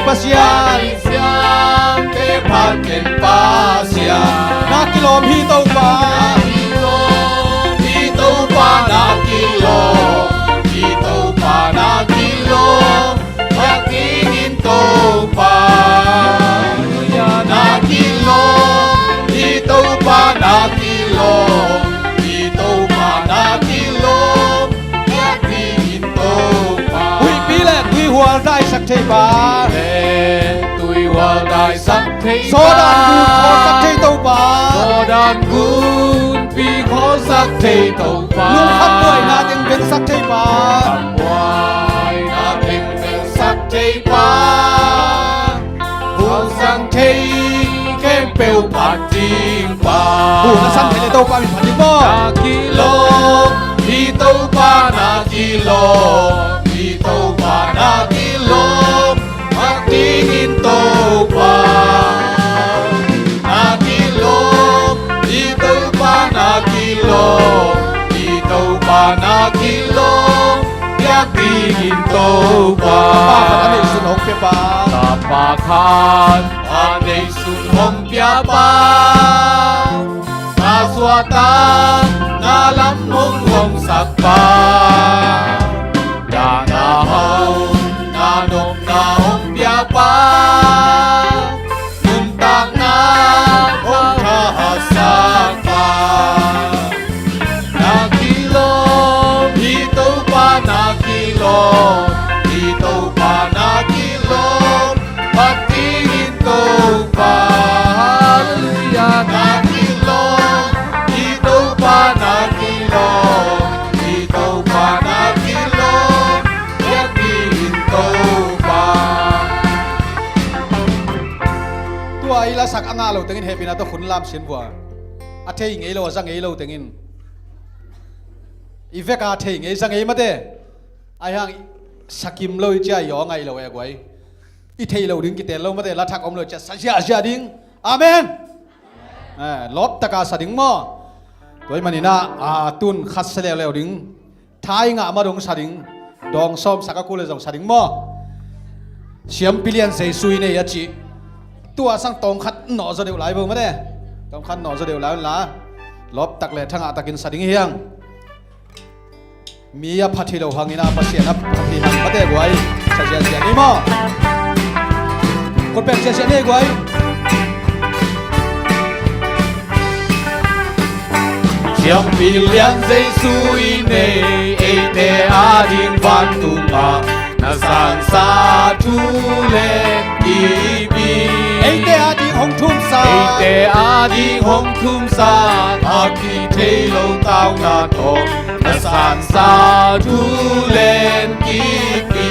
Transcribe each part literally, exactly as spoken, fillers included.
Pasian. Siamte phat ken Pasian. Na kilawm hi Topa. Na kilawm hi Topa, na kilawm hi Topa, na kilawm. Biak dingin Topa. Na kilawm hi Topa, na kilawm hi Topa, na kilawm. Biak dingin Topa. Huihpi le tuihual daisak thei pa. Le tuihual daisak thei pa. Sawdan gun khawlsak thei Topa. Sawdan gunpi khawlsak thei Topa. Lungkham buaina teng vensak thei pa. Lungkham buaina teng vensak thei pa. Khawlsak thei khempeuh phat ding pa. Hu na san thei le Topa min phat ding maw? Na kilawm hi Topa, na kilawm hi Topa, na kilawm. Biak dingin Topa. Na kilawm hi Topa, na kilawm hi Topa, na kilawm. Biak dingin Topa. Tapa khat a neihsun hong pia pa. Tapa khat a neihsun hong pia pa. Na suahtakna lam hong hawmsak pa. Dahna hau na nopna hong pia pa. Nuntakna hong thahatsak pa. Na kilawm hi Topa, na kilawm hi Topa, na kilawm. Phat dingin Topa. Halleluiah. Na kilawm hi Topa, na kilawm hi Topa, na kilawm. Biak dingin Topa. Tua i lasak a ngah lo tengin hehpihna tawh khun lam sin vua. A thei ngei lo, a za ngei lo tengin. I veka thei ngei, za ngei mate. Ai hang sakim lo i cia i aw ngaih lo e guai. I thei lo ding kitel lo mate, la thak om lo cia sa ziahziah ding. Amen. Eh, lawp taka sa ding maw? Tua i maninah a tun khat sa leuleu ding. Thai ngah ma dong sa ding. Dawng sawm sak a kul le zong sa ding maw? Siampi lian Jesu i nei a cih. Tua sang tawngkhat nawh zaw deuh lai bo mate. Tawngkhat nawh zaw deuh lai unla. Lawptak le thangah takin sa ding hiang. Mi a phat hi lo hangin a Pasian a phat hi hang mate guai. Sa ziahziah ni maw? Khutbeng ziahziah ni guai. Siampi lian Jesu i nei, eite ading vantungah na sansa thu le kipi. Eite ading hong thumsa. Eite ading hong thumsa. A kithei lo tauna tawh na sansa thu le kipi.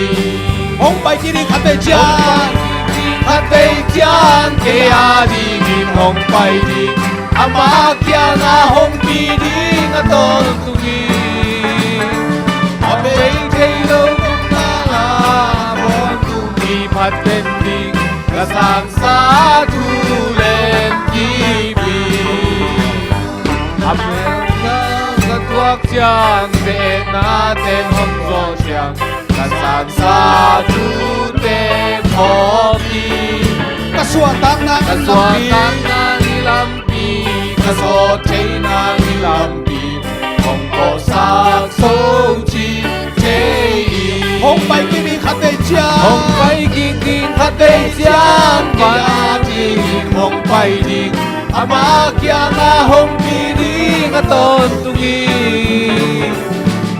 Hong pai kik ding khatvei ciang. Hong pai kik ding khatvei ciang. Kei adingin hong pai ding. Ama kiangah hong pi ding a tawntung hi. A bei thei lo nopna a tawntung hi. Phat den ding ka sansa thu le kipi. A melna ka tuak ciang, tehna ten hong zawh ciang, ka sansa thute phawk hi. Ka suahtakna, ka suahtakna i lampi, ka sawt theihna i lampi hong pawlsak so cih thei hi. Hong pai kik ding khatvei ciang. Hong pai kik ding khatvei ciang. Pai ding, hong pai ding. Ama kiangah hong pi ding a tawntung hi.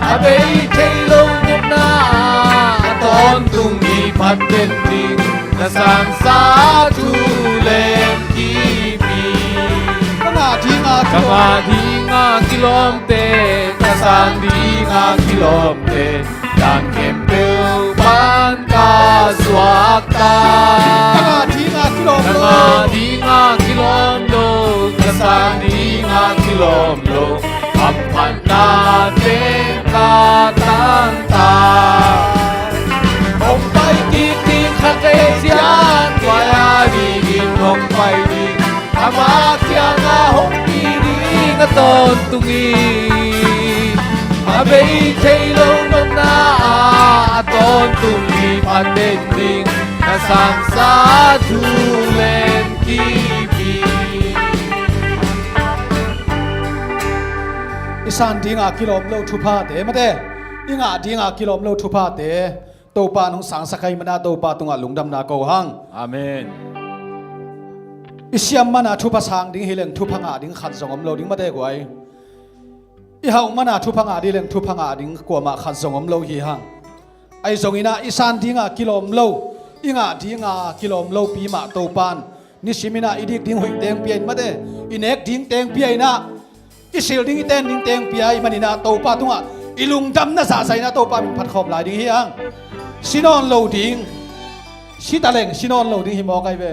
A bei thei lo nopna a tawntung hi. Phat den ding na sansa thu le kipi. Ka ngah dinga, ka ngah dinga kilawmte, ka san dinga kilawmte, dan khempeuh pan ka suakta. Ka ngah dinga kilawm lo. Ka ngah dinga kilawm lo. Ka san dinga kilawm lo. Hamphatna teng ka tangtak. Hong pai kik ding khatvei ciang, tua a dingin hong pai ding. Ama kiangah hong pi ding a tawntung hi. A bei thei lo nopna a tawntung hi. Phat den ding na Sansa thu len kipi. I san dinga kilawm lo thuphate, mate, i ngah dinga kilawm lo thuphate Topa nong sangsak ahih mana Topa tungah lungdamna ko hang. Amen. I siam mana thupha sang ding hi leng thupha ngah ding khat zong om lo ding, mate guai. I hauh mana thupha ngah ding leng thupha ngah ding kuamah khat zong om lo hi hang. Ahi zongin ah i san dinga kilawm lo, i ngah dinga kilawm lopi mah Topan nisimin ah i dik ding huih teng pia in, mate, i nek ding teng pia in ah, i sil ding i ten ding teng pia ahih manin ah Topa tungah i lungdamna zahzah in ah Topa min phat khawm lai ding hi hang. Si nawn lo ding, si ta leng si nawn lo ding hi mawk ahi ve.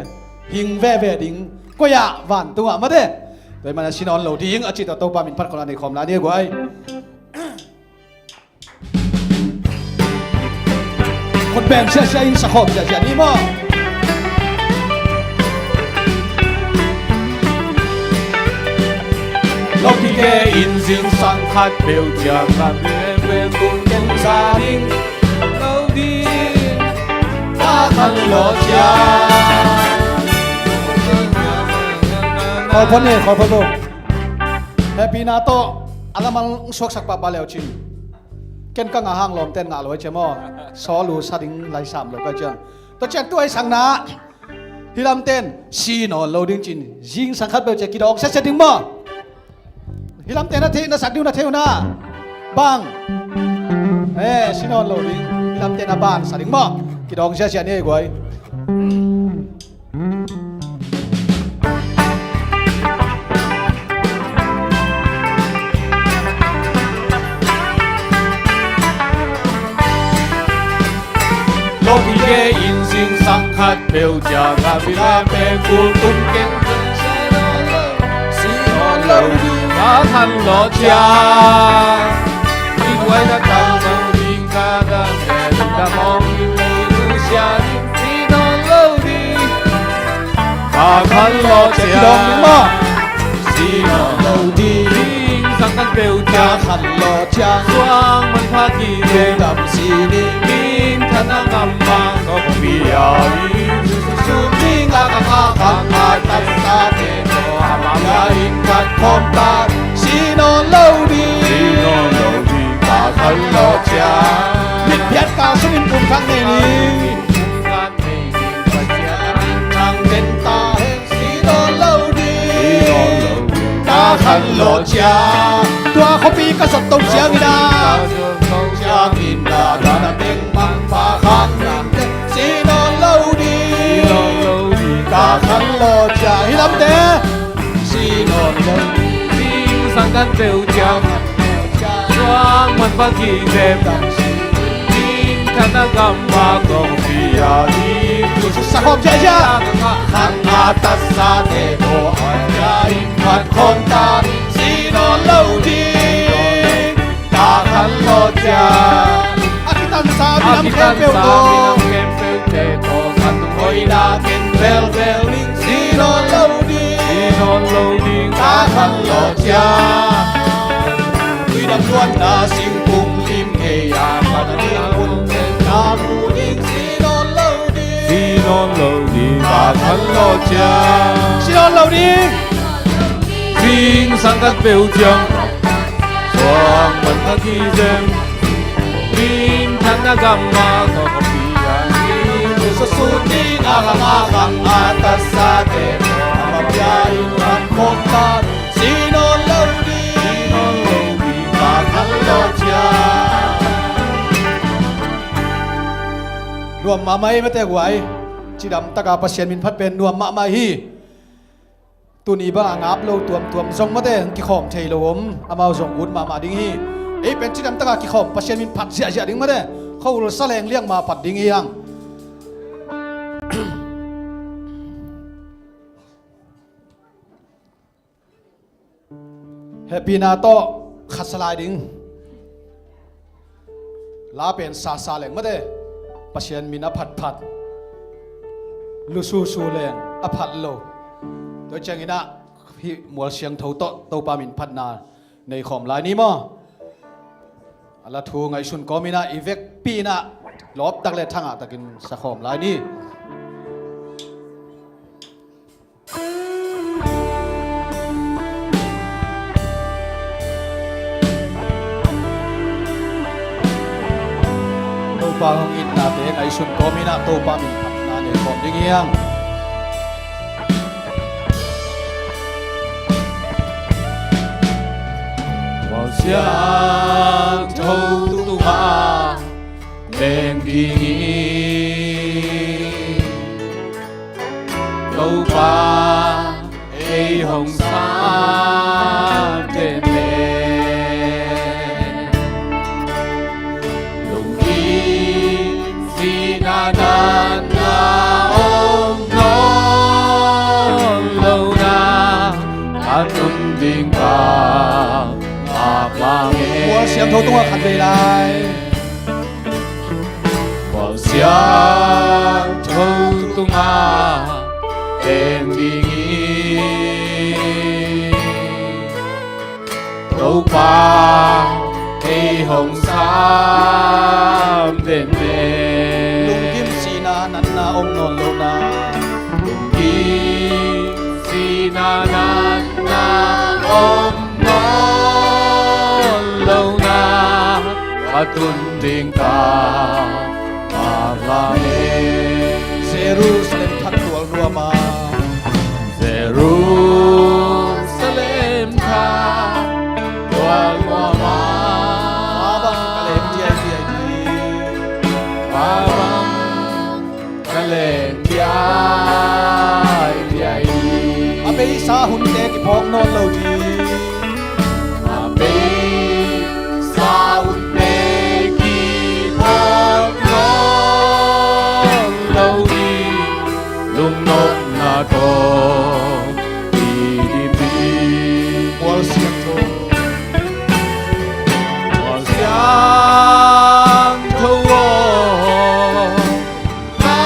Hing veve ding, koi ah, vantungah, mate. Tua ahih manin ah si nawn lo ding a cih tawh Topa min phat khawm lai, nei khawm lai ni guai. Khut beng siasia in sa khawm siasia ni maw. Lo kike in zingsang khat peuh ciang a mi pen tung ken sa ding lo ding. Ka khan lo cia. Kholphon ni, kholphon lo. Hehpihna tawh a lamal suaksak pahpah leu cin. Ken ka ngah hang lawmten ngah lo ai cia maw. Saw lu sa ding lai sam lo kai ciang. Tua ciang tu ai sangna. Hi lamten si nawn lo ding cin. Zingsang khat peuh cia kidawng siasia ding maw. Hi lamten a thei na sak ding uh na thei uh na. Bang. Eh, si nawn lo ding. Hi lamten a ban sa ding maw. Kidawng siasia ni ei guai. Lo kike in zingsang khat peuh ciang a mi pen tung ken si nawn lo ding. Ka khan lo cia. I guai na tang lo ding ka dam le ding da mong in lei lu sia ding si nawn lo ding. Ka khan lo cia. Kidawng ding maw. Si nawn lo ding. Zingsang khat peuh cia. Ka khan lo cia. Suang manpha kizem. Dam si ding. Minthanna gam mah kong pia ding. Sut ding a ka ngah khan a tatsate tawh a mapia in phat khawm ta. Si nawn lo ding. Si nawn lo ding. Ka khan lo cia. Mitphiat kal sungin pumkhat nei ni. Thang ken ta hen si nawn lo ding. Si nawn lo ding. Ka khan lo cia. Tua khuapi ka zat to ciangin a. Ciangin a dana teng mang pa khan na. Si nawn lo ding. Si nawn lo ding. Ka khan lo cia. Hi lamte. Si nawn lo ding. Zingsang khat peuh ciang. Suang manpha kizem. Minthanna gam mah kong pia ding. Sa khawm ciacia. Khan a tatsate tawh a mapia in phat khawm ta. Si nawn lo ding. Ka khan lo cia. A kitansa minam khempeuh tawh. Ka tung hoihna ken velvel ding. Si nawn lo ding. Si nawn lo ding. Ka khan lo cia. Tuidam luanna singkung lim ngei a ka na ding hun ken ka mu ding. Si nawn lo ding. Si nawn lo ding. Ka khan lo cia. Si nawn lo ding. Zingsang khat peuh ciang. Suang manpha kizem. Minthanna gam mah kong pia in. Sut ding a ka ngah khan a tatsate tawh a mapia in phat khawm ta. Si nawn lo ding. Si nawn lo ding. Ka khan lo cia. Nuam mahmah hi mate guai. Cidam taka Pasian min phat pen nuam mahmah hi. Tuni bang a ngap lo tuamtuam zong mate kikhawm thei lo om, amau zong ut mahmah ding hi. Ei pen cidam taka kikhawm Pasian min phat ziahziah ding mate. Khuahul sa leng liang mah phat ding hi hang. Hehpihna tawh khatsa lai ding. La pen sasa leng mate, Pasian min a phatphat, lususu leng a phat lo. Tua ciangin ah hih mual siangtho tawh Topa min phatna nei khawm lai ni maw? A la thu ngaihsun kawmin ah i vekpi in ah lawptak le thangah takin sa khawm lai ni. Pa hong itnate ngaihsun kawmin ah Topa min phatna nei kawm ding hi hang. Khuasiangtho tungah leng ding hi. Topa ei hong sam den le, lungkim sihna natna om nawn lo na, a tun ding ka ap lang e. Khuasiangtho tungah khat vei lai. Khuasiangtho tungah leng ding hi. Topa ei hong sam den le, lungkim sihna natna om nawn lo na, lungkim sihna natna om nawn lo na, a tun ding ka ap lang e. Jerusalem thak tual nuam a, Jerusalem thak tual nuam a, Pa bang ka leng diaidiai ding. Pa bang ka leng diaidiai ding. A beisa hunte kiphawk nawn lo ding. A beisa hunte kiphawk nawn lo ding. Lungnopna tawh i dim ding. Khuasiangtho, Khuasiangtho aw, na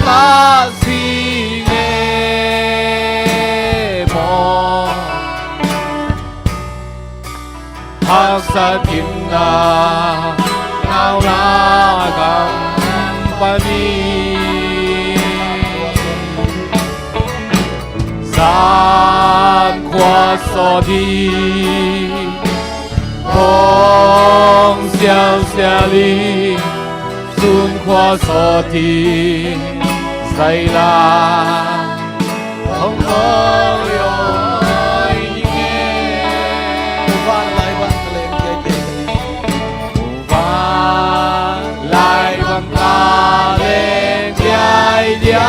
ka sing e maw. Haksa dinna nauna gam panin, zan khua sawt hi, hong sialsial hi, sun khua sawt hi, zaila hong kawikawi ding e. Muvanlai bang ka leng diaidiai ding. Muvanlai bang ka leng diaidiai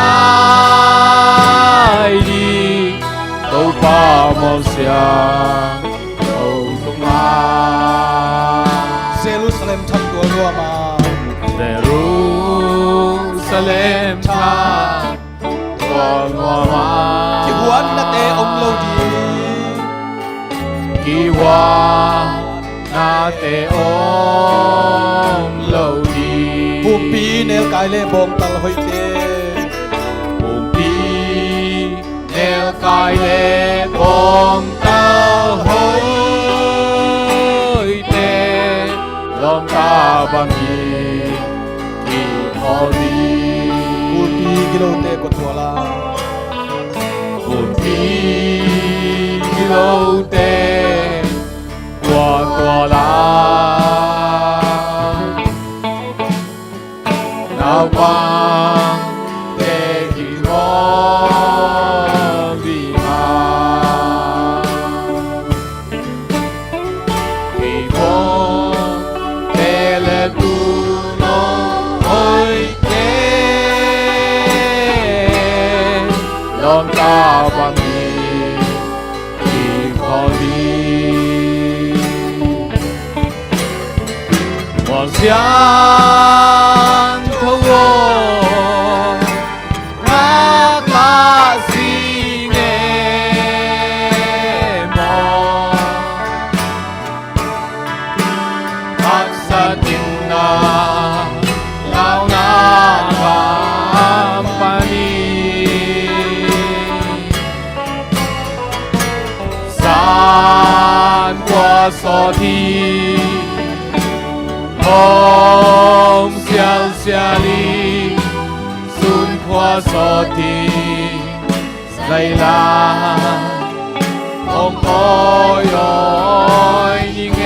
ding. Topa mawsiang Topa tungah. Jerusalem thak tual nuam a, Jerusalem thak tual nuam a, kihuannate om lo ding. Kihuannate om lo ding. Pumpi nelkai le bawngtal hoihte. Pumpi nelkai le bawngtal hoihte, lawmta bangin kikhawl ding. Pumpi gilote kua tual a, pumpi gilote kua tual a, naupangte kikhawl ding a, kikhawl te le tu nong hoih te, lawmta bangin kikhawl ding. Khuasiangtho aw, na ka sing e maw. Haksa dinna nauna gam panin, zan khua sawt hi, hong sialsial hi, sun khua sawt hi, zaila hong kawikawi ding e.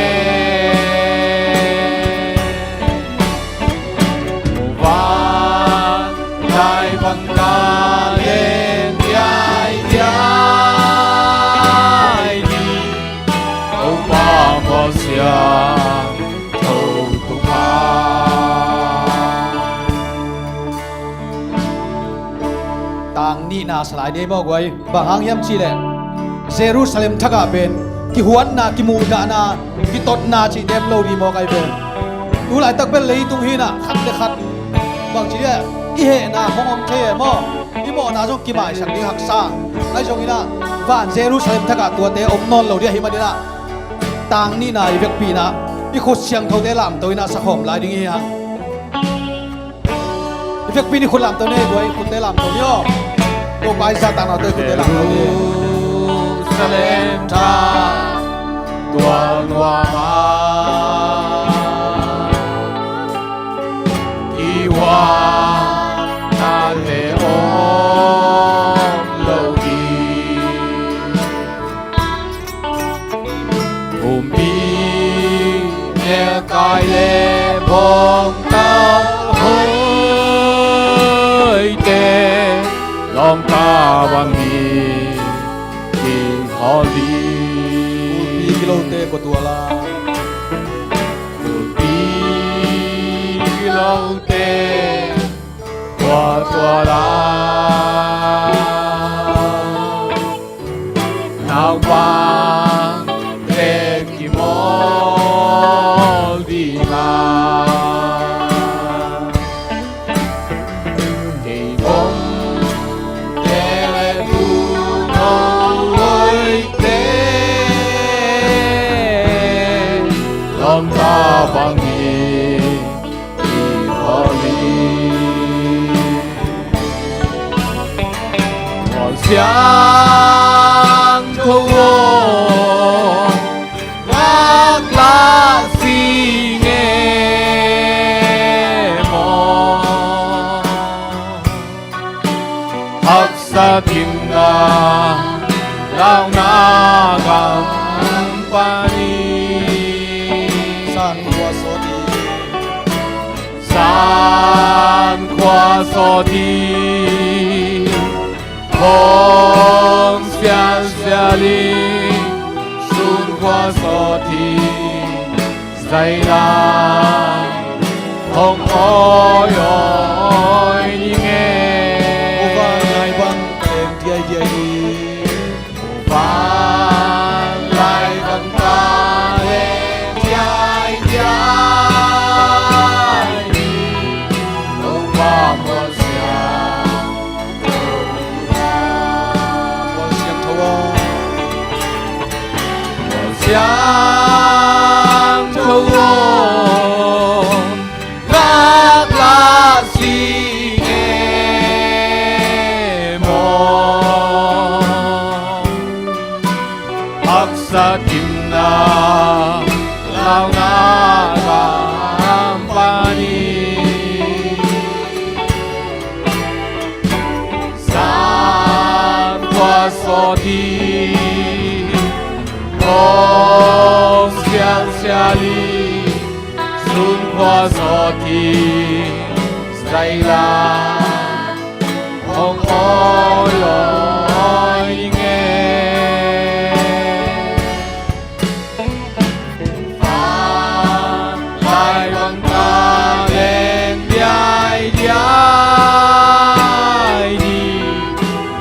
Nihna salai nei mawk uh ai. Bang hang hiam cihleh Jerusalem thakah pen kihuatna, kimuhdahna, kitotna cih dem lo dih mawk ai pen. Tu laitak bel leitung hinah khat le khat bang ci dih i hehna hong om thei e maw? I mawhna zong kimaisak ding haksa. Ahi zonginah van Jerusalem thakah tuate om nawn lo dih ahih maninah tang nihna i vekpi inah i khut siangthote lamto inah sakhawm lai ding hi hang. I vekpi in i khut lamto ni, tua i khutte lamto ni aw. Tua pai sa tana tua i khutte lamto ni. Jerusalem thak tuang nuam a i huatnate om lo ding. Kumpi ne kai le bawngtal hoihte lawngka bang hi kihol ding. Kulpi kilote kua tuala. Kulpi kilote kua tuala. Naupangte kimawl ding a, kei bawngte le tung hoihte lawngka bang hi i khawl hi. Khual siangtho aw, ngaklah sing e maw? Haksa kimna launa gam pan hi. San khua sawt hi. San khua sawt hi. Hong sialsial hi. Sun khua sawt hi. Zaila hong awi awi ning e. Uva ngai bang ka leng diaidiai hi. Uva ngai bang ka leng diaidiai hi. Topa mual siang Khual siangtho aw. Khual siangtho aw. Ngaklah sing e maw? Haksa kimna launa gam pan hi. San khua sawt hi. Hong sialsial hi. Sun khua sawt hi. Zaila hong awi awi ning e. Lai bang ka leng diaidiai hi.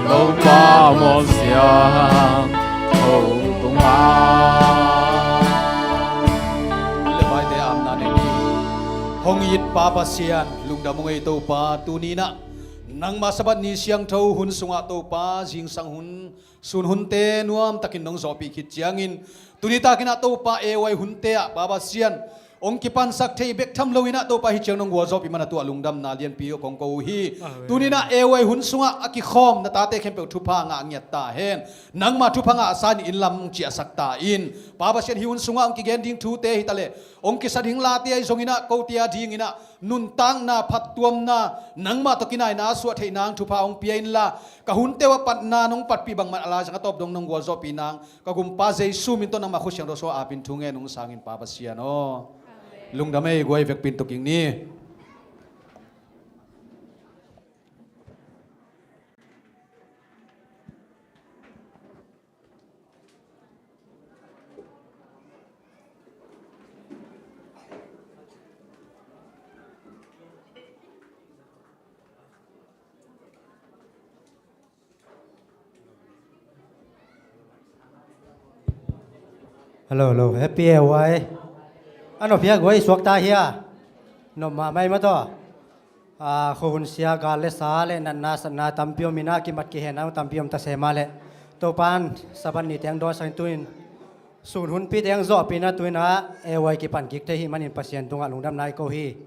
Topa mual siangtho tungah. Lepaite amna nei ni. Hong it Pa Pasian, lungdam ung ei Topa, tuninah nangma Sabbath ni siangtho hun sungah Topa, zingsang hun, sun hunte nuamtakin nong zawhpih khit ciangin, tuni takinah Topa, A Y hunte ah Pa Pasian hong kipansak thei bek tham loinah Topa, hih ciang nong gualzawhpih mana tuah lungdamna lianpi hong ko uh hi. Amen. Tuninah A Y hun sungah a kikhawm na tate khempeuh thupha ngah ngiat ta hen. Nangma thupha ngahsa in inn lam ciahsak ta in. Pa Pasian, hih hun sungah hong kigen ding thute hitaleh, hong kisa ding late ahi zonginah kote a dinginah nuntakna, phattuamna, nangmah tawh kinaina a suah theih nang thupha hong pia inla, ka hunte uh a patna nong patpih bangmah a laizang a tawp dong nong gualzawhpih nang, ka gumpa Jesu min tawh nangmah khusiangtho sua apin thu ngen ung sangin Pa Pasian aw. Amen. Lungdam ei, guai vekpin tuking ni. Hello, hello. Happy A Y. A nop hia guai, suakta hia? Nop mahmah ei mataw. A, khuahun sia, gal le sa le natna satna tampi om inah, kimat kihenna tampi om ta se mah leh, Topa'n Sabbath ni teng dawnsak in, tu-in sun hunpi teng zawhpih inah, tu-in ah A Y kipan kik thei ahih manin Pasian tungah lungdamna i ko hi.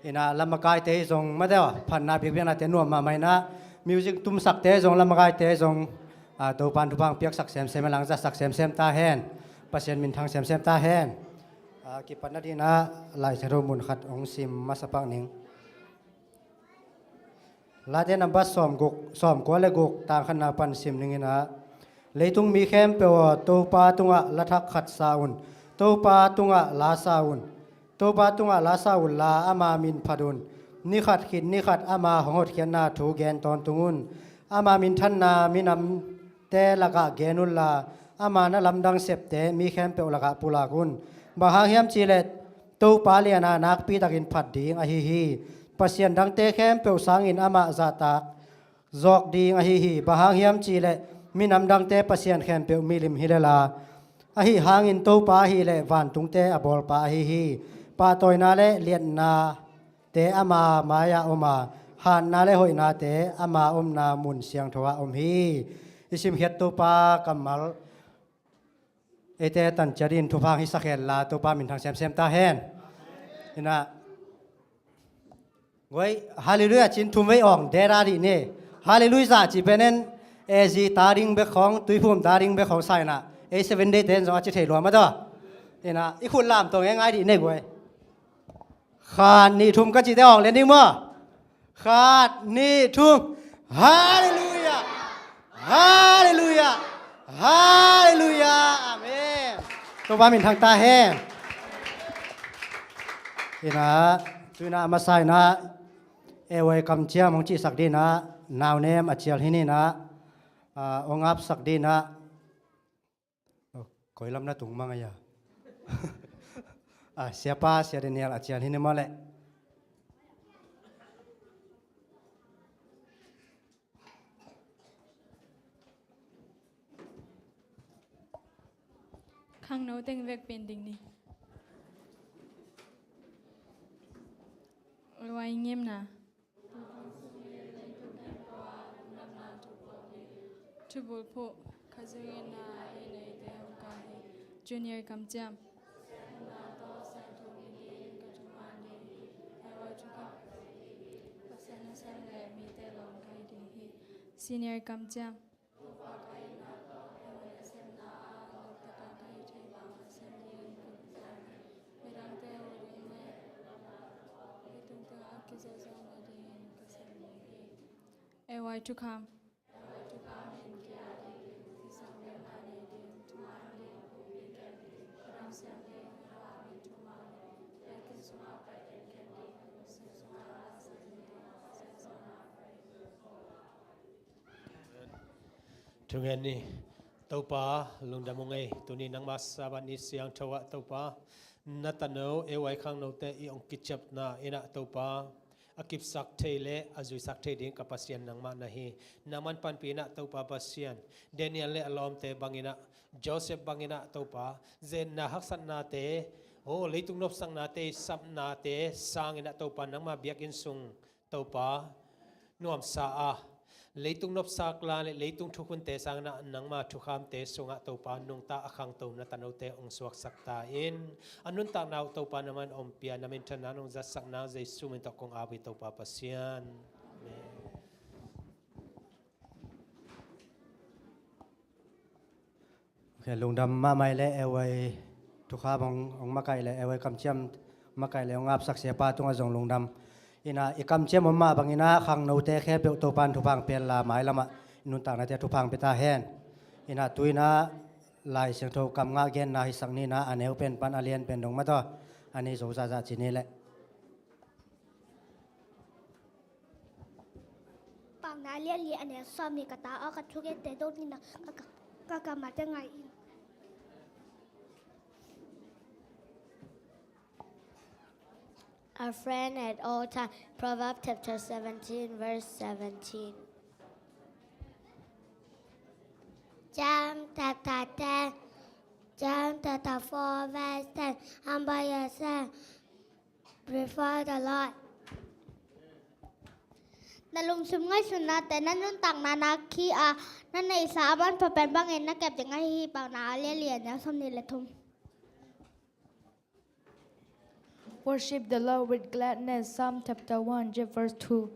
Inah, lamakaite zong mataw, phatna biakbiaknate nuam mahmah inah, music tumsakte zong, lamakaite zong, a, Topa'n thupha piaksak semsem hen lang, zatsak semsem ta hen. Pasian minthang semsem ta hen. A, kipatna dingin ah Lai Siangtho mun khat hong sim masa pak ning. Late nambat sawm guk, sawm kua le guk, tang khatna pan sim ning inah, leitung mi khempeuh aw, Topa tungah la thak khat sa un, Topa tungah la sa un, Topa tungah la sa unla, ama min phat un. Ni khat khit ni khat ama hong hotkhiatna thu gen tawntung un. Ama minthanna minamte lakah gen unla, ama na lamdang septe mi khempeuh lakah pulak un. Bang hang hiam cihleh Topa lian a, nakpi takin phat ding ahi hi. Pasian dangte khempeuh sangin amah zahtak zawk ding ahi hi. Bang hang hiam cihleh minam dangte pasian khempeuh milim hi lel a, ahi hangin Topa ahileh vantungte a bawlpa ahi hi. Pahtawina le liatnate ama mai-ah om a, hatna le hoihnate ama omna mun siangtho-ah om hi. I simkhiat Topa kammal eite tanciat in thupha hong hisak henla, Topa minthang semsem ta hen. Inah, guai, Halleluiah ci-in thum vei awng deda dih ni. Halleluiah ci pen en, A Z ta ding bek khawng, Tuiphum ta ding bek khawng sa inah, ei Seven Day ten zong a ci thei lua mataw. Inah, i khut lamto ngeingai dih ni guai. Khat, nih, thum ka cihte awng lian ding maw? Khat, nih, thum. Halleluiah. Halleluiah. Halleluiah. Amen. Topa minthang ta hen. Inah, tu-in ah a masa inah, A Y kamciam hong cihsak dingin ah, Naunem a cial hi ni inah, a, hong apsak dingin ah, oh, koi lam na tung mang a ia. A, siapa, Sia Daniel a cial hi ni maw leh. Khangno teng vekpi-in ding ni. Ruai ngiamna. Thubulphuh, Khazui-in ah ei neite hong kah hi. Junior kamciam. Senior kamciam. A Y thukham. Thungen ni. Topa, lungdam ung ei, tuni nangma Sabbath ni siangtho ah Topa, na tano, A Y khangnote i hong kiciapna in ah Topa, a kipsak thei le a zuisak thei ding ka Pasian nangmah na hi. Nangman panpih in ah Topa Pasian, Daniel le a lawmte bangin ah, Joseph bangin ah Topa, zenna haksatnate, oh, leitung nopsaknate, sapnate sangin ah Topa nangma biakinn sung Topa nuamsa a, leitung nopsak la le leitung thukhunte sangin ah nangma thukhamte sungah Topa nungta a khangto na tanote hong suaksak ta in, a nuntakna uh Topa nangman ompih a, na minthanna nong zatsak nang Jesu min tawh kong ap hi Topa Pasian. Amen. Ok, lungdam mahmah ei le, A Y thukham hong, hong makaih le, A Y kamciam makaih le hong apsak siapa tungah zong lungdam. In ah i kamciam om mah bangin ah khangnote khempeuh Topa'n thupha hong pia inla, mailamah i nuntaknate ah thupha hong pia ta hen. In ah tu-in ah Lai Siangtho kam ngah genna hisak ni in ah, a neu pen pan a lian pen dong mataw, a ni zo zahzah ci ni leh. Paunak lianli a neu sawmnih ka ta aw, ka thugente dong ni in ah ka, ka, ka kammalte ngai in. A friend at all time. Proverbs chapter seventeen, verse seventeen. Ciam taktakte John chapter four, verse ten. Humble yourself before the Lord. Na lungsim ngaihsutnate na nuntakna na khi a na neihsa a manpha pen bangin na kep ding ahi hi. Paunak a lian li, a neu sawmnih le thum. Worship the Lord with gladness. Psalm chapter one, verse two.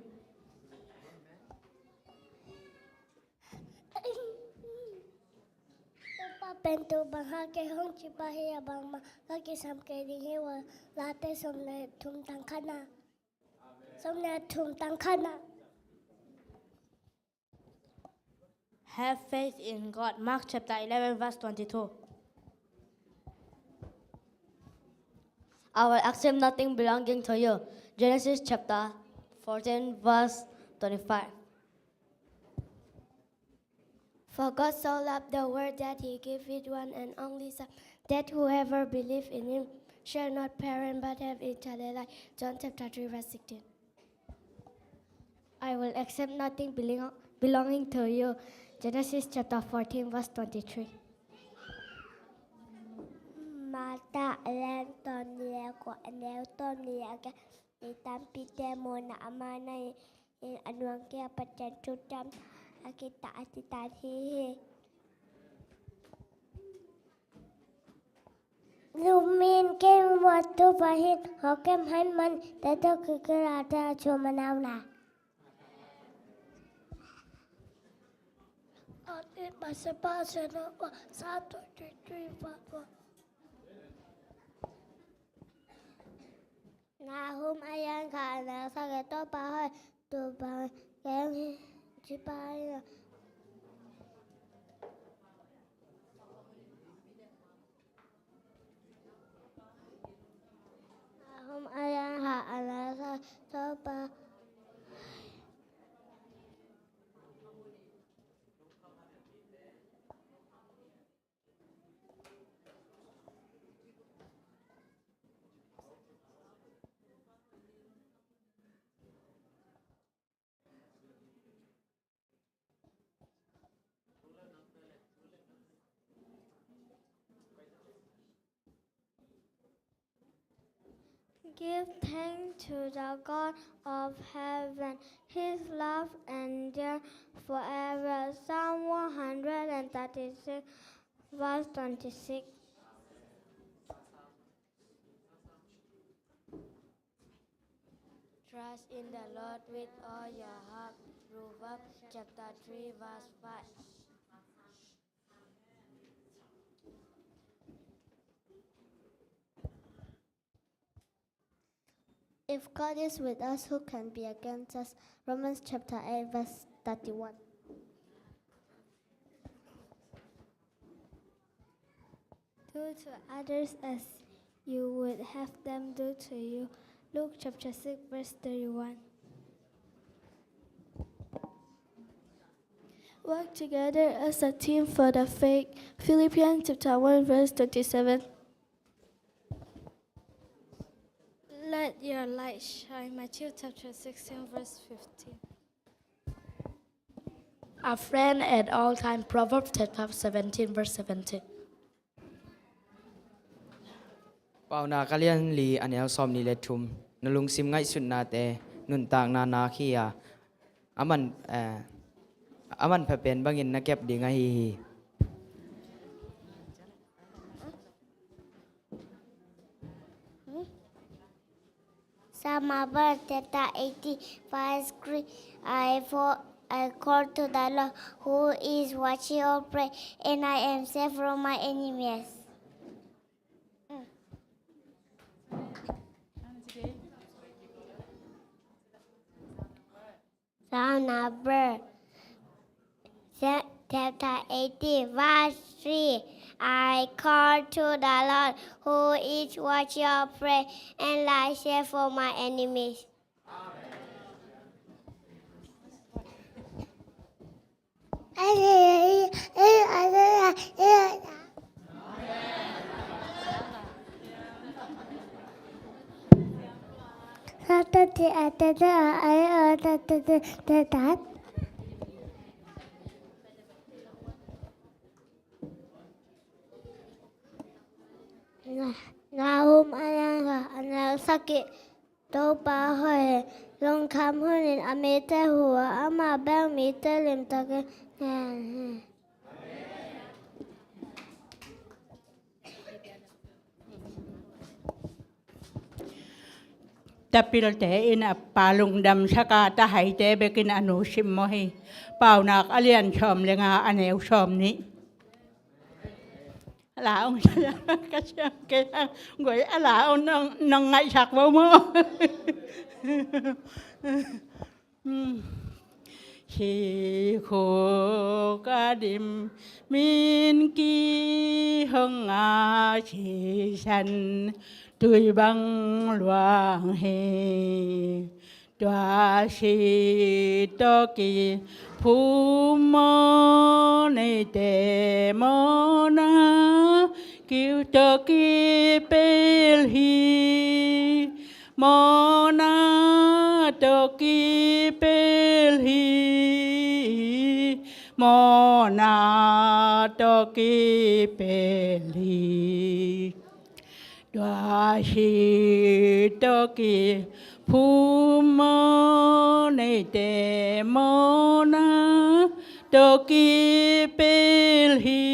Topa pen tu bang hang kei hong ci pah hi a, bangmah ka kisam kei ding hi. Late sawm le thum, tang khatna. Sawm le thum, tang khatna. Have faith in God. Mark chapter eleven, verse twenty-two. I will accept nothing belonging to you. Genesis chapter fourteen, verse twenty-five. For God so loved the world that he gave his one and only Son, that whoever believes in him shall not perish but have eternal life. John chapter three, verse sixteen. I will accept nothing belong-, belonging to you. Genesis chapter fourteen, verse twenty-three. Matthai a lian sawmnih le kua, a neu sawmnih le giat. Mi tampite mawhna a man ahi in, a nuam kei a Pasian thu ciamteh a kitat a citat hi hi. Lumin kei muat tu pahin hokem han man te to kikila te a chua manau na. Ati masa pa sena wa sa tu tu tu pa wa. Nahum a lian khat a neu sagih. Topa hoih, tu bang keng hi, ci pah hi. Nahum a lian khat a neu sagih. Topa Give thanks to the God of heaven. His love endures forever. Psalm one hundred and thirty-six, verse twenty-six. Trust in the Lord with all your heart. Proverbs chapter three, verse five. If God is with us, who can be against us? Romans chapter eight, verse thirty-one. Do to others as you would have them do to you. Luke chapter six, verse thirty-one. Work together as a team for the faith. Philippians chapter one, verse twenty-seven. Let your light shine. Matthew chapter sixteen, verse fifteen. A friend at all time. Proverbs chapter seventeen, verse seventeen. Paunak a lian li, a neu sawmnih le thum. Na lungsim ngaihsutnate nuntakna na khi a, a man, eh, a manpha pen bangin na kep ding ahi hi. Psalm number chapter eighty, verse three. I, for, I call to the Lord, who is watching all prayer, and I am saved from my enemies. Psalm number, chapter eighty, verse three. I call to the Lord, who is watching all prayer, and light shade for my enemies. thak hi. Topa hoih hi. Lungkham hunin a mite hu a, amah bek mite limtakin ngen hi. Tapilte in a pa lungdamsak a, tahaite bekin a nu simmawh hi. Paunak a lian sawm le nga, a neu sawm nih. A la ong ka siam kei hang guai, a la ong nong, nong ngaihsak bo maw? Sikhuk a dim min kihong a, sisan tui bang luang hi. Tua si tawh kiphum maw, neite mawhna ki tawh kipel hi. Mawhna tawh kipel hi. Mawhna tawh kipel hi. Tua si tawh kiphum maw, neite mawhna tawh kipel hi.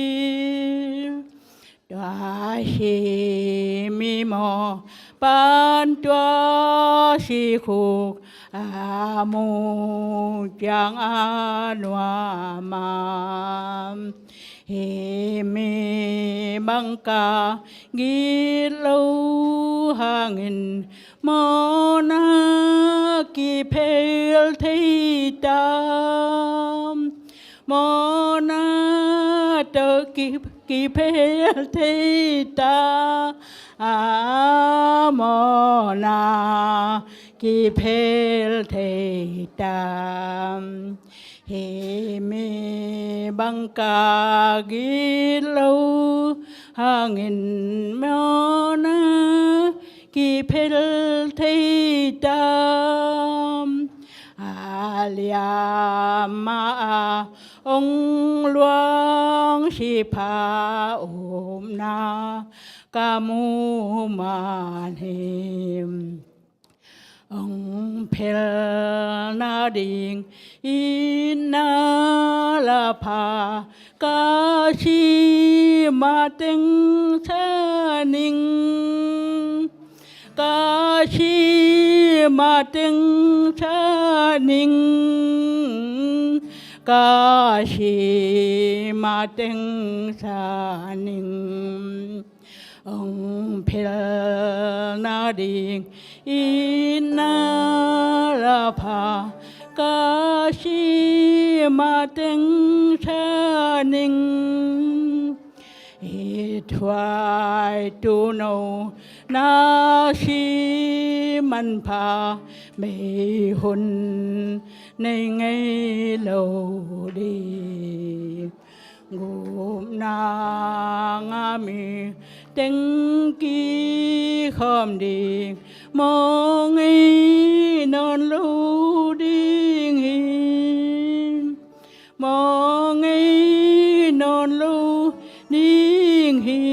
Tua si mi mawh pan tua sikhuk a mu ciang a nuam a, hih mi bang ka gilo hangin mawhna kiphel thei tam. Mawhna tawh ki, kiphel thei tam. A, mawhna kiphel thei tam. Hih mi bang ka gilo hangin mawhna kiphel thei tam. A liam a ong luang sipha upna ka mu man hi. Ong phel nading itna la pha ka si mateng sa ning. Ka si mateng sa ning. Ka si mateng sa ning. Ong phel nading itna la pha ka si mateng sa ning. Ithuai tuuno na si manpha meihun nei ngei lo ding. Gupna ngah mi teng kikhawm ding mawh ngei nawn lo ding hi. Mawh ngei nawn lo ding hi.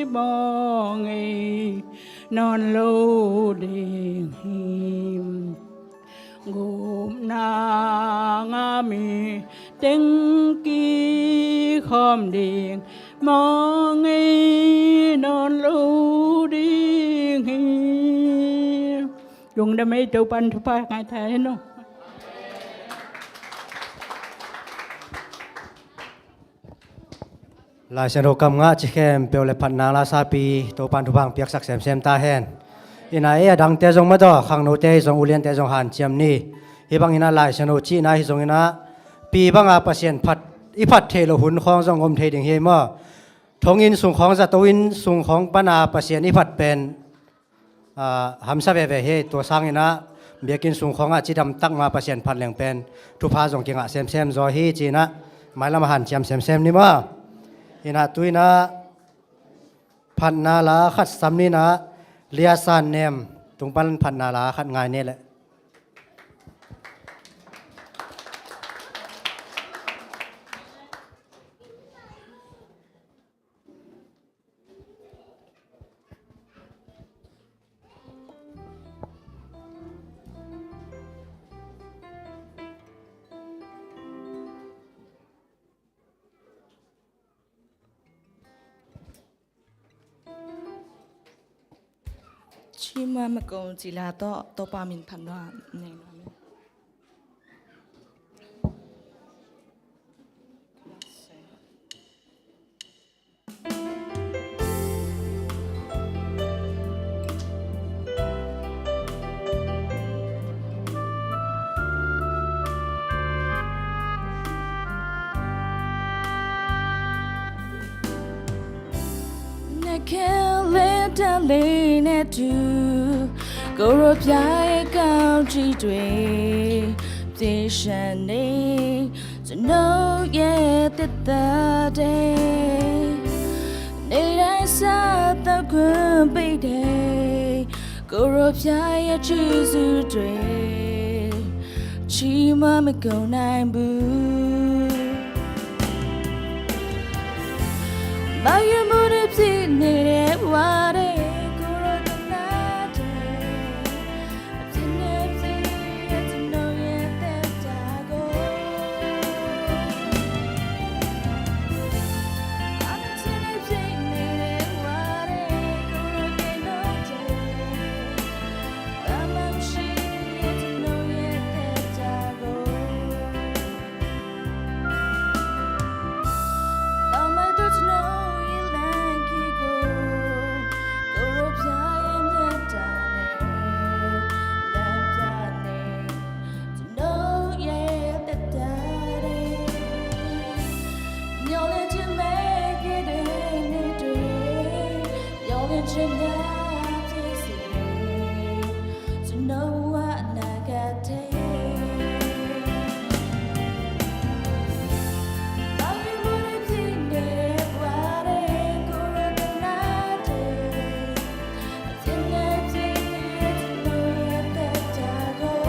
Mawh ngei nawn lo ding hi. Gupna ngah mi teng kikhawm ding mawh ngei nawn lo ding hi. Lungdam ei, Topan thupha ngai ta hen aw. Laisiangtho kam ngah ci khempeuh le phatna la sapi Topan thupha piaksak semsem ta hen. Ina ei a dangte zong mataw, khangnote zong uliante zong hanciam ni. Hih bang ina Laisiangtho cihna hi zong ina pi banga Pasian phat i phat theih loh hun khawng zong om thei ding hi maw? Thonginn sung khawng, zato inn sung khawng pana Pasian i phat pen a, hamsa veve hi. Tua sangin ah biakinn sung khawngah cidamtak ma Pasian phat leng pen thupha zong kingah semsem zaw hi ci-in ah mailam a hanciam semsem ni maw. Inah tu-in ah phatna la khat sam ni nah, Lia San Nem tung pan phatna la khat ngai ni leh. Chima mako cila to, Topa min phat nua nei nua. Neke leta lene tu, ကိုယ်တော်ဘုရားရဲ့ကောင်းချီးတွေ ပြည့်စံနေ ကျွန်ုပ်ရဲ့သက်တာထဲ နေ့တိုင်းစားသောက်ခွင့်ပေးတယ် ကိုယ်တော်ဘုရားရဲ့ကျေးဇူးတွေ ချီးမွမ်းမကုန်နိုင်ဘူး မယုံမှုတွေဖြစ်နေတဲ့ဝါတဲ့ ကိုယ်တော်ကနားတယ် အပြစ်နဲ့ဖြေတဲ့ကျွန်ုပ်ရဲ့သက်တာကို အပြစ်နဲ့ဖြေနေတဲ့ဝါတဲ့ ကိုယ်တော်ကနားတယ် ဘာမှမရှိတဲ့ကျွန်ုပ်ရဲ့သက်တာကို တောင်းပန်သူကျွန်ုပ်ရဲ့လမ်းခရီးကို ကိုယ်တော်ဘုရားရဲ့မျက်နှာနဲ့ လမ်းပြနေ ကျွန်ုပ်ရဲ့သက်တာထဲ မျှော်လင့်ခြင်းမဲ့ကယ်တင်နေ့တွေ မျှော်လင့်ခြင်းများပြည့်စေ ကျွန်ုပ်ဘဝအနာဂတ်ထဲ ဘာဝေမှုတွေဖြစ်နေဝါတဲ့ ကိုယ်တော်ကနားတယ် အပြစ်နဲ့ဖြေတဲ့ကျွန်ုပ်ရဲ့သက်တာကို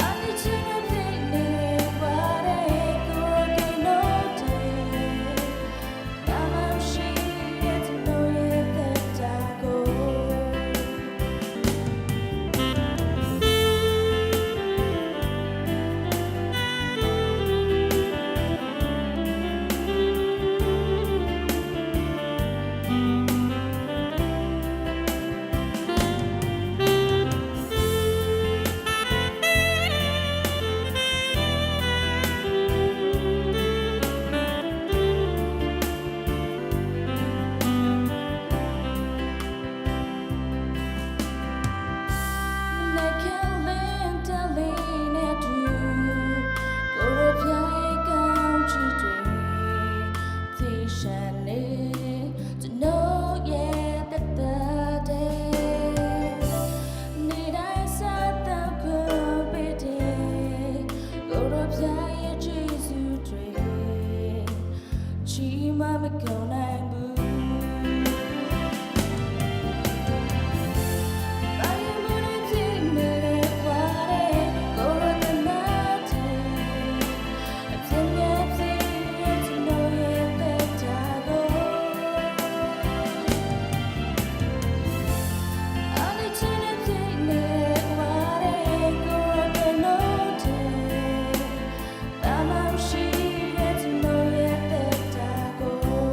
အပြစ်နဲ့ဖြေနေဝါတဲ့ ကိုယ်တော်ကနားတယ် မနက်ခင်းလင်းတလင်းနဲ့အတူ ကိုယ်တော်ဘုရားရဲ့ကောင်းချီးတွေ သိရှင်းနေ ကျွန်ုပ်ရဲ့သက်တာထဲ နေ့တိုင်းစားသောက်ခွင့်ပေးတယ် ကိုယ်တော်ဘုရားရဲ့ကျေးဇူးတွေ ချီးမွမ်းမကုန်နိုင်ဘူး ဘာယုံမှုတွေဖြစ်နေတဲ့ဝါတဲ့ ကိုယ်တော်ကနားတယ် အပြစ်နဲ့ဖြေတဲ့ကျွန်ုပ်ရဲ့သက်တာကို အပြစ်နဲ့ဖြေနေတဲ့ဝါတဲ့ ကိုယ်တော်ကနားတယ် ဘာမှမရှိတဲ့ကျွန်ုပ်ရဲ့သက်တာကို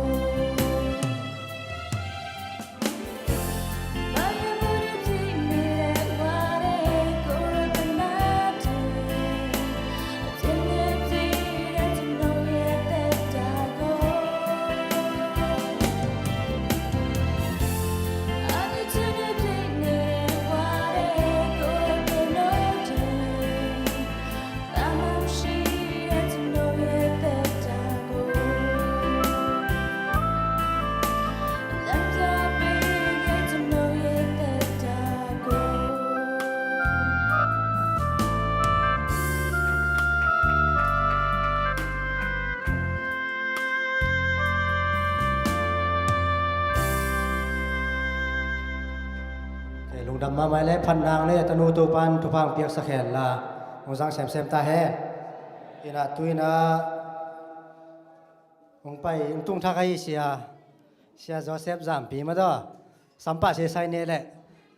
Lungdam mahmah le phatna le tanu Topa'n thupha piaksak hen la, hong zang semsem ta hen. Ina tu ina hong pai hong tung thak ahi sia, sia Joseph Zampi ma daw, sampah sia sai ne le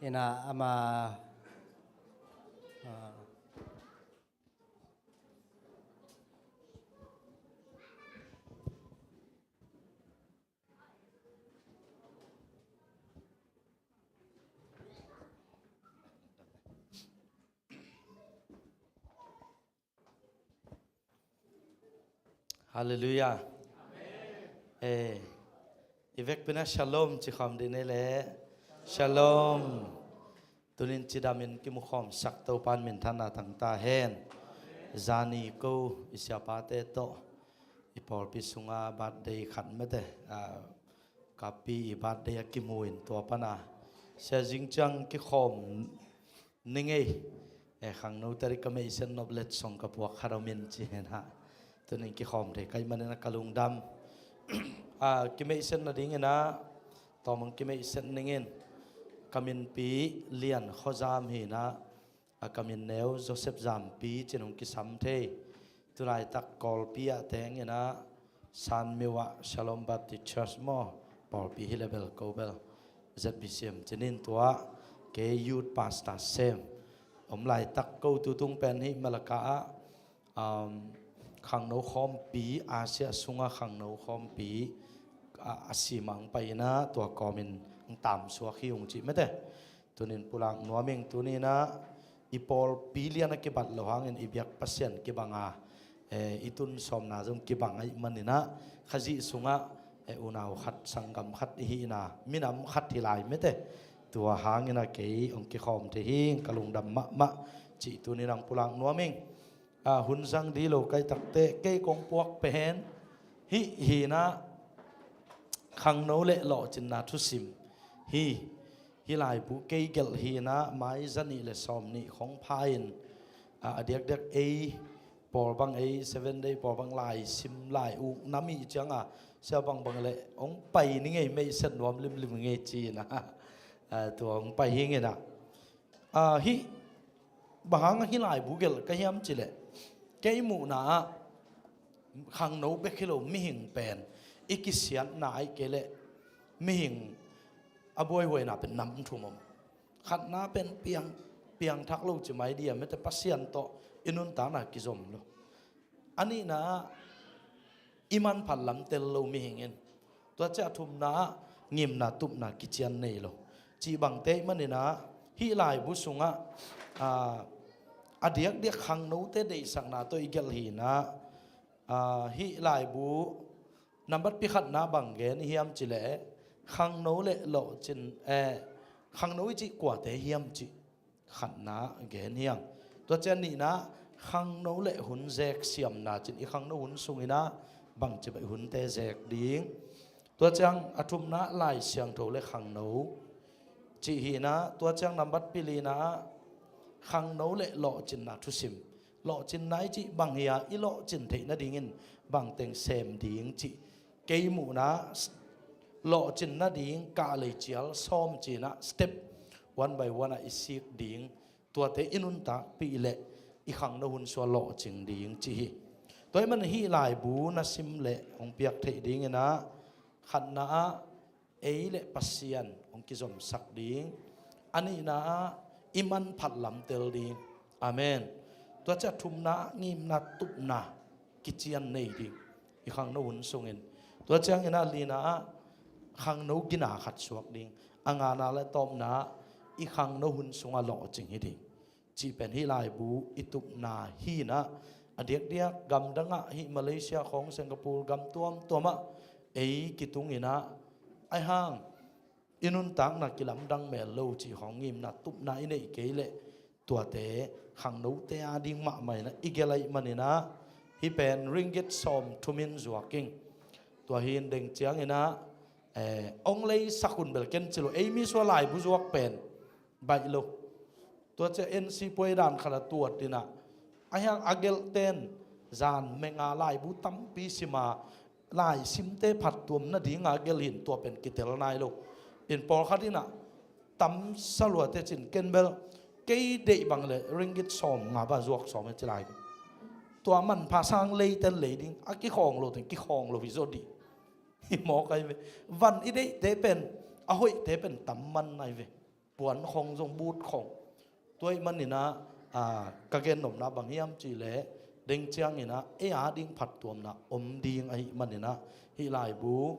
ina ama Halleluiah. Eh, i vekpi-in ah shalom ci khawm dih ni le. Shalom. Tunin cidamin kimukhawmsak Topan minthanna tang ta hen. Zani ko i siapate tawh i pawlpi sunga birthday khat mete, ah, kapi i birthday a kimu in tua pana sia zing ciang kikhawm ni ngei. Eh, khangnote ding ka meihset nop letsong ka puak khat om in ci hen ah. Tunin kikhawm thei ka hih manin ah ka lungdam. Ah, kimeihset nadingin ah tawmang kimeihset ning in. Ka minpi Lian Khuazam hi-in ah, a ka min neu Joseph Zampi ci-in hong kisam thei. Tulaitak Kawlpi ah teng in ah Sanmyo ah Shalom Baptist Church maw, pawlpi hi le bel ko bel Z B C M ci-in tua kei youth pastor sem. Om laitak ko tutung pen hih Malacca ah, um, khangno khawmpi, Asia sunga khangno khawmpi a, a simang pai-in ah tua kawmin hong tamsuak hi ung cih mete. Tunin pulak nuam ing, tunin ah i pawlpi lian a kibat lo hangin i biak Pasian kibang a, eh, i tun sawmna zong kibang ahih manin ah Khazih sungah, eh, unau khat, sanggam khat i hihna, minam khat hi lai mete. Tua hangin ah kei hong kikhawm thei hi ing, ka lungdam mahmah cih tunin hong pulak nuam ing. Ah, hun zang dih lo ka hih takteh kei kong puak pen hih hi-in ah khangno le lawhcinna thusim hi. Hih laibu kei gelh hi-in ah mai zanih le sawmnih khong pha-in, ah, a diakdiak ei pawl bang, ei Seven Day pawl bang lai sim lai uk nam i hih ciang a, sia bangbang le hong pai ni ngei, meihset nuam limlim ngei ci-in ah, ah, tua hong pai hi ing in ah. Ah, hih bang hang a hih laibu gelh ka hiam cih leh, kei muhna ah khangno bek hi lo, mihing pen i kisiatna ahih kei leh mihing a buaihuaina pen nam thum om. Khatna pen piang, piangthak lo ci mai dih a, mete, Pasian tawh i nuntakna kizom lo. A nihna ah i manphat lam tel lo mihing in. Tua ciang a thumna ah ngimna tupna kician nei lo. Cih bangte ahih manin ah hih laibu sungah, ah, a diakdiak khangnote deihsakna tawh i gelh hi-in ah, ah, hih laibu nambat pi khatna bang gen i hiam cih leh khangno le lawhcin, eh, khangno i cih kuate hiam cih khatna gen hi ing. Tua ciang nihna khangno le hun zek siamna ci-in i khangno hun sungin ah bangci bang hunte zek ding. Tua ciang a thumna Lai Siangtho le khangno cih hi-in ah, tua ciang nambat pi lina ah khangno le lawhcinna thusim. Lawhcinna i cih bang hi a, i lawhcin theih nadingin bangteng sem ding cih. Kei muhna, lawhcin nading kahlei cial sawm ci-in ah step one by one ah i sik ding. Tuate i nuntakpih leh i khangno hun sung ah lawhcing ding cih hi. Tua ahih manin hih laibu na sim leh hong piak theih dingin ah, khatna ah ei le Pasian hong kizomsak ding. A nihna ah i manphat lam tel ding. Amen. Tua ciang a thumna ah ngimna tupna kician nei ding i khangno hun sungin. Tua ciangin ah lina ah khangno gina khat suak ding. A ngana le tawpna ah i khangno hun sungah lawhcing hi ding. Cih pen hih laibu i tupna hi-in ah, a diakdiak gamdang ah, hih Malaysia khawng, Singapore gam tuamtuam ah ei kitung in ah, ahih hang i nuntakna kilamdang mel lo cih khawng ngimna tupna i neih kei leh tuate khangnote ading mahmah in ah i gelh ahih manin ah, hih pen ringgit sawmthum in zuak ing. Tua hi-in deng ciangin ah, eh, hong leisak un bel ken ci lo, ei mi sung ah laibu zuak pen baih lo. Tua ciang N C puai dan khat ah tuat in ah, ahih hang a gelhte in zan menga laibu tampi sim a, laisimte phattuam nading a gelh hi-in tua pen kitel nai lo. In pawlkhat in ah tamsa lua teh ci-in, ken bel kei deih bang leh ringgit sawmnga bang zuak sawm e ci lai. Tua manpha sang leite in lei ding, a kikhawng lote in kikhawng lo hi zaw dih. Hi mawk ahi ve. Van i deihte pen, a hoihte pen tam man ahi ve. Puan khawng zong, but khawng. Tua ahih manin ah, ah, ka gen nopna bang hiam cih leh, deng ciangin ah ei ading phattuamna om ding ahih manin ah, hih laibu,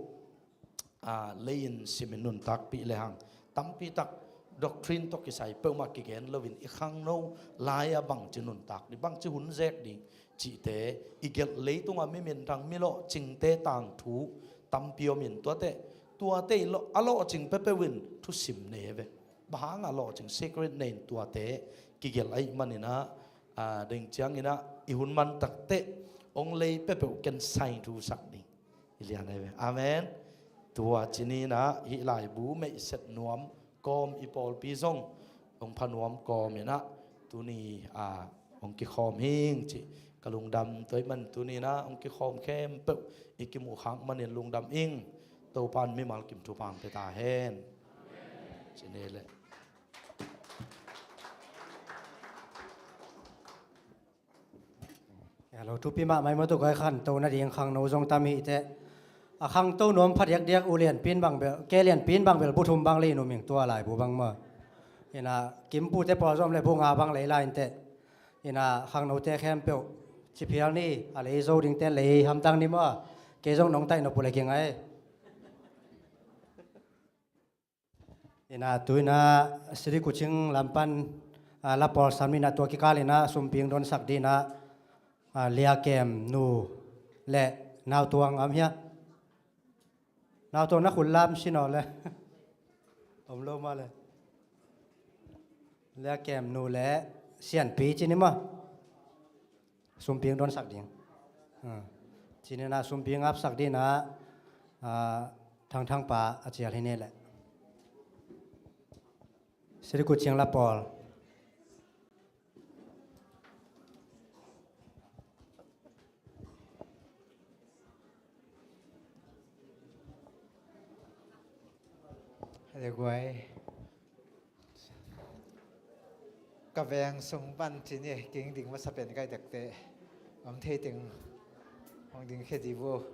ah, lei-in simin nuntakpih lehang tampi tak doctrine tawh kisai peuhmah kigen loin i khangno lai-a bangci nuntak ding, bangci hun zek ding cihte i gelh, leitungah mi minthang, mi lawhcingte tangthu tampi om in, tuate, tuate i lawh, a lawhcing peuhpeuh in thusim nei ve. Bang hangah lawhcing, secret nei in tuate kigelh ahih maninah, a, deng cianginah i hun man takteh hong lei peuhpeuh ken sainthusak ding i lian ahi ve. Amen. Tua ci-in ah hih laibu meihset nuam kawm, i pawlpi zong hong pha nuam kawm inah tuni, a, hong kikhawm hing cih ka lungdam. Tua ahih man tuni inah hong kikhawm khempeuh i kimuh khak manin lungdam ing. Topa'n mimal kim thupha hong pia ta hen. Ci ni leh. Hello, thupi mahmah, i mawtaw koi khangto nading khangno zong tam hi teh. A khangto nuam pha diakdiak u Lianpi in bang bel, kei Lianpi in bang bel bu thum bang lei nuam ing, tua laibu bang maw. Inah kimpute pawl zong le bu nga bang lei lai in teh. Inah khangnote khempeuh ci phial ni, a lei zo dingte'n lei hamtang ni maw. Kei zong nong taih nop uh le kingai. Inah tu inah Sri Kuching lam pan, a, la pawl sam inah tua kikal inah Sumping donsak ding inah, a, Lia Kem nu le Nau Tuang om hia? Nau Tuang na khut lam sin aw le. Om lo mah le. Lia Kem nu le Sianpi ci ni maw. Sumping donsak ding. A, ci ni inah Sumping apsak ding inah, a, Thangthang pa a cial hi ni leh. Sri Kuching la pawl. Hale guai. Ka veng sung pan ci ni, king ding masa pen kai dekte. Om thei teng hong ding khe di vo.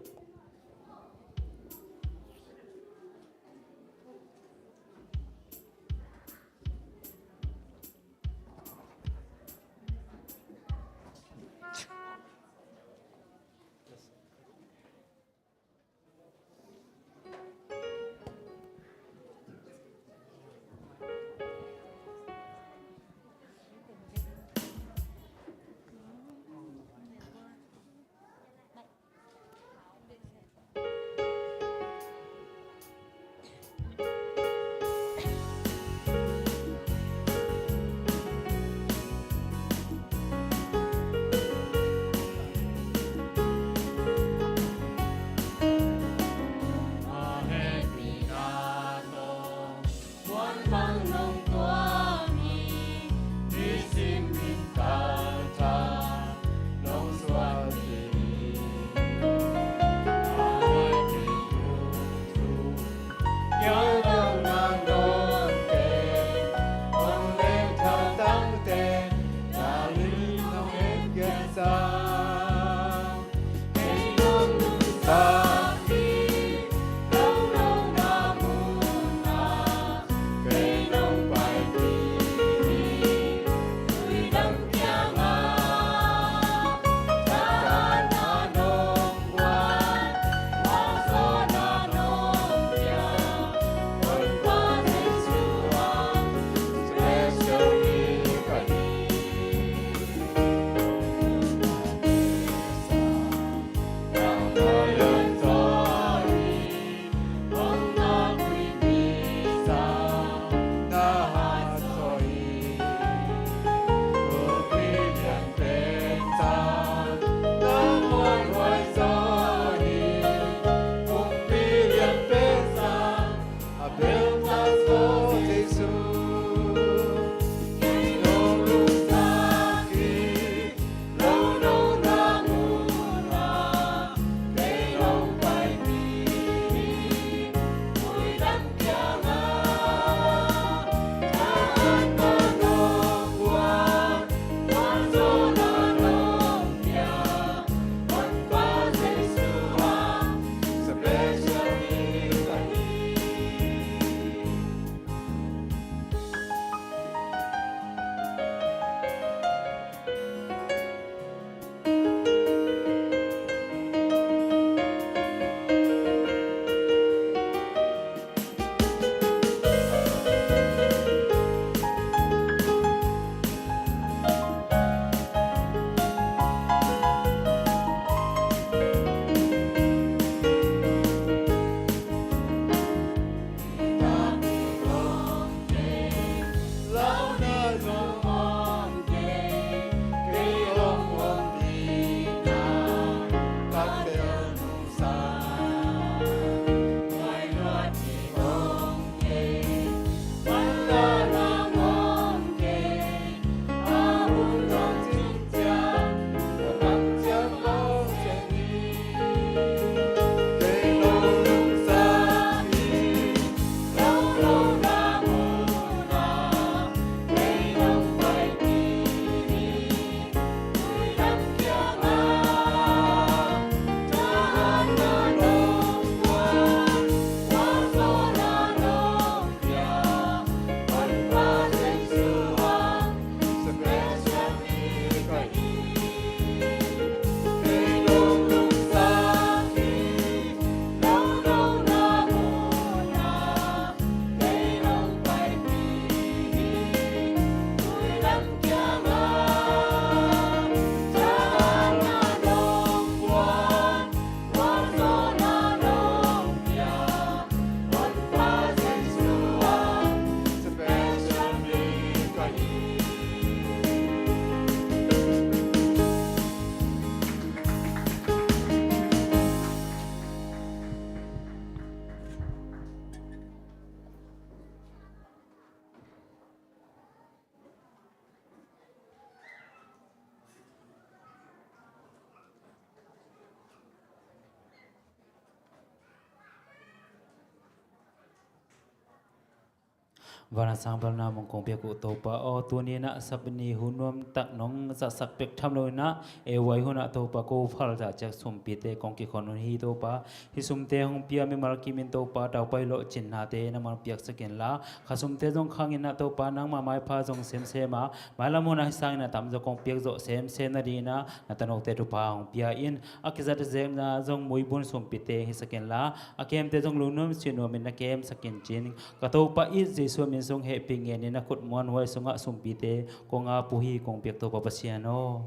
Van a sang palna mong kong piak uh Topa aw, tuni in ah Sabbath ni hun nuam tak nong zahsak pek tham lo in ah, ei vai hun ah Topa ko phal zah ciak sumpite kong kikhon hun hi Topa. Hih sumte hong pia mimal kim in Topa, taupai lawh cinnate na mang piaksak inla, kha sumte zong khang in ah Topa, nangmah maipha zong semsem a, mailam hun ah hih sangin a tamzaw kong piak zawh semsem nadingin ah na tanukte thupha hong pia in, a kizat a zekna zong muibun sumpite hisak inla, a kemte zong lungnuam sinuam in na kemsak in ci-in, ka Topa i Jesuh min sung hehpih ngenin na khut muanhuai sungah sumpite kong ap uh hi, kong piak Topa Pasian aw.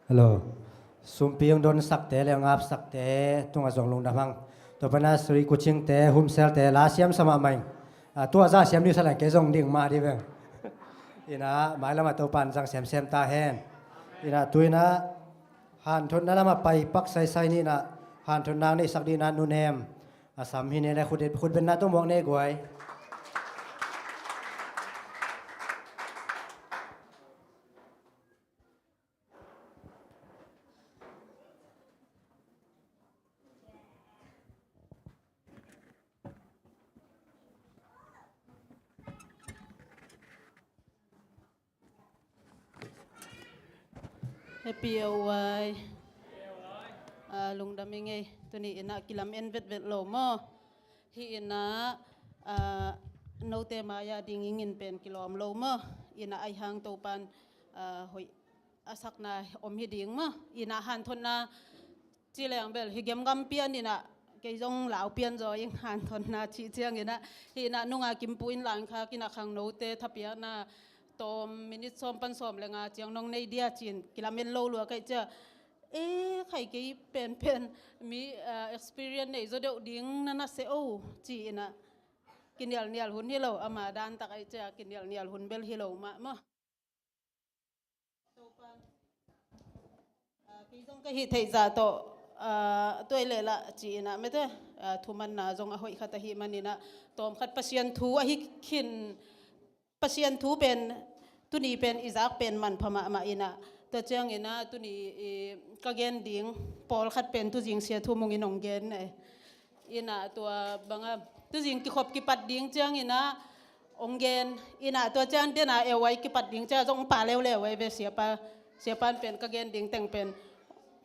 Hello. Sumpi hong donsakte le hong apsakte tungah zong lungdam hang. Tua pana sri kucingte, humselte, la siam sa mahmah ing. Ah, tua zah siam ding sa leng kei zong ding mah dih veng. Ina, mailam ah Topan zang semsem ta hen. Ina, tu ina, hanthotna lamah pai pak saisai ni ina, hanthotna ang neihsak dih ina, nunem. A sam hi ni le khut, khut benna tawh muak nei guai. Happy awai. Ah, lungdam i ngei. Tuni ina kilam en vetvet lo maw. Hi ina, ah, note maya ding ingin pen kilawm lo maw. Ina ai hang Topan, ah, hoih a sakna om hi ding maw. Ina hanthotna ci leng bel hi gemgam pian ina, kei zong lau pian zaw ing hanthotna cih ciang ina, hi ina nunga kimpu in lang kha kina khangnote thapiakna tawm minit sawm pan sawm le nga ciang nong nei dia cin kilamen lo lua kaih cia. E, khai kei penpen mi, ah, experience nei zaw deuh ding na na se o ci ina kinialnial hun hi lo, ama dan tak ai cia kinialnial hun bel hi lo mah maw. Topa, ah, kei zong ka hih theih zah tawh, ah, tuai leh lah ci-in ah mete, ah, thumanna zong a hoih khat ahih manin ah tawmkhat Pasian thu ahi khin, Pasian thu pen tuni pen i zak pen manpha mahmah in ah, tua ciangin ah tuni i ka gen ding pawlkhat pen tuzing sia thu mungin hong gen eh. Ina tua banga tuzing kikhop kipat ding ciang ina ong gen ina tua ciang dena ewai kipat ding ciang zong pa leuleu ai ve siapa, siapan pen ka gen ding teng pen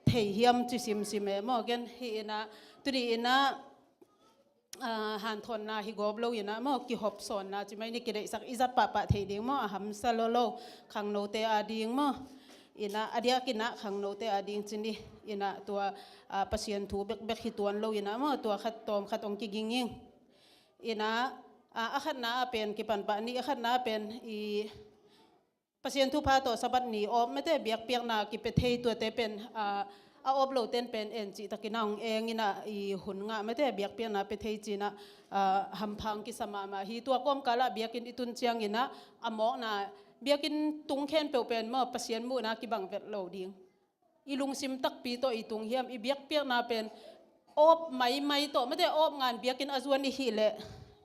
thei hiam ci simsim e maw gen hi ina tuni ina, ah, hanthotna hi gawp lo ina maw kihop sawnna ci mai ni kideihsak i zat pahpah thei ding maw a hamsa lo lo khangnote a ding maw. Ina a diak ina khangnote a ding cin i ina tua, ah, Pasian thu bekbek hi tuan lo ina maw tua khat tawm khat ong kiging ing. Ina, ah, a khatna a pen kipan pah ni a khatna a pen i Pasian thupha tawh Sabbath ni awp mete biakpiakna kipia thei tuate pen, ah, a awp lo ten pen en cih takin a ong eng ina i hun ngah mete biakpiakna pia thei cina, ah, hampha ong kisa mahmah hi tua kawmkala biakin i tun ciang ina a mawkna biakin tung khenpeuh pen maw Pasian muhna kibang vet lo ding. I lungsim takpi tawh i tung hiam i biakpiakna pen awp maimai tawh mete awp ngan biakin a zuan i hih leh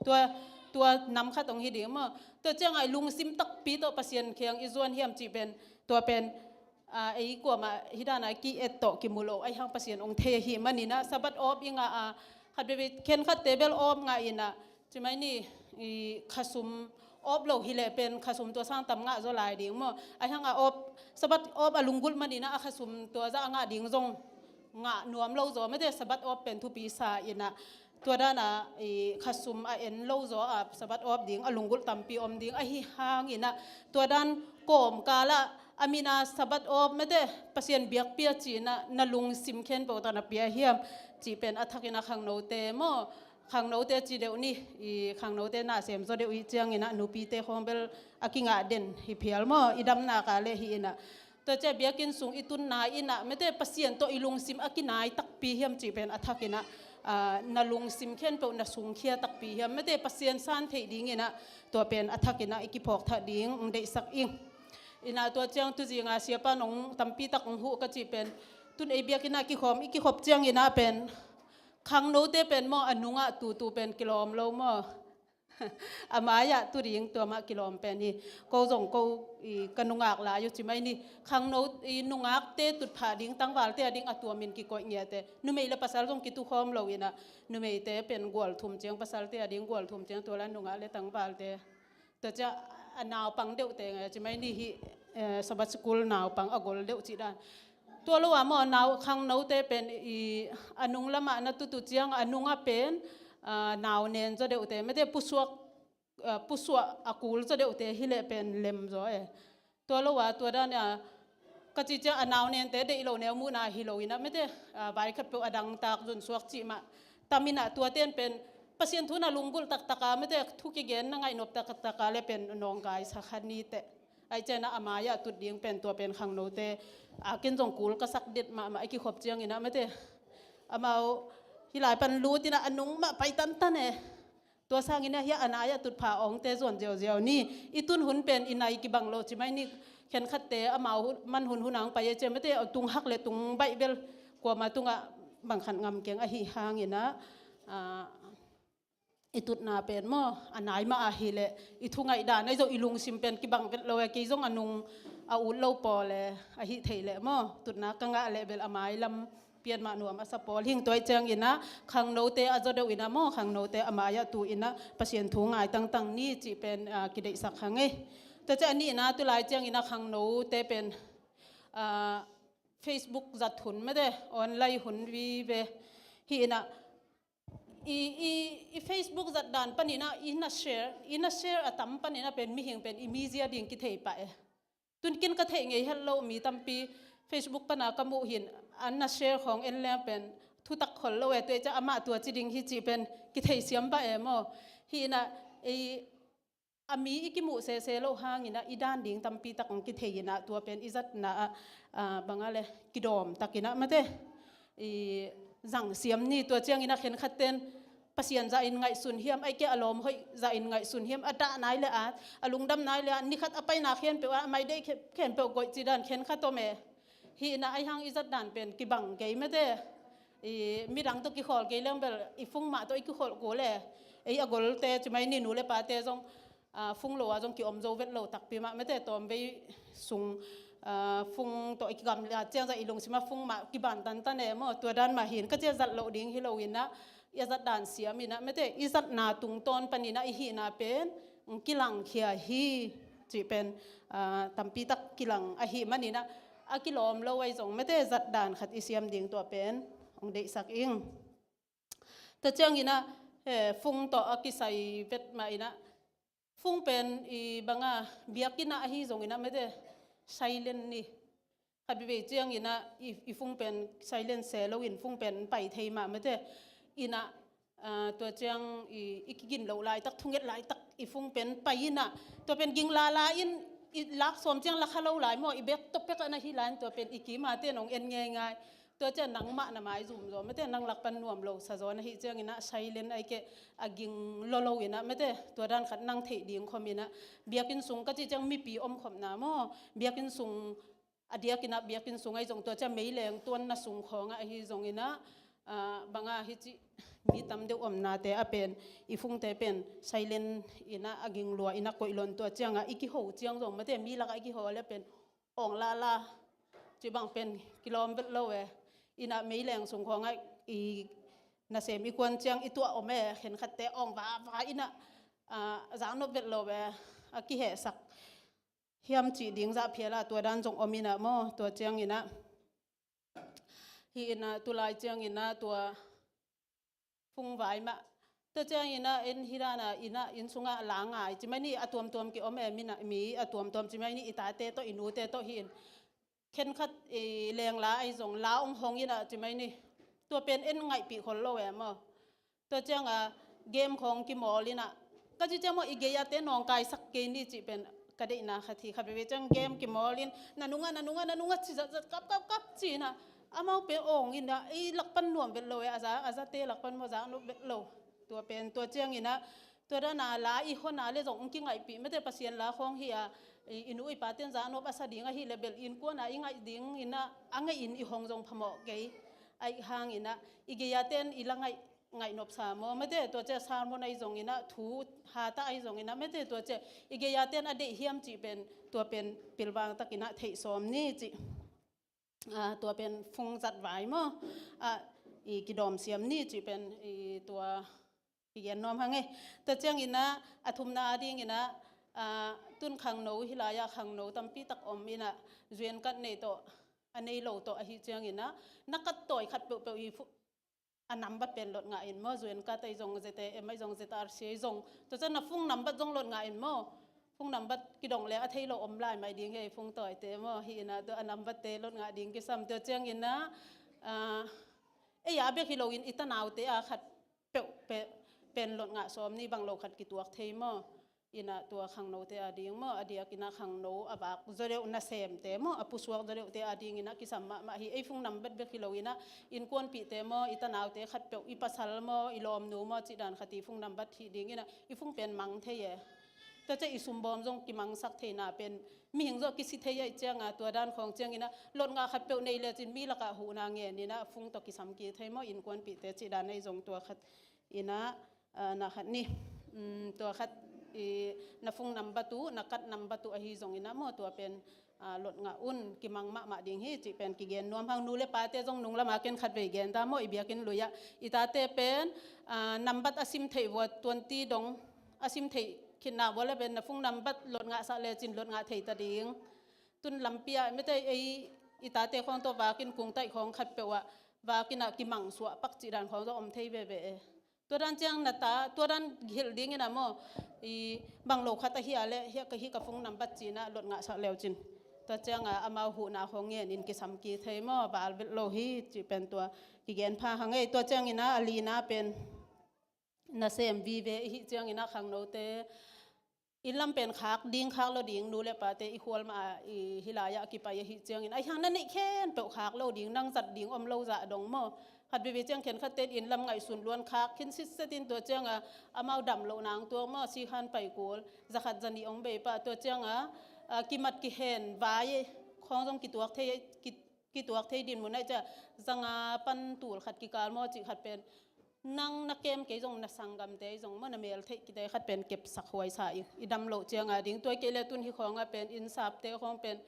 tua, tua nam khat ong hi ding maw. Tua ciangah i lungsim takpi tawh Pasian kheng i zuan hiam cih pen tua pen, ah, ei kuamah hidana ki et tawh kimu lo aihang Pasian ong thei ahih maninah Sabbath awp i ngah a khat veve khenkhatte bel awp ngah inah Ci mai ni, i khasum awp lo hileh pen khasum tua sang tam ngah zaw lai ding maw? Aihang a awp, Sabbath awp a lunggulh maninah a khasum tua zah a ngah ding zong ngah nuam lo zaw mete Sabbath awp pen thupi sa inah tua dana i khasum a en lo zaw a Sabbath awp ding a lunggulh tampi om ding ahi hanginah tua dan kawmkalah a mina Sabbath awp mete Pasian biakpia cinah na lungsim khenpeuh tawh na pia hiam cih pen a thakinah khangnote maw? Khangnote ci deuh ni, i khangnote na sem zaw deuh i cianginah nupite khawng bel a kingah den hi phial maw? I damnak ah le hi inah tua cia biakinn sung i tunna inah mete Pasian tawh i lungsim a kinai takpi hiam cih pen a thakinah, ah, na lungsim khenpeuh na sungkhia takpi hiam mete Pasian san theih dinginah tua pen a thakinah i kiphawk thah ding ong deihsak ing. Inah tua ciang tuzinga siapa nong tampi tak ong huh ka cih pen tun ei biakinnah kikhawm i kikhop cianginah pen khangnote pen maw a nungah tutu pen kilawm lo maw? A mai-ah tu ding tua mah kilawm pen hi. Ko zong ko i ka nungak lai uh ci mai ni. Khangno i nungakte tutphah ding tangvalte a ding a tuamin kikoih ngiate. Numei le pasal zong kitukhawm lo inah. Numeite pen gual thum ciang, pasalte a ding gual thum ciang, tua la nungak le tangvalte. Tua ciang a naupang deuhte ngai ci mai ni hi, eh, Sabbath school naupang a gol deuh cih dan. Tua lo a maw, nau khangnote pen i a nung lamah na tutu ciang a nungah pen, ah, nau nen zaw deuhte. Mete pusuak, ah, pusuak a kul zaw deuhte hi leh pen lem zaw e. Tua lo a, tua dan a, ka ci ciang a nau nente deih lo neu muhna hi lo inah mete, ah, vai khat peuh a dangtak zunsuak cih mah. Tam inah tua ten pen Pasian thu na lunggulh taktak a, mete thu kigen na ngaihnop taktak a le pen nawngkai sa kha ni teh. Ai cianah a mai-ah tut ding pen tua pen khangnote. A ken zong kul ka sak det mahmah a kikhop ciang inah mete. Amau hi lai pan lut inah a nung mah pai tantan e. Tua sangin ahi a nai-ah tutphah awngte zuan ziauziau ni. I tun hun pen i nai kibang lo ci mai ni. Khenkhatte amau man hun hun ang pai e ciamate a tung hak le tung baih bel kuama tungah bang khat ngam keng ahi hangin ah, ah, i tutna pen maw, a nai mah ahi leh i thu ngaihdan ahi zong i lungsim pen kibang vet lo e, kei zong a nung a ut lo pawl e, ahi thei leh maw, tutna ka ngah leh bel a mai lam pian mah nuam a sa pawl hing. Tua ciang inah khangnote a zaw deuh inah maw, khangnote a mai-ah tu inah Pasian thu ngai tangtang ni cih pen, ah, kideihsak hang e. Tua ciang a nihna tu lai ciang inah khangnote pen, ah, Facebook zat hun mete, online hun vive hi inah i, i, i Facebook zat dan pan inah i na share, i na share a tam pan inah pen mihing pen i mizia ding kithei pah e. Tun ken ka theih ngei het lo mi tampi Facebook pana ka muh hin, an na share khawng en leng pen thutak khol lo e, tua ciang amah tua ci ding hi cih pen kithei siam pah e maw. Hi inah i a mi i kimuh sese lo hang inah i dan ding tampi tak ang kithei inah tua pen i zatna ah, ah, bang a le kidawm tak inah mate i zang siam ni. Tua ciang inah khenkhat ten Pasian zah in ngaihsun hiam, ai ke a lawm hoih zah in ngaihsun hiam, a dah nai le a, a lungdam nai le a, nikhat a paina khempeuh a, a mai deih khe-, khempeuh koih ci dan khenkhat om e. Hi inah ai hang i zat dan pen kibang kei mete. I midang tawh kikhawl kei leng bel i fung mah tawh i kikholh kul e. Ei a golte ci mai ni, nu le pate zong, ah, fung lo ah zong kiom zo vet lo takpi mah mete, tawmvei sung, ah, fung tawh i kigamlat ciang zah i lungsim ah fung mah kiban tantan e maw, tua dan mah hin ka cia zat loh ding hi lo inah, i a zat dan siam inah mete, i zatna tungtawn pan inah i hihna pen kilangkhia hi cih pen, ah, tampi tak kilang ahi man inah a kilawm lo ahi zong mete zat dan khat i siam ding tua pen hong deihsak ing. Tua ciang inah, eh, fung tawh a kisai vet mah inah fung pen i bang a biakinn ah ahi zong inah mete silent ni. Khat veivei ciang inah i, i fung pen silent se lo in fung pen pai thei mah mete inah, ah, tua ciang i, i kigin loh laitak, thunget laitak i fung pen pai inah tua pen ging lala in i lak sawm ciang la kha lo lai maw, i bek tawh pek ah na hi lai in tua pen i kim a ten hong en ngeingai. Tua ciang nangmah na maizum zaw mete, nang lak pan nuam lo sa zaw na hi ciang inah silent ai ke a ging lolo inah mete, tua dan khat nang theih ding khawm inah biakinn sung ka ci ciang mipi om khopna maw, biakinn sung a diak inah biakinn sung ahi zong tua ciang meileng tuanna sung khawng ah ahi zong inah, ah, bang a hi cih mi tam deuh omnate a pen i fungte pen silent inah a ging lua inah koih lon tua ciang ah i kiho ciang zong mete mi lak ah i kiho a le pen awng lala cih bang pen kilawm vet lo e. Inah meileng sung khawng ah i nasem i kuan ciang i tuah om e, khenkhatte awng vava inah, ah, zaknop vet lo e, a kihehsak hiam cih ding zah phial a tua dan zong om inah maw, tua ciang inah hi inah tu lai ciang inah tua fung vai mah. Tua ciang inah en hi dan a inah inn sungah la ngai ci mai ni, a tuamtuam kiom e, mi a tuamtuam ci mai ni, i tate tawh i nute tawh hi in. Khenkhat i lengla ahi zong la hong hong inah ci mai ni. Tua pen en ngaihpih khol lo e maw. Tua ciang a game khawng kimawl inah ka ci ciang maw i gei a te nawngkaisak kei ni cih pen ka deihna khat hi. Khat veivei ciang game kimawl in na nungah, na nungah, na nungah ci zatzat kap kap kap ci inah amau pen awng inah i lak pan nuam vet lo e, a za, a zate lak pan maw zaknop vet lo. Tua pen tua ciang inah tua dan a la i hon a le zong hong kingaihpih mete, Pasian la khawng hi a, i, i nu i pa ten zaknop a sa ding ahi le bel innkuan a i ngaih ding inah a ngaih in i hong zong phamawh kei. Ahi hang inah i gei a ten i la ngaih ngaihnopsa maw, mate tua ciang sermon ahi zongin ah, thu hatah ahi zongin ah, mate tua ciang i gei-a ten a deih hiam cih pen, tua pen pilvang takin ah theih sawm ni cih, ah, tua pen phung zat vai maw, ah, i kidawm siam ni cih pen, i tua kigen nuam hang e. Tua ciangin ah, a thumna a dingin ah, ah, tun khangno hi lai-ah khangno tampi tak om in ah, zu en kat nei tawh, a nei lo tawh ahi ciangin ah, na kat tawi khat peuhpeuh i phu-, a nambat pen lot ngah in maw, zu en kat ahi zong, Z A M ahi zong, Z R C ahi zong. Tua ciang na phung nambat zong lot ngah in maw. Phung nambat kidong le a thei lo om lai mai ding hi, phung tawite maw. Hi in ah tua a nambatte lot ngah ding kisam. Tua ciangin ah, ah, ei a bek hi loin i tanaute a khat peuh pe-, pen lot ngah sawm ni, bang lo khat kituak thei maw. In ah tua khangnote a ding maw, a diakin ah khangno a vak zaw deuh nasemte maw, a pusuak zaw deuhte a dingin ah kisam mahmah hi. Ei phung nambat bek hi loin ah, innkuanpihte maw, i tanaute khat peuh, i pasal maw, i lawmnu maw, cih dan khat i phung nambat hi dingin ah, i phung pen mang thei e. Tua ciang i sumbawm zong kimangsak theihna pen, mihing zong kisi thei ahih ciangin ah, tua dan khawng ciangin ah, lot ngah khat peuh nei lecin mi lakah huhna ngen in ah, phung tawh kisam kik thei maw, innkuanpihte cih dan ahi zong tua khat in ah, ah, na khat ni. Um, tua khat i, na phung nambat uh, na kat nambat uh ahi zongin ah maw, tua pen, ah, lot ngah un, kimang mahmah ding hi cih pen kigen nuam hang. Nu le pate zong nung lamah ken khat vei gen ta maw, i biakinn lui-ah. I tate pen, ah, nambat a sim theih vua, twenty dong a sim theih khitna vua le pen na phung nambat lot ngahsak lecin lot ngah thei ta ding. Tun lampi-ah mate ei i tate khawng tawh vakin kungtaih khawng khat peuh ah vakin ah kimangsuah pak cih dan khawng zong om thei veve e. Tua dan ciang na ta, tua dan hilh dingin ah maw, i bang lo khat ahi a leh, hi ka, hi ka phung nambat ci-in ah lot ngahsak lecin, tua ciang ah amau huhna khawng ngen in kisam kik thei maw, val vet lo hi cih pen tua kigen pha hang e. Tua ciangin ah a lina pen nasem vive i hih ciangin ah khangnote, inn lam pen khak ding khak lo ding, nu le pate i khual mah ah, i hi lai-ah a kipai ahih ciangin, ahi hang na neih khempeuh khak lo ding, nang zat ding om lo zah dong maw. Khat veve ciang khenkhatte in inn lam ngaihsun luan khak khin sitset in, tua ciang ah amau dam loh nang tuak maw, sikhan pai kul, za khat za nih hong bei pah, tua ciang ah, ah, kimat kihen vai khawng zong kituak thei, ki-, kituak thei dinmun ahih ciang, za nga pan tul khat kikal maw cih khat pen, nang na kem kei zong, na sanggamte zong maw, na mel theih kite khat pen kepsak huaisa i, i dam loh ciang a ding. Tua kei le tun hi khawng ah pen, inn sapte khawng pen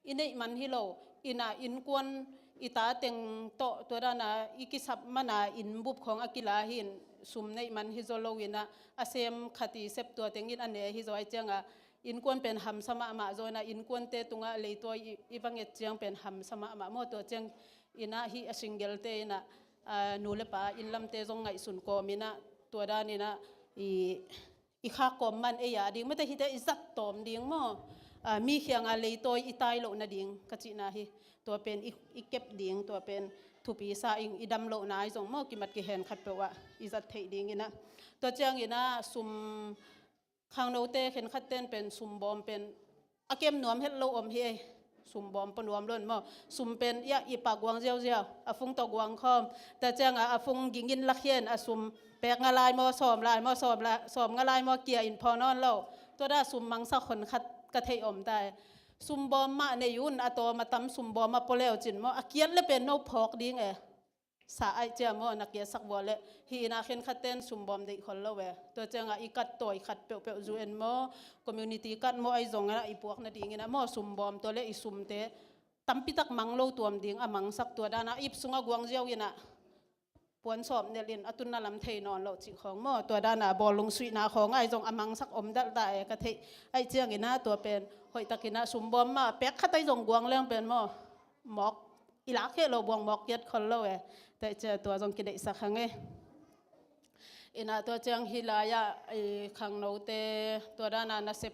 i neih man hi lo, inn ah innkuan i ta teng tawh tua dan a i kisap man a, inn bup khawng a kila hi in, sum neih man hi zaw lo in ah, a sem khat i sep tua teng in a ne hi zaw ahih ciang ah, innkuan pen hamsa mahmah zaw in ah, innkuante tungah leitawi i, i va nget ciang pen hamsa mahmah maw. Tua ciangin ah hih a single-te in ah, ah, nu le pa inn lamte zong ngaihsun kawm in ah, tua dan in ah i, i khak kawm man ei a ding, mate hihte i zat tawm ding maw. Ah, mi kiangah leitawi i tai loh nading ka cihna hi. Tua pen i, i kep ding, tua pen thupi sa ing, i dam loh nai zong maw, kimat kihen khat peuh ah i zat theih ding in ah. Tua ciangin ah sum, khangnote khenkhatte in pen sumbawm pen a kem nuam het lo om hi e. Sumbawm pua nuam lo in maw. Sum pen ia i pak guang ziauziau, a phung tawh guang khawm. Tua ciang ah a phung ging in lakhia in, a sum pek nga lai maw, sawm lai maw, sawm la-, sawm nga lai maw, kia in phaw nawn lo. Tua dan sum mangsak honkhat ka theih om ta e. Sumbawm mah nei un, a tawm a tam sumbawm a pua lecin maw, a kiat le pen no phawk ding e. Sa ahih ciang maw, na kiatsak vua leh, hih in ah khenkhatte in sumbawm deih khol lo e. Tua ciang ah i kat tawi khat peuhpeuh, zu en maw, community kat maw, ahi zongin ah i puak nadingin ah maw, sumbawm, tua leh i sumte tampi tak mang lo tuam ding a mangsak, tua dan a ip sungah guang ziau in ah puan sawp nelh in a tunna lam thei nawn loh cih khawng maw, tua dan a bawlung suihna khawng ahi zong a mangsak om dalh ta e ka theih. Ahih ciangin ah tua pen hoihtakin ah sumbawm mah pek khat ahi zong guang leng pen maw, mawk i lak kheh lo, buang mawk kiat khol lo e. Tua ciang tua zong kideihsak hang e. In ah tua ciang hih lai-ah i khangnote, tua dan a nasep,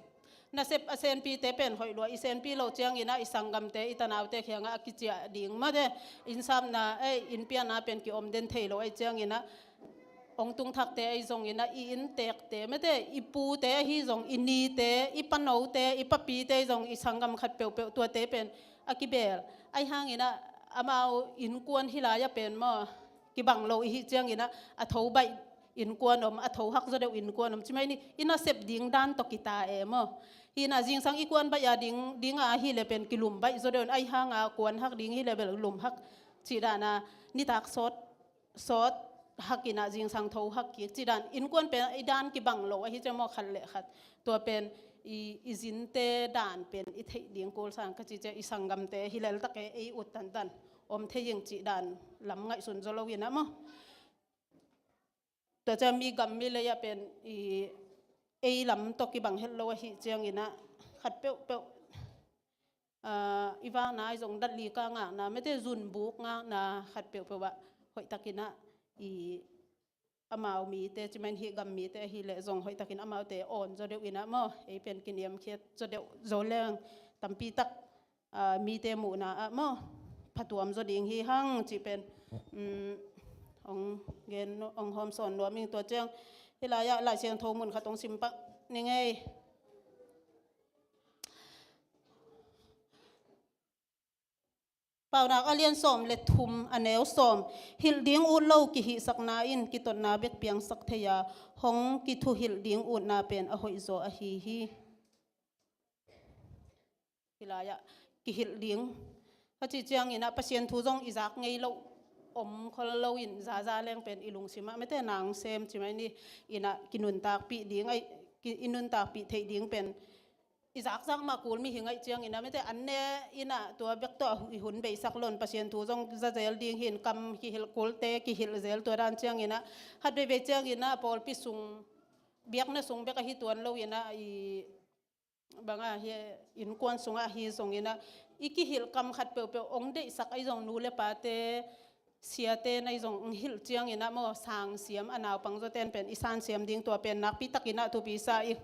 nasep a senpihte pen hoih lua, i senpih loh ciangin ah i sanggamte, i tanaute kiangah a kiciah ding mate, innsapna, eh, innpiakna pen kiom den thei lo ahih ciangin ah, hong tung thakte ahi zongin ah, i inntekte mate, i pute ahi zong, i nite, i panote, i papite ahi zong, i sanggam khat peuhpeuh, tuate pen a kibel. Ahih hangin ah amau innkuan hih lai-ah pen maw, kibang lo i hih ciangin ah, a tho baih innkuan om, a tho hak zaw deuh innkuan om, ci mai ni, i nasep ding dan tawh kita e maw. Hih in ah zingsang i kuan baih a ding, ding a hih leh pen kilum baih zaw deuh in, ahih hang a kuan hak ding hih leh bel lum hak, cih dan a nitak sawt, sawt, hak in ah zingsang tho hak kik ci dan, innkuan pen i dan kibang lo ahi ciang maw, khat le khat. Tua pen i, i zinte dan pen i theih ding kul sang ka ci ciang, i sanggamte hi lel tak e, ei ut tantan om thei ing ci dan lam ngaihsun zaw lo in ah maw. Tua ciang mi gam mi lei ah pen i, ei lam tawh kibang het lo ahi ciang in ah khat peuhpeuh, ah, i vakna ahi zong dat li ka ngakna, mete zunbuk ngakna khat peuhpeuh ah hoih tak in ah i, amau mite, ci mai in hih gam mite ahi leh zong hoih tak in amaute awn zaw deuh in ah maw, ei pen kiniamkhiat zaw deuh zaw leng tampi tak, ah, mite muhna ah maw, phatuam zaw ding hi hang cih pen, um, hong gen, hong hawmsawn nuam ing. Tua ciang hih lai-ah Lai Siangtho mun khat hong sim pah ning ei. Paunak a lian sawm le thum, a neu sawm. Hilh ding ut lo kihihsakna in kitotna bek piangsak thei a, hong kithuhilh ding utna pen a hoih zaw ahi hi. Hih lai-ah kihilh ding a cih ciangin ah Pasian thu zong i zak ngei loh om khol lo in, zaza leng pen i lungsim ah mete nang sem ci mai ni, in ah kinuntakpih ding, ai, ki, i nuntakpih theih ding pen i zakzak mah kul mihing ahih ciangin ah mete an ne in ah tua bek tawh i hun beisak lo in, Pasian thu zong za zel ding hi in, kam kihilh kulte kihilh zel tua dan ciangin ah, khat veivei ciangin ah pawlpi sung, biakna sung bek ahi tuan lo in ah, i bang a hi, innkuan sungah hi zongin ah i kihilh kam khat peuhpeuh hong deihsak ahi zong, nu le pate, siate na hi zong hong hilh ciangin ah maw, sang siam, a naupang zawten pen i san siam ding, tua pen nakpi takin ah thupi sa i.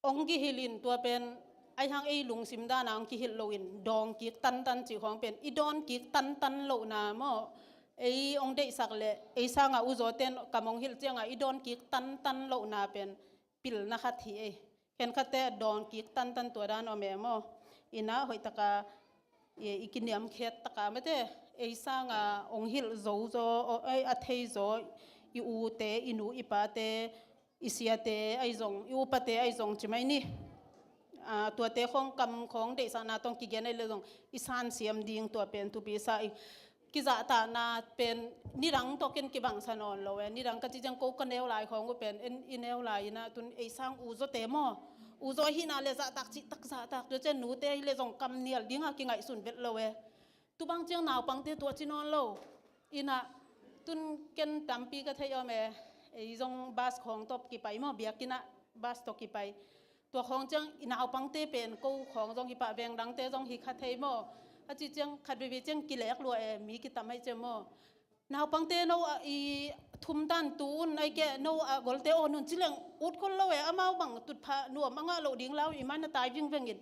Hong kihilh in tua pen ahi hang ei lungsim dan a hong kihilh lo in dawng kik tantan cih khawng pen, i dawn kik tantan lohna maw, ei hong deihsak leh ei sangah u zawten kam hong hilh ciangah i dawn kik tantan lohna pen pilna khat hi ei. Khenkhatte dawn kik tantan tua dan om e maw. In ah hoih taka i, i kiniamkhiat taka mete, ei sanga hong hilh zo zaw, ei a thei zaw, i ute, i nu i pate, i siate ahi zong, i upate ahi zong ci mai ni. Ah, tuate khawng kam khawng deihsakna tawh kigen ahih leh zong i san siam ding, tua pen thupi sa i. Kizahtakna pen nidang tawh ken kibangsa nawn lo e. Nidang ka ci ciang ko ka neu lai khawng uh pen, en, i neu lai in ah tun ei sang u zawte maw, u zaw ahihna le zahtak cihtak zahtak, tua ciang nute hi leh zong kam nial ding a kingaihsun vet lo e. Tu bang ciang naupangte tua ci nawn lo. In ah tun ken tampi ka theih om e. Ei zong bus khawng tawh kipai maw, biakinn ah bus tawh kipai. Tua khawng ciang i naupangte pen ko khawng zong hi pah, veng dangte zong hi kha thei maw. A cih ciang khat veivei ciang kilek lua e, mi kitam ahih ciang maw. Naupangte no a i thum tan tu un, ahih keh no a golte awn un ci leng ut khol lo e, amau bang tutphah nuam a ngah loh ding lau i man a tai vingveng in.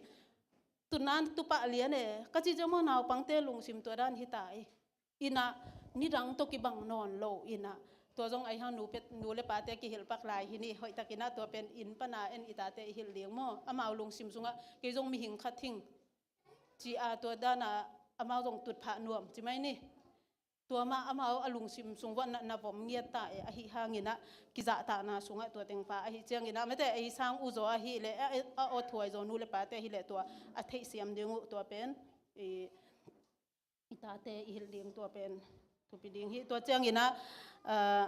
Tun an tu pah lian e, ka cih ciang maw naupangte lungsim tua dan hi ta i. In ah nidang tawh kibang nawn lo in ah. Tua zong ahi hang nu pet, nu le pate kihilh pak lai hi ni, hoih takin ah tua pen inn pan a en i tate i hilh ding maw. Amau lungsim sungah kei zong mihing khat hing ci a, tua dan a amau zong tutphah nuam ci mai ni. Tua mah amau a lungsim sung uah na, na vom ngiat ta e, ahi hangin ah kizahtakna sungah tua teng pha ahih ciangin ah mete ei sang u zaw ahih leh, a, a, a aw thuai zaw nu le pate ahih leh tua a theihsiam ding uh tua pen i, i tate i hilh ding tua pen thupi ding hi. Tua ciangin ah, ah,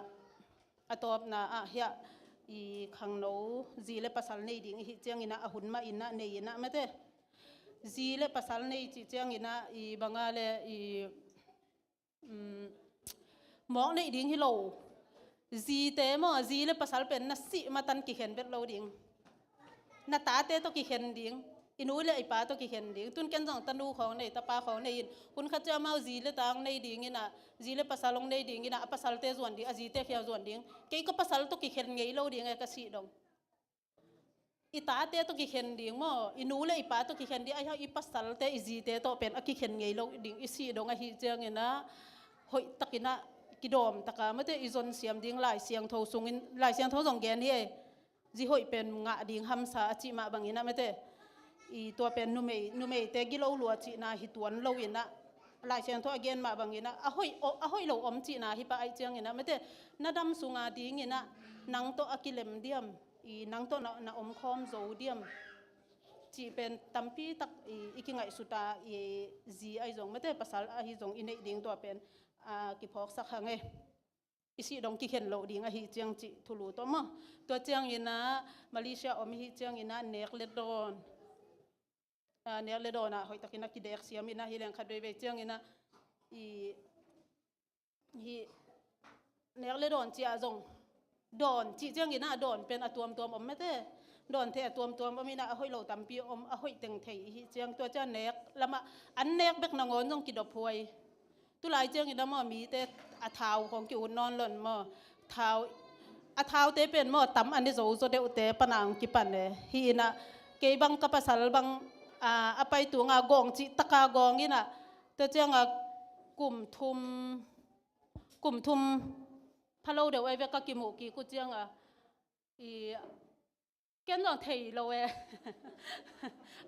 a tawpna ah hiah i khangno zi le pasal nei ding i hih ciangin ah a hun mah in ah nei in ah mete. Zi le pasal nei cih ciangin ah i bang a le i, um, mawk neih ding hi lo. Zite maw, zi le pasal pen na sih matan kikhen vet lo ding. Na tate tawh kikhen ding, i nu le i pa tawh kikhen ding. Tun ken zong tanu khawng nei, tapa khawng nei in, hun khat ciang amau zi le ta hong nei ding in ah, zi le pasal hong nei ding in ah, a pasalte zuan ding, a zite khia zuan ding. Kei ka pasal tawh kikhen ngei lo ding e, ka sih dong. I tate tawh kikhen ding maw, i nu le i pa tawh kikhen ding, ahi hang i pasalte, i zite tawh pen a kikhen ngei lo ding, i sih dong ahih ciangin ah hoih takin ah kidawm taka mete i zon siam ding. Lai Siangtho sungin, Lai Siangtho zong gen hi e. Zi hoih pen ngah ding hamsa a cih mah bangin ah mete. I tua pen numei, numeite gilo lua cihna hi tuan lo in ah, Lai Siangtho a gen mah bangin ah, a hoih, a hoih lo om cihna hi pah ahih ciangin ah mete. Na dam sunga dingin ah nang tawh a kilem diam, i nang tawh na, na omkhawm zo diam cih pen tampi tak i, i kingaihsut a, i zi ahi zong mete, pasal ahi zong i neih ding tua pen a, kiphawksak hang e. I sih dong kikhen loh ding ahi ciang cih thulu tawh maw. Tua ciangin ah Malaysia om i hih ciangin ah nek le dawn, a, nek le dawn ah hoihtakin a kidek siam in ah hi leng khat veivei ciangin ah i, hi nek le dawn ciah zong dawn cih ciangin ah dawn pen a tuamtuam om mate. Dawn thei a tuamtuam om in ah a hoih lo tampi om, a hoih teng thei i hih ciang tua ciang nek lamah an nek bek nangawn zong kidop huai. Tulai ciangin ah maw mite a thau khong ki-ut nawn lo in maw. Thau, a thaute pen maw tam a ne zozo deuhte pana hong kipan e. Hi in ah kei bang ka pasal bang, a, a pai tunga gawng cih taka gawng in ah tua cianga kum thum, kum thum pha lo deuh ai ve ka kimuh kik uh cianga i ken zong thei lo e.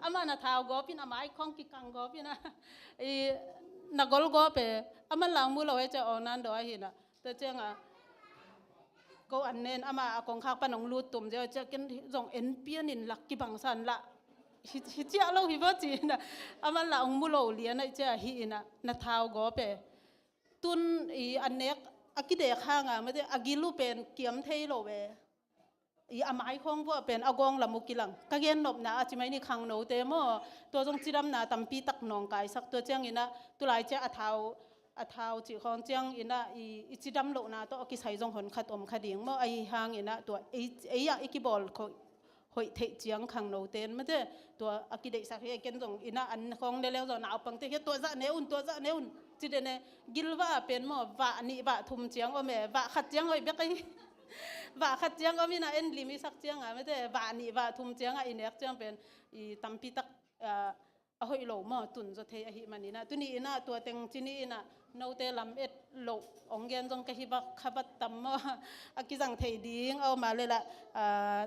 Amah na thau gawp in a mai khong kikang gawp in ah i na gol gawp e. Amah lang mu lo e cia aw nan daw ahi in ah. Tua cianga ko an nen amah a kongkhak pan hong lut tum cia cia ken zong en pian in lak kibang san lah. Hi, hi ciah lo hi va ci in ah. Amah lah hong mu lo lian ah cia hi in ah na thau gawp e. Tun i a nek a kidek hanga mate a gil uh pen kiam thei lo e. I a mai khawng vuah pen a gawng lam uh kilang. Ka gen nopna a ci mai ni khangnote maw. Tua zong cidamna tampi tak nawngkaisak tua ciangin ah tulai cia a thau, a thau cih khawng ciangin ah i, i cidam lohna tawh a kisai zong hon khat om kha ding maw. Ahi hangin ah tua ei, ei ah i kibawl khawh hoih theih ciang khangnote in mate tua a kideihsak hi ken zong in ah an khawng ne leng zong naupangte hi tua zah ne un, tua zah ne un. Ci den e gil vah pen maw vah nih vah thum ciang om e vah khat ciang hoih bek ahi. Vah khat ciang om in ah en lim i sak cianga mate vah nih vah thum cianga i nek ciang pen i tampi tak, a, a hoih lo maw tun zaw thei ahi man in ah tuni in ah tua teng ci ni in ah note lam et loh hong gen zong ka hi va kha vat tam maw. A kizang thei ding a om a le lah, a,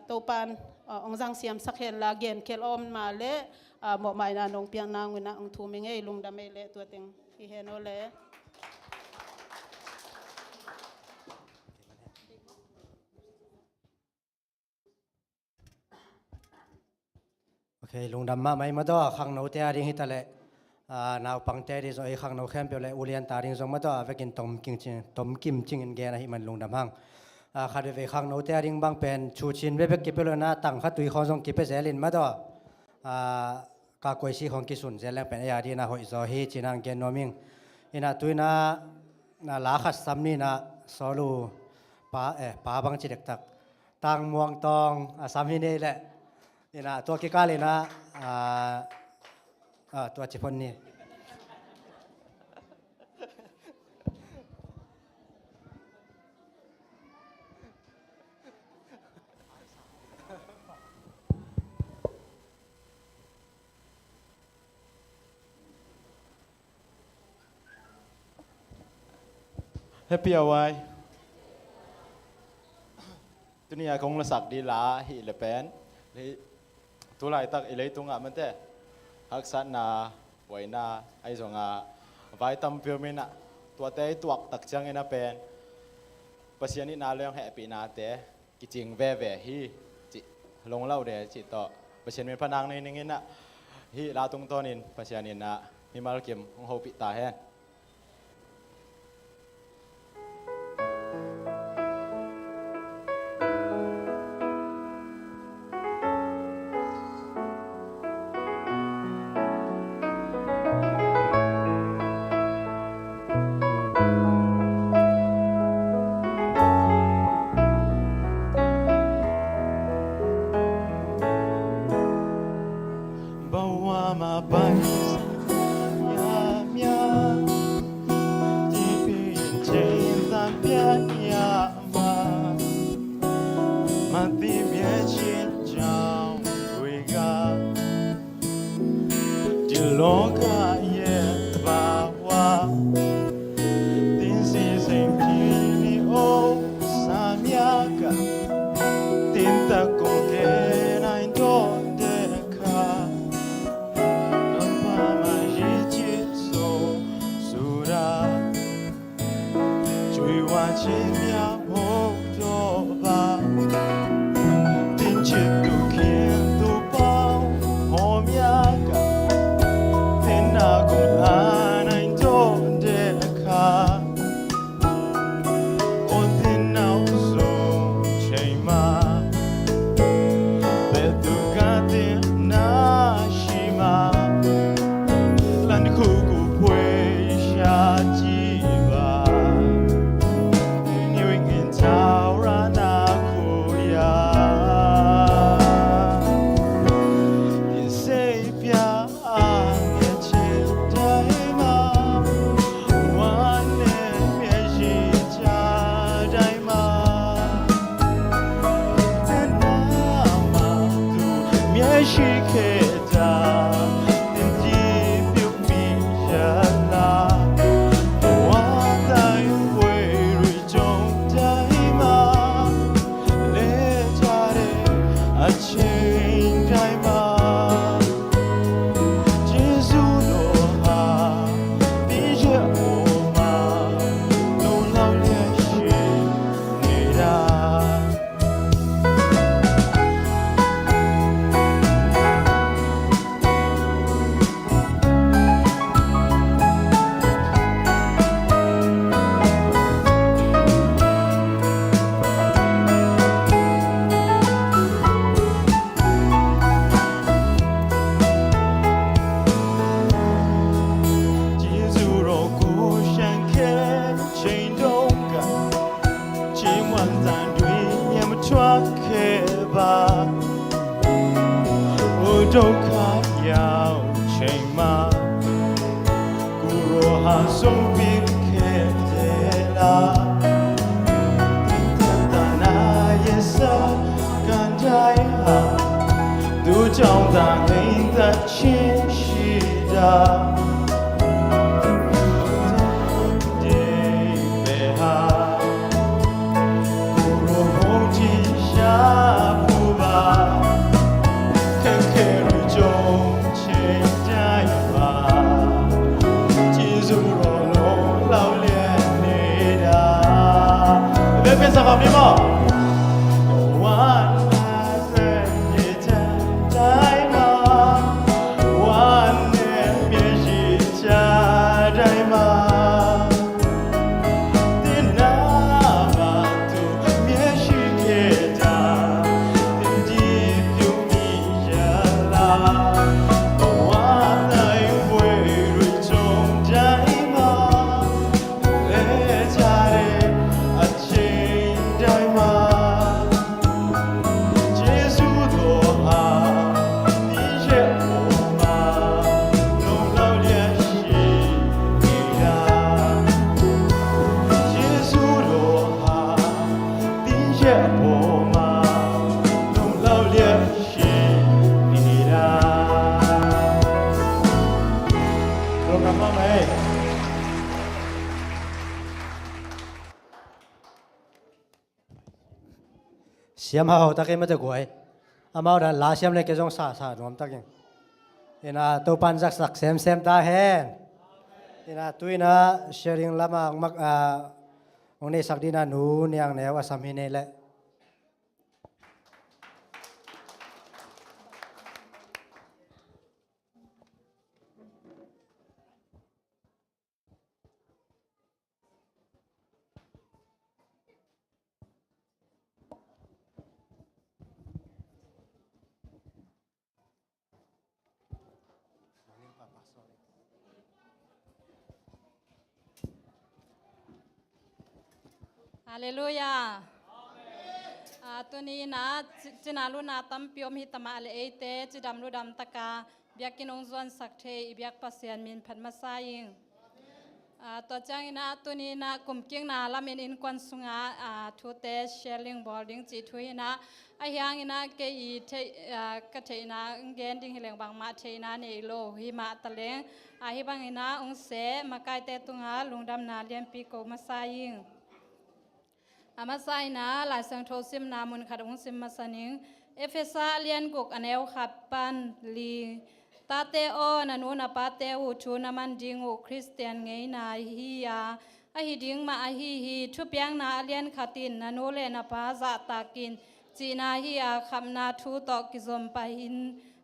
Topan, a, hong zang siamsak hen la gen khel a om ma le, a, mawhmaina nong piak nang un ah hong thum i ngei lungdam ei le tua teng hi hen aw le. Ok, lungdam mahmah i mataw khangnote a ding hi ta leh, a, naupangte a ding zong ei khangno khempeuh le ulianta a ding zong mataw a vekin tomkim cing, tomkim cingin gen ahi man lungdam hang. A, khat veivei khangnote a ding bang pen thu cin vekvek kipia lo in ah tang khat tui khawng zong kipia zel in mataw, a, ka koisi khawng kisun zel leng pen ei a ding in ah hoih zaw hi cin ah gen nuam ing. In ah tu in ah, na la khat sam ni in ah sawl uh pa, eh, pa bang ci dektak. Tang Muang Tawng a sam hi nei leh. In ah tua kikal in ah, a, a, tua ci phot ni. Happy a wai. Tuni a kong lasak dih la hi le pen. Tulaitak i leitungah mate haksatna, buaina ahi zongah vai tampi om in ah tuate i tuak tak ciangin a pen Pasian itna le hong hehpihnate kicing veve hi cih long lo de cih tawh Pasian min phanang nei ning in ah hih la tungtawnin Pasian in ah mimal kim hong hopih ta hen. Bawama bai sa ya mya, tipi chin ta pya ya ma, ma ti mye chin chao gui ga. Diloka ye bawa tin si sing kini o samyaka tin ta kong ke nai to de ka kapa ma yi chi so sura. Cui wa chi mya ho to ba tin chi tu kien tu pao ho mya ka tin Siam hau takin mate guai. Amau dan la siam le kei zong sa sa nuam takin. Ina Topan zaksak semsem ta hen. Ina tu ina sharing lama mak a ong nei sak dina nu niang neu a sam hi nei le. Halleluiah. Ah, tuni ina ci- cina luna tampi om hi tamah le eite cidam ludam taka biakinn ong zuansak thei i biak Pasian min phat masa ing. Ah, tua ciang ina tuni ina kumkikna lamin innkuan sunga ah, thute sharing bawl ding cih thu ina a hiang ina kei i thei ah, ka theihna ong gen ding hi leng bangmah theihna nei lo hi mah ta leng ah, hi bang ina ong se makaite tunga lungdamna lianpi ko masa ing. A masa ina Lai Siangtho simna mun khat ong sim masa ning. Efesa a lian guk a neu khat pan li. Tate aw, na nu na pate uh thu na man ding uh Khristian ngeina hi a, ahi ding mah ahi hi. Thupiakna a lian khat in na nu le na pa zahtak in cihna hi a, khapna thu tawh kizom pah in.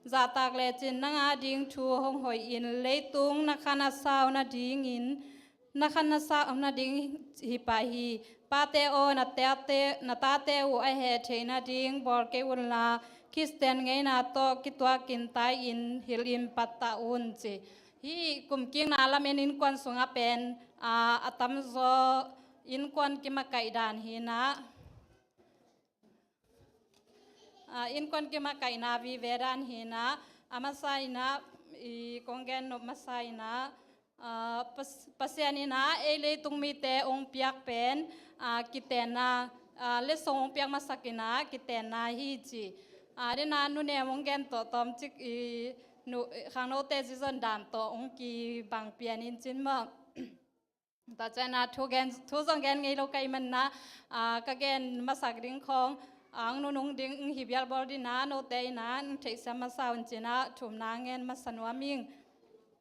Zahtak lecin nang a ding thu hong hoih in, leitung na khan a sau nadingin na khan na sa om nading hi pah hi. Pate aw, na tate, na tate uh a heh theih nading bawl kei unla, Khristian ngeina tawh kituakin tai-in hilhin pattah un ci. Hih kumkikna lamin innkuan sungah pen ah, a tamzaw innkuan kimakaih dan hi ina. Ah, innkuan kimakaihna vive dan hi ina, a masa ina i kong gen nop masa ina ah, Pas- Pasian ina ei leitung mite ong piak pen ah, kitenna ah, letsong ong piak masak ina kitenna hi ci. A, dena nunem hong gen tawh tawmcik i nu, khangnote zizon dan tawh hong kibang pian in cin maw. Tua ciangin a thu gen, thu zong gen ngei lo ka hih manin a, a, ka gen masak ding khawng, a, hong nunung ding, hong hi bialbawl ding a, note in a, hong theihsiam masa un cin a, thumna hong gen masa nuam ing.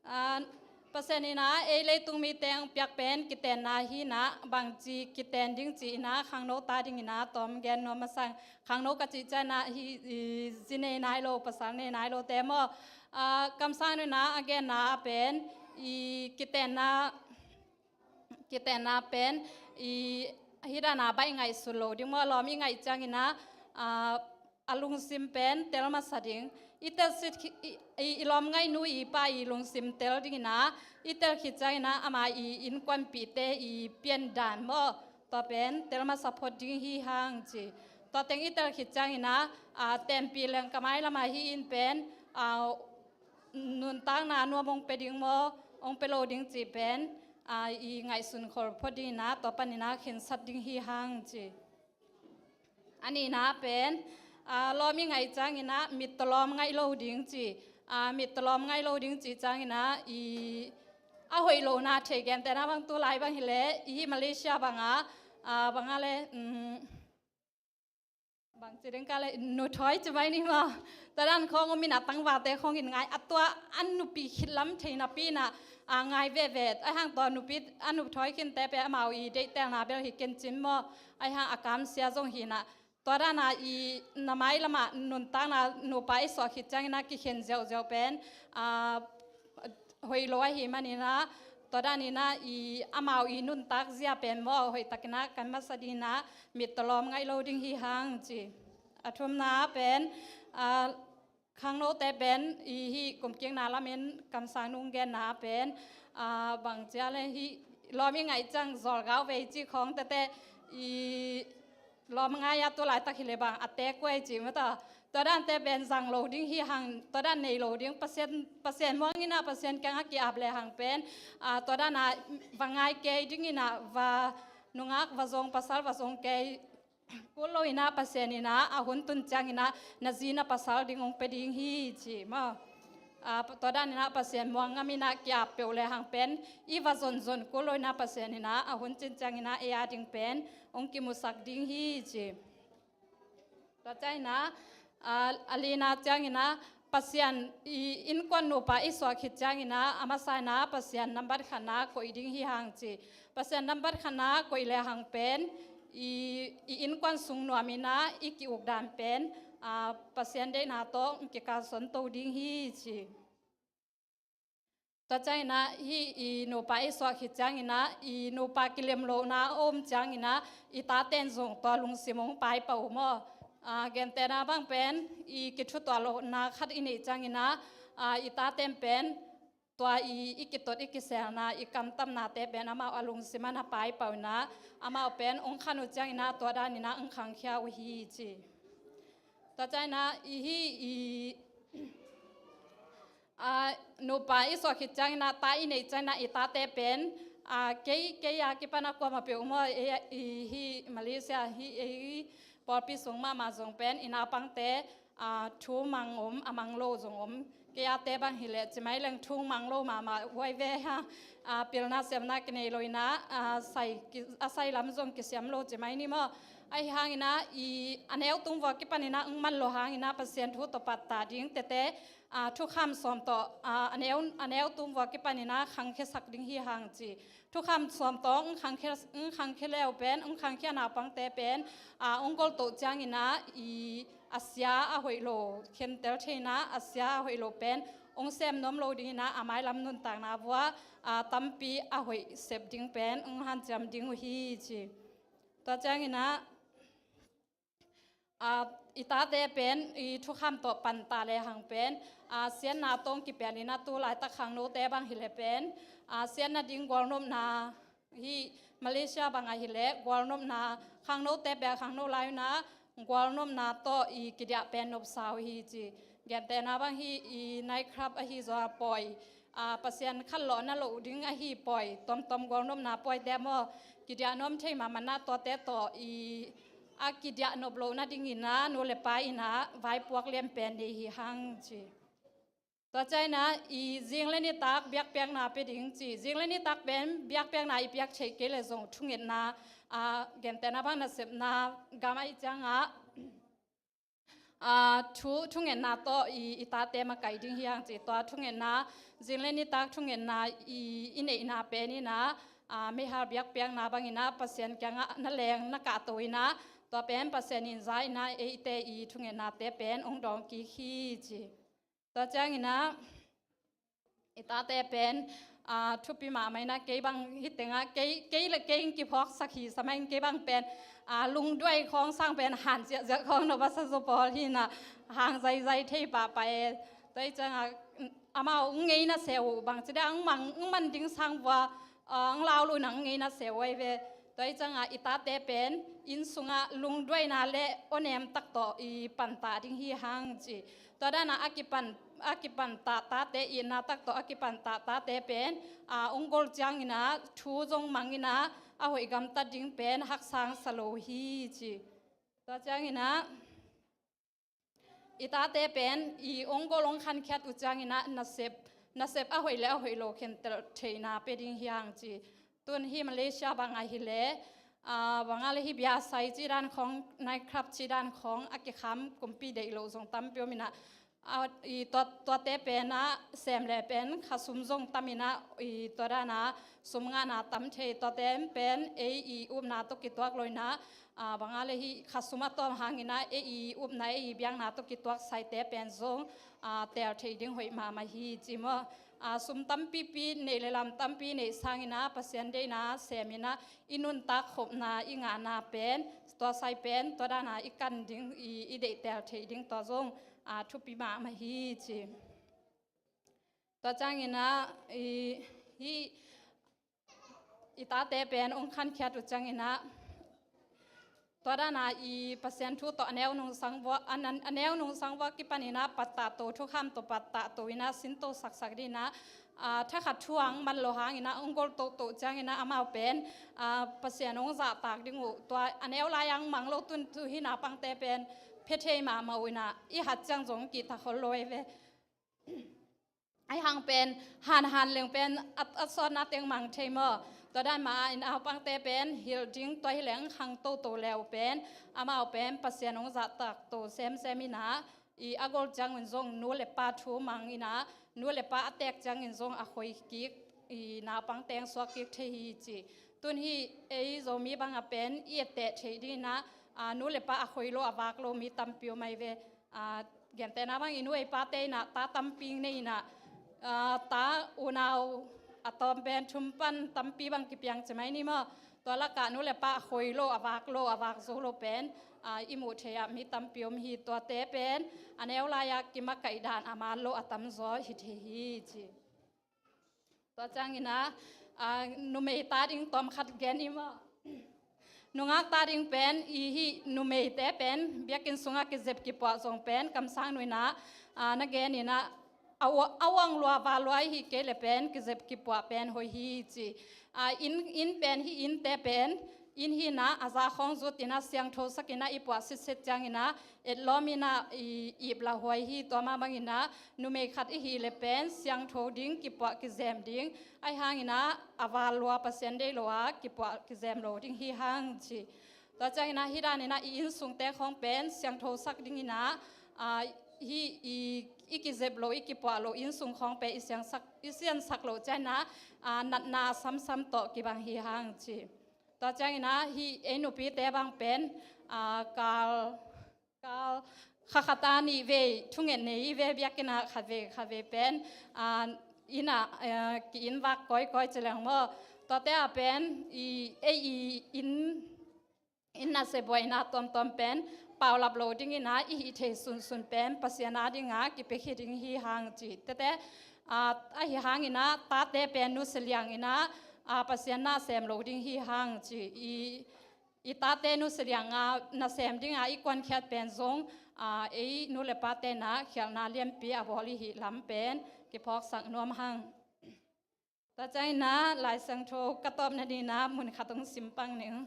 A, Pasian in a, ei leitung mite hong piak pen, kitenna hi in a, bangci kiten ding ci in a, khangno ta ding in a, tawm gen nuam masa ing. Khangno ka cih ciangin a, hi, i, zi nei nai lo, pasal nei nai lote maw. A, kamsang in a, a genna a pen, i, kitenna, kitenna pen, i, hih dan a baih ngaihsun lo ding maw, lawm i ngaih ciangin a, a, a lungsim pen tel masa ding. I telsit, i, i, i lawm ngaihnu i pa i lungsim tel ding in a, i tel khit ciangin a, ama i innkuanpihte i pian dan maw, tua pen tel masa phot ding hi hang ci. Tua teng i tel khit ciangin a, a, tenpih leng ka mailam a hih in pen, a, nuntakna nuam hong pia ding maw, hong pia lo ding cih pen, a, i ngaihsun khol phot ding in a, tua panin a khensat ding hi hang ci. A nihna pen, a, lawm i ngaih ciangin a, mittaw lawm ngaih lo ding ci. A, mittaw lawm ngaih lo ding cih ciangin a, i, a hoih lohna thei, gentehna bang tu lai bang hi leh, i hih Malaysia bang a, a, bang a leh, um, bang ci ding ka leh, nuthawi ci mai ni maw. Tua dan khawng om in a, tangvalte khawng in ngai, a tua a nupi khit lam thei napi in a, a, ngai veve. Ahi hang tua nupi, a nuthawi khinte pen amau i deihtelna bel hi ken cin maw. Ahi hang a kamsia zong hi in a. Tua dan a i na mailam a nuntakna nupa i suah khit ciangin a kikhen ziauziau pen, a, hoih lo ahih manin a, tua dan in a i amau i nuntak zia pen maw, hoih takin a kan masa ding in a, mittaw lawm ngaih lo ding hi hang ci. A thumna pen, a, khangnote pen i hih kumkikna lamin kamsang nung genna pen, a, bang ci a leh hih lawm i ngaih ciang zawlgau vei ci khawng tete i lawm ngai a, tu laitak hi leh bang a teek kuai ci maw ta. Tua dante pen zang lo ding hi hang, tua dan nei lo ding, Pasian, Pasian muang in a, Pasian kiang a ki-ap lehang pen, a, tua dan a va ngai kei ding in a, va nungak va zong, pasal va zong kei kul lo in a, Pasian in a, a hun tun ciangin a, na zi na pasal ding hong pia ding hi ci maw. A, tua dan in a, Pasian muang ngam in a, ki-ap peuh lehang pen i va zonzon kul lo in a, Pasian in a, a hun cin ciangin a, ei a ding pen hong kimusak ding hi ci. Tua ciangin a, a, a lina ciangin a, Pasian i innkuan nupa i suah khit ciangin a, a masa in a, Pasian nambat khatna koih ding hi hang ci. Pasian nambat khatna koih lehang pen i, i innkuan sung nuam in a, i ki-uk dan pen, a, Pasian deihna tawh kikalsuan to ding hi ci. Tua ciangin a, hih i nupa i suah khit ciangin a, i nupa kilem lohna a om ciangin a, i taten zong tua lungsim hong paipah uh maw. A, gentehna bang pen, i kithutuah lohna khat i neih ciangin a, a, i taten pen, tua i, i kitot i kiselna, i kamtamnate pen, amau a lungsim ah na paipah uh in a, amau pen hong khan uh ciangin a, tua dan in a hong khangkhia uh hi ci. Tua ciangin a, i hih i, a, nupa i suah khit ciangin a, ta i neih ciangin a, i tate pen, a, kei, kei a kipan a kuamah peuh maw, ei, i hih Malaysia, hih, ei pawlpi sung mahmah zong pen, i naupangte, a, thu mang om, a mang lo zong om. Kei a te bang hi leh, ci mai leng thu mang lo mahmah, huai ve ha, a, pilna siamna kinei lo in a, a, sai, ki, a sai lam zong kisiam lo ci mai ni maw. Ahi hangin a, i, a neu tung vua kipan in a, hong man lo hangin a, Pasian thu tawh pattah ding tete, a, thukham sawm tawh, a, a neu, a neu tung vua kipan in a, khangkhiasak ding hi hang ci. Thukham sawm tawh hong khangkhia, hong khangkhia le uh pen, hong khangkhia naupangte pen, a, hong goltoh ciangin a, i, a sia a hoih lo, khentel thei in a, a sia a hoih lo pen hong sem nuam lo ding in a, a mailam nuntakna vua, a, tampi a hoih sep ding pen hong hanciam ding uh hi ci. Tua ciangin a, a, i tate pen, i thukham tawh pantah lehang pen, a, siatna tawh hong kipel in a, tu laitak khangnote bang hi leh pen, a, siatna ding gualnopna, hih Malaysia bang ahi leh, gualnopna, khangnote pen khangno lai un a, gualnopna tawh i kidiah pen nopsa uh hi ci. Gentehna bang hih i night club ahi zong a pawi, a, Pasian khanlawhna loh ding ahi pawi, tuamtuam gualnopna pawite maw, kidiah nuam thei mahmah in a, tuate tawh i, a kidiah nop loh nadingin ah nu le pa in ah vaipuak lianpen nei hi hang ci. Tua ciangin ah i zing le nitak biakpiakna pia ding ci. Zing le nitak pen biakpiakna i piak theih kei le zong thungetna, a, gentehna bang nasepna gam ahih ciangah, a, thu, thungetna tawh i, i tate makaih ding hi hang ci. Tua thungetna, zing le nitak thungetna i, i neihna pen in ah, a, meihal biakpiakna bangin ah Pasian kiangah na leng na kahto in ah, tua pen Pasian in za in ah eite i thungetnate pen hong dawng kik hi ci. Tua ciangin ah i tate pen, a, thupi mahmah in ah kei bang hih tengah kei, kei le kei in kiphawksak hi sa mah in kei bang pen, a, lungduai khawng sang pen han ziahziah khawng nop a sa zaw pawl hi in ah hang zaizai thei pahpah e. Tua hi ciangah amau hong ngei na se uh bang ci dia hong mang, hong man ding sang vua, a, hong lau lo in ah hong ngei na se uh ahi ve. Tua hi ciangah i tate pen inn sungah lungduaina le awnem tak tawh i pantah ding hi hang ci. Tua danah a kipan, a kipantah tate, itna tak tawh a kipantah tate pen, a, hong gol ciangin ah thu zong mang in ah a hoih gamtat ding pen haksang sa lo hi ci. Tua ciangin ah i tate pen i hong gol hong khankhiat uh ciangin ah nasep, nasep a hoih le a hoih lo khentelh theihna pia ding hi hang ci. Tun hih Malaysia bang ahih leh, a, bang a le hih biasai cih dan khawng, night club cih dan khawng a kikham kumpi deih lo zong tampi om in ah, a, i tua, tuate pen ah sem le pen khasum zong tam in ah, i tua dan ah sum ngahna tam thei. Tuate pen ei i upna tawh kituak lo in ah, a, bang a le hih khasum a tawm hangin ah ei i upna, ei i biakna tawh kituak saite pen zong, a, tel theih ding hoih mahmah hi ci maw. A, sum tampipi neih le lam tampi neih sangin ah Pasian deihna sem in ah i nuntak khopna, i ngahna pen, tua sai pen tua dan ah i kan ding, i, i deihtel theih ding tua zong, a, thupi mahmah hi ci. Tua ciangin ah i, hih i tate pen hong khankhiat uh ciangin ah, tua dan ah i Pasian thu tawh a neu nungsang vua, a, a neu nungsang vua kipan in ah pattahto, thukham tawh pattahto in ah sinto saksak ding in ah, a, thakhat thu hong man lo hangin ah hong gol tohtoh ciangin ah amau pen, a, Pasian hong zahtak ding uh, tua a neu lai-a hong mang lo tun tu hih naupangte pen pia thei mahmah uh in ah i hat ciang zong kihta khol lo ahi ve. Ahi hang pen, hanhan leng pen a, a sawtna teng mang thei maw. Tua dan mah in naupangte pen hilh ding, tua hi leng khang toto le uh pen, amau pen Pasian hong zahtakto semsem in ah, i a gol ciangun zong nu le pa thu mang in ah, nu le pa a teek ciangin zong a khoi kik, i naupang teng suak kik thei hi ci. Tun hih ei Zomi bang a pen i etteh theih ding in ah, a, nu le pa a khoi lo, a vak lo mi tampi om ahi ve. A, gentehna bang i nu ei pate in ah ta tampi nei in ah, a, ta unau a tawm pen thum pan tampi bang kipiang ci mai ni maw. Tua lakah nu le pa a khoi lo, a vak lo, a vak zo lo pen, a, i muh theih ah mi tampi om hi. Tuate pen a neu lai-ah kimakaih dan a man lo a tamzaw hi thei hi ci. Tua ciangin ah, a, numei ta ding tawm khat gen i maw. Nungak ta ding pen i hih numeite pen biakinn sungah kizep kipuah zong pen kamsang nu in ah, a, na gen in ah, a ua-, a uang lua va lua i hih kei le pen kizep kipuah pen hoih hi ci. A, inn, inn pen hih innte pen inn hi in ah a za khawng zut in ah siangthosak in ah i puah sitset ciangin ah etlawm in ah i ip lauhuai hi. Tua mah bangin ah numei khat i hih le pen siangtho ding, kipuah kizem ding, ahi hangin ah a va lua, Pasian deih lo a kipuah kizem lo ding hi hang ci. Tua ciangin ah hih danin ah i inn sungte khawng pen siangthosak ding in ah, a, hih i, i kizep lo, i kipuah lo inn sung khawng pen i siangsak, i siansak loh ciangin ah, a, natna a samsam tawh kibang hi hang ci. Tua ciangin ah hih ei nupite bang pen, a, kal, kal kha khat a nih vei thunget nei hi ve, biakinn ah khat vei khat vei pen, a, inn ah, a, ki-inn vak kawikawi ci leng maw. Tuate ah pen i, ei i inn, inn nasebuaina tuamtuam pen paulap lo ding in ah i hih thei sunsun pen Pasian a ding ah kipia khia ding hi hang ci. Tete, a, ahi hangin ah tate pen nusia liang in ah, a, Pasian nasem lo ding hi hang ci. I, i tate nusia liang a nasem ding a i kuankhiat pen zong, a, ei nu le pate in ah khialhna lianpi a bawl i hih lam pen kiphawksak nuam hang. Tua ciangin ah Lai Siangtho ka tawpna dingin ah mun khat hong simpang ning.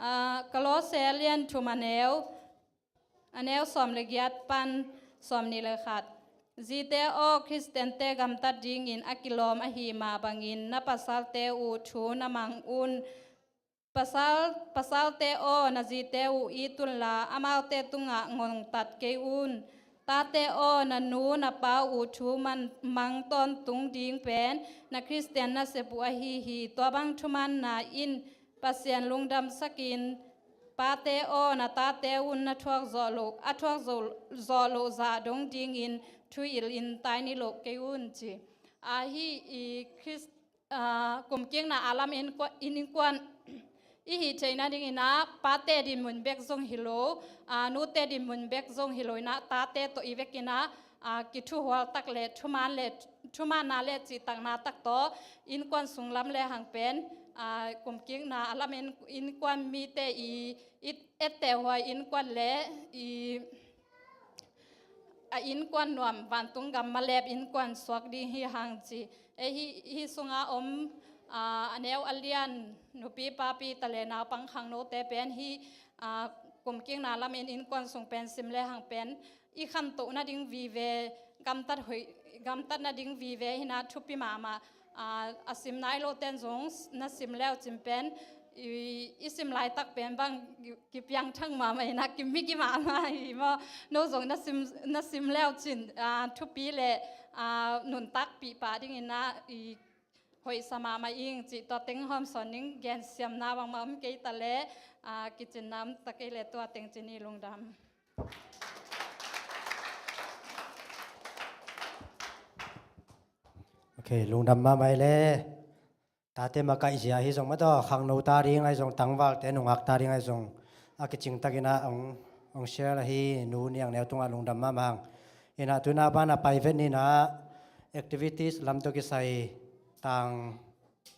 Aa, Kolose a lian thum a neu, a neu sawm le giat pan sawm nih le khat. Zite aw, Khristiante gamtat dingin a kilawm ahi mah bangin na pasalte uh thu na mang un. Pasal, pasalte aw, na zite uh it unla, amaute tungah ngongtat kei un. Tate aw, na nu na pa uh thu man mang tawntung ding pen na Khristian nasep uh ahi hi. Tua bang thumaanna in Pasian lungdamsakin, pate aw, na tate un na thuak zawh loh, a thuak zo-, zawh loh zah dong dingin thu-il in tai ni loh kei un, ci. Ahi i Khrist-, aa, kumkikna a lam innkuan, inn innkuan i hih theihna dingin ah pate dinmun bek zong hi lo, aa, nute dinmun bek zong hi lo in ah tate tawh i vekin ah, aa, kithuhual tak le thumaan le, thumaanna le cihtakna tak tawh innkuan sung lam le hang pen, aa, kumkikna a lam inn, innkuan mite i, i ettehhuai innkuan le i a innkuan nuam vantung gam malep innkuan suak ding hi hang, ci. Ei, hih, hih sunga om, aa, a neu a lian nupi papi ta le naupang khangnote pen hih, aa, kumkikna lamin innkuan sung pen sim le hang pen i khantoh nading vive, gamtat hoih, gamtat nading vive hi in ah thupi mahmah. Aa, a sim nai loten zong s-, na sim le uh cin pen i, i sim laitak pen bang ki, kipiangthak mahmah hi in ah, kimiki mahmah hi maw. No zong na sim, na sim le uh cin, aa, thupi le, aa, nuntakpih pah dingin ah i hoihsa mahmah ing, cih tua teng hawmsawn ning. Gensiamna bangmah om kei ta le, aa, kicinna om ta kei le tua teng ci ni. Lungdam. Ok, lungdam mahmah le. Tate makaih zia hi zong mataw, khangno ta ding ahi zong, tangvalte nungak ta ding ahi zong, a kicing takin ah hong, hong share ahi Nu Niang Neu tungah lungdam mahmah hang. In ah tu in ah ban ah pai vet ni in ah, activities lam tawh kisai Tang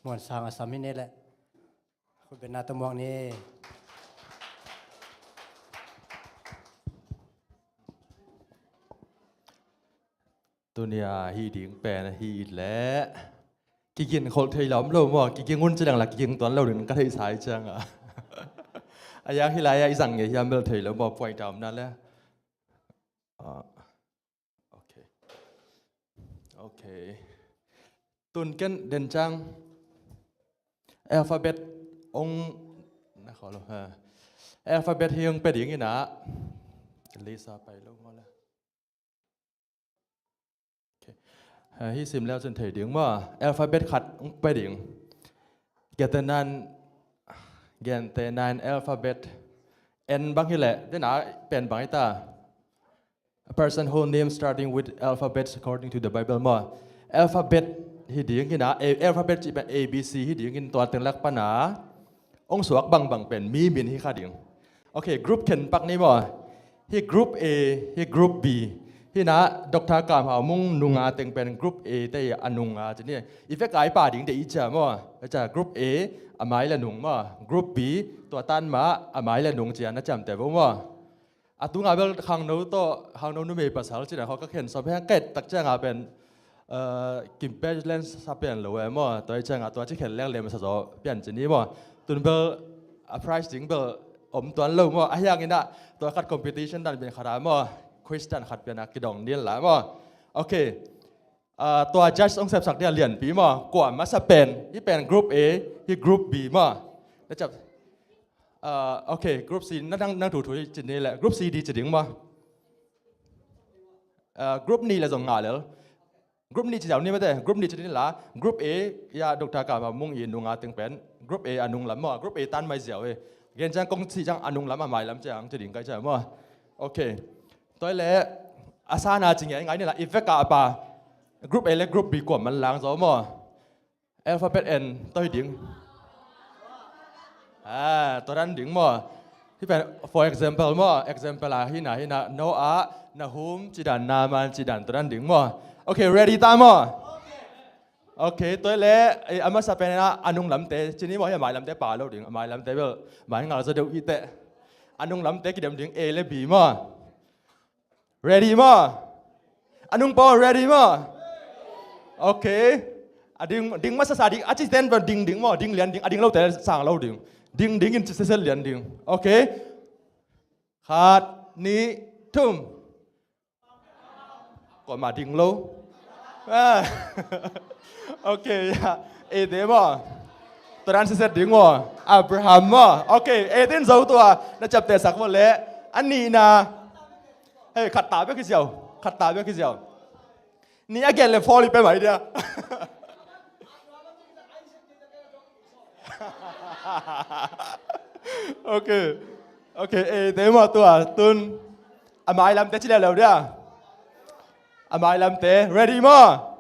Muan Sang a sam hi ni leh. Khutbetna tawh muak ni. Tuni a hih ding pen ahih leh kiging khol thei lo om lo maw, kiging un ci dang la kiging tuan lo ding ka theihsa hi ciang a. A yang hih lai-ah i zang ngei hiam bel thei lo maw, puai ta om na le. Ah, ok. Ok. Tun ken den ciang alphabet ong na khaw lo ha. Alphabet hi ong pia ding in ah. Lisa pai lo maw le. Ok. Ha, hih sim le uh cin thei ding maw. Alphabet khat hong pia ding. Gentehna in, gentehna in alphabet N bang hi leh, den a pen bang hi ta. A person whose name starting with alphabets according to the Bible maw. Alphabet hi ding in ah, A, alphabet cih pen A B C hi ding in, tua teng lak pan a hong suak bangbang pen mi min hi kha ding. Ok, group khen pak ni maw. Hih group A, hih group B. Hih in ah Doctor Kam Hau Mung nunga teng pen group A te a nunga ci ni. I vek a i pah ding te i cia maw. I cia group A a mai le nung maw. Group B tua tan mah a mai le nung cia na ciamteh vo maw. A tunga bel khangno tawh, khangno numei pasal cih dan khawng ka khen sawm hi hang, ka et tak ciang a pen, eh, kim page lens sa pian lo e maw, tua hi ciang a tua ci khen leng lem sa zaw pian ci ni maw. Tun bel a prize ding bel om tuan lo maw, ahi hangin ah tua khat competition dan pian khat a maw, quiz dan khat pian a kidong ni la maw. Ok. Ah, tua judge hong sepsak ding a lianpi maw, kua masa pen, hih pen group A, hih group B maw. Na ciam, ah, ok, group C, na nang, nang thu thu ci ni le, group C di ci ding maw. Ah, group nih le zong ngah lel. Group nih ci ziau ni mate, group nih ci ding la, group A, ya Doctor Kam Hau Mung i nunga teng pen, group A a nung lam maw, group A tan mai ziau e. Gen ciang kong ci ciang a nung lam a mai lam ciang ci ding kai ciang maw. Ok. Tua hi leh, a sana ci ngei ngai ni la, i vek a pa. Group A le group B kua man lang zaw maw. Alphabet N, tua hi ding. Ah, tua dan ding maw. Hih pen, for example maw, example a hih na, hih na, Noah, Nahum, ci dan, Naaman, ci dan, tua dan ding maw. Ok, ready ta maw. Ok, tua hi leh, eh, a masa pen a, a nung lamte ci ni maw, hih a mai lamte pha lo ding, a mai lamte bel, mai ngal zaw deuh hi teh. A nung lamte kidem ding, A le B maw. Ready maw? A nung pawl ready maw? Ok. A ding, ding masa sa ding, a ci ten bel ding ding maw, ding lian ding, a ding lote sang lo ding. Ding ding in ci sese lian ding. Ok. Khat, nih, thum. Kuamah ding lo. Ah. Ok, ya. Eite maw? Tua dan siset ding maw? Abraham maw? Ok, eite in zo tua. Na ciaptehsak maw leh? A nihna. Hei, khat ta bek hi ziau. Khat ta bek hi ziau. Nih a gen le fawl hi pia mai dia. Ok. Ok, eite maw tua tun. A mailamte ci leuleu dia. A mailamte. Ready maw?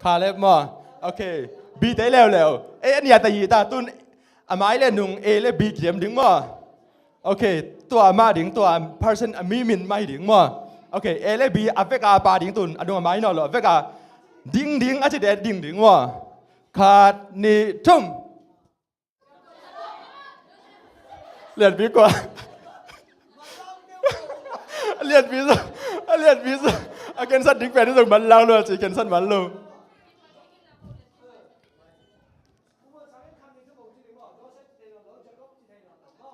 Caleb maw? Ok. B te leuleu. Ei, a nih a ta hi ta tun. A mai le nung A le B kiam ding maw? Ok. Tua mah ding, tua person a mi min mah hi ding maw? Ok. A le B a veka pa ding tun. A nung a mai nawn lo. A veka ding ding a cite ding ding maw? Khat, nih, thum. Lianpi kua. A lianpi zo. A lianpi zo. A kensat ding pen zong man lang lo a ci kensat man lo.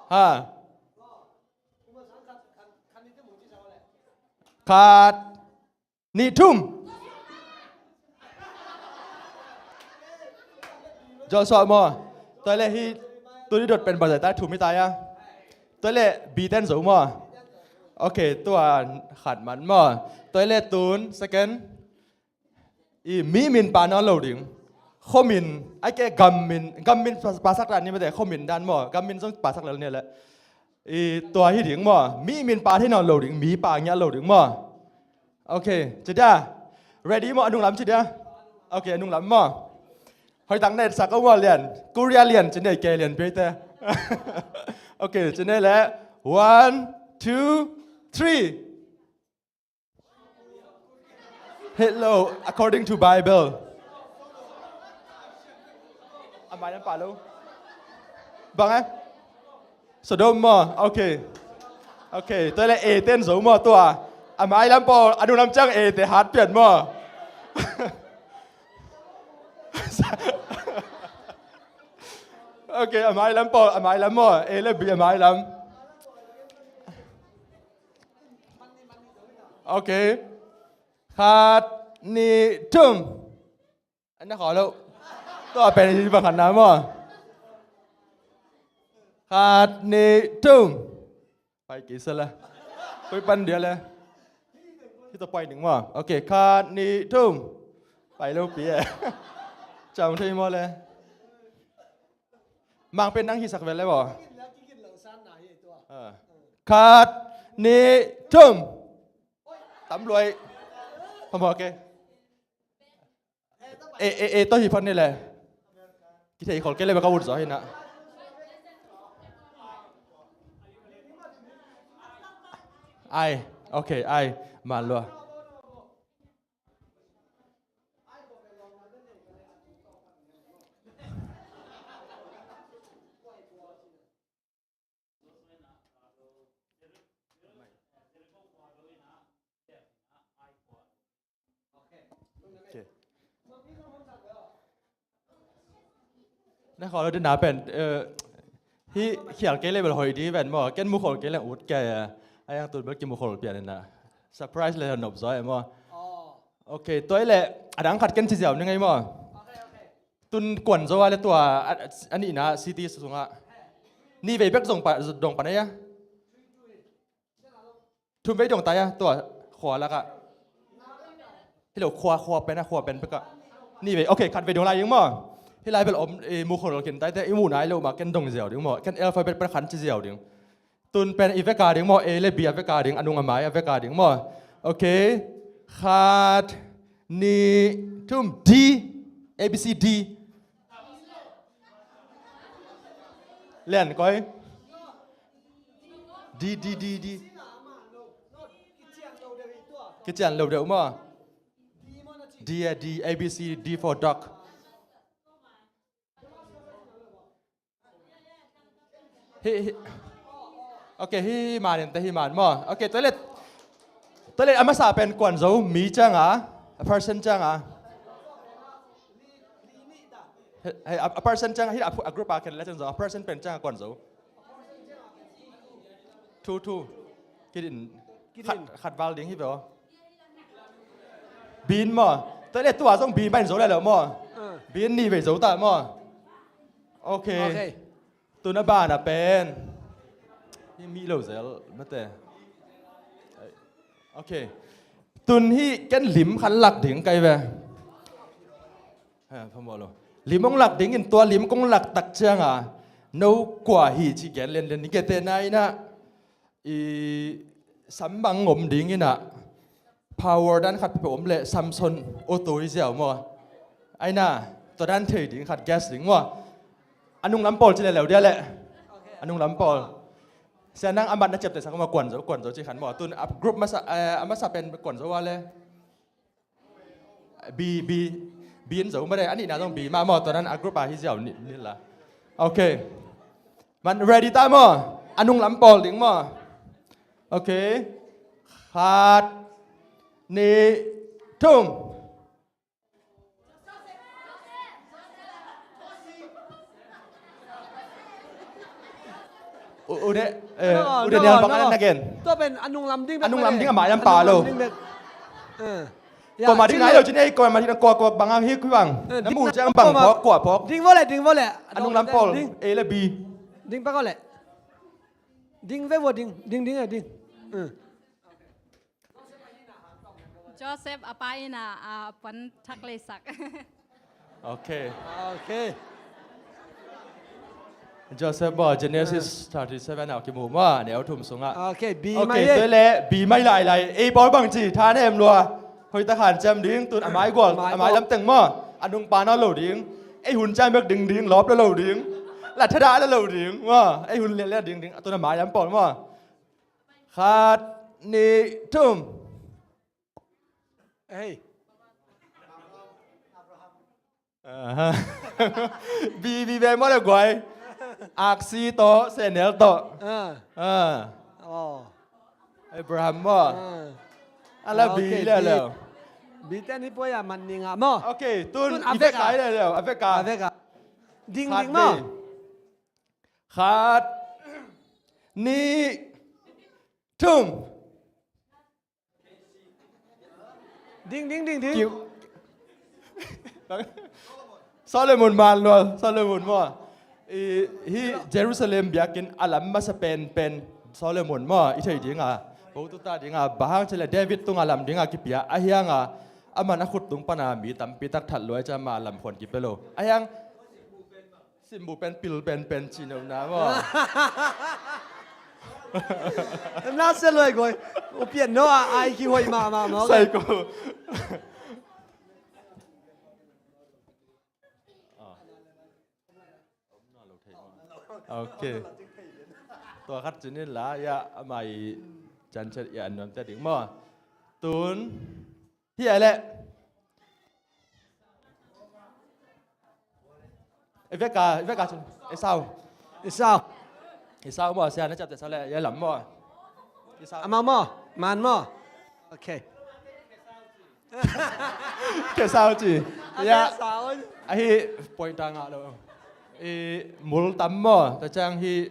Ha. Khat. Nih thum. Joshua maw? Tua leh hih tuni dot pen bangzah ta thum hi ta ia. Tua leh B ten zo maw? Ok, tua khat man maw? Tua leh tun second. I mi min pa nawn lo ding. Khuamin, a ke gam min, gam min pa, pasak dan ni mate, khuamin dan maw? Gam min zong pasak lel ni leh. I tua hi ding maw? Mi min pa thei nawn lo ding, mi pa ngiat lo ding maw? Ok, ci dia. Ready maw? A nung lam ci dia. Ok, a nung lam maw? Hoih tak na etsak o maw lian. Korea lian ci nei kei lian pei te. Ok, ci nei leh. One, two, three. Hello, according to Bible. A mai lam pa lo. Bang eh? Sodom maw? Ok. Ok, tua leh A ten zo maw tua? A mai lam pawl, a nung lam ciang A te hat pian maw? Ok, a mai lam pawl, a mai lam maw? A le B a mai lam. Ok. Khat, nih, thum. An na khaw lo. Tua pen hi bang khat na maw? Khat, nih, thum. Pai kei sa la. Koi pan dia le. Hi tua pai ning maw? Ok, khat, nih, thum. Pai lo pi eh. Cam thei maw le. Mang pen nang hisak vel le maw? Ah. Khat, nih, thum. Tam luai. Phamawh kei. E, e, e, tawh hi phot ni le. Kithei khol kei le bek a ut zaw hi na. Ai, ok, ai, man lua. Ok. Na khaw lo dina pen, eh, hi khial kei le bel hoih di pen maw, ken mukhol kei le ut kei a, a yang tun bel kimukhol pian ina. Surprise le nop zaw e maw. Ok, tua i le, a dang khat ken ci ziau ni ngei maw. Tun kuan zo a le tua, a, a nihna city sungah. Ni vei bek zong pa, dong pan a ia. Thum vei dong ta ia, tua khua lakah. Hi lo khua, khua pen a, khua pen pekah. Ni vei, ok, khat vei dong lai ding maw. Hi lai bel om, i mukhol kin taite, i muh nai lo mah, ken dong ziau ding maw. Ken alphabet pen khan ci ziau ding. Tun pen i veka ding maw, A le B a veka ding, a nung a mai a veka ding maw. Ok, khat, nih, thum, D, A B C D. Lian koi. D, D, D, D. Kician lo deuh maw. D, eh, D, A B C, D for dog. Hi, hi. Ok, hi man in te hi man maw. Ok, toilet. Toilet a masa pen kuan zo mi ciang a, a person ciang a. Hei, a, a person ciang, hi a, a group a khen le ciang zo, a person pen ciang a kuan zo. Thu, thu. Kidin. Kidin. Khat, khat val ding hi ve aw. Bin maw. Tua le tua zong bin bai zo le lo maw. Ah. Bin ni ve zo ta maw. Ok. Ok. Tun a ban a pen. Hi mi lo zel mate. Ok. Tun hi ken lim khan lak ding kai ve. Ha, phamawh lo. Lim hong lak dingin tua lim kong lak tak cianga no kua hi ci gen lianlian ni kete na inah i sam bang om ding inah power dan khat peuhpeuh om leh Samson auto i ziau maw? Aina tua dan thei ding khat guess ding maw? A nunglam pawl ci leleu dia leh a nunglam pawl. Sia nang a mat na ciaptehsak maw? Kuan zo, kuan zo ci khan maw? Tun a group masa, eh, a masa pen kuan zo a le. Bi, bi, bi in zo mah dei, a nihna zong bi mah maw, tua dan a group a hi ziau ni, ni la. Ok. Man ready ta maw? A nunglam pawl ding maw? Ok. Khat, nih, thum. U, u de, eh, u de nial bang na gen. Tua pen a nunglam ding bek. A nunglam ding a mai lam pa lo. Kua ma ding nai lo cin ei, kua ma ding kua, kua bang ang hi kua bang. Na mu ciang bang phawk, kua phawk. Ding vo le, ding vo le. A nunglam pawl, A le B. Ding pa ko le. Ding ve vo ding, ding ding eh ding. Joseph a pa in a, a puan thak leisak. Ok. Ok. Joseph maw, Genesis thirty seven a kimu maw, a neu thum sungah. Ok, bi mai le. Bi mai lailai. Ei pawl bang ci, tha nem lua. Hoih tak hanciam ding, tun a mai gual, a mai lam teng maw. A nungpa na lo ding. Ei hun ciam bek ding ding, lawp la lo ding. La thadah la lo ding maw. Ei hun lianlian ding ding, tun a mai lam pawl maw. Khat, nih, thum. Ei. Aha. Bi, bi ve maw le guai. Aksi tawh, Senel tawh. Ah. Ah. Aw. Abraham maw. Ah. A la bi le le. Bi ten hi puai a man ning a maw. Ok, tun i vek a le le. A vek a. A vek a. Ding ding maw. Khat, nih, thum. Ding, ding, ding, ding. Solomon man lua, Solomon maw. Hi Jerusalem biakinn a lam masa penpen Solomon maw. I thei dinga, hotuta dinga, bang hang ci le David tunga lam dinga kipia a hianga, a man a khut tung pana mi tampi tak that luai ca ma lam khuan kipia lo a hiang. Simbu pen pil pen pen ci no na maw. Na se loi goi. U pian no a ai ki hoi ma ma maw. Sai ko. Ok. Tua khat cinin la ya amai chan chet ya nuam te ding maw. Tun. Hi a le. Esau, Esau. Esau maw, sia na ciapteh sau le, ya lam maw. Esau. Amau maw, man maw. Ok. Esau ci. Ya. Ahi point ta ngah lo. I mul tam maw, ta ciang hi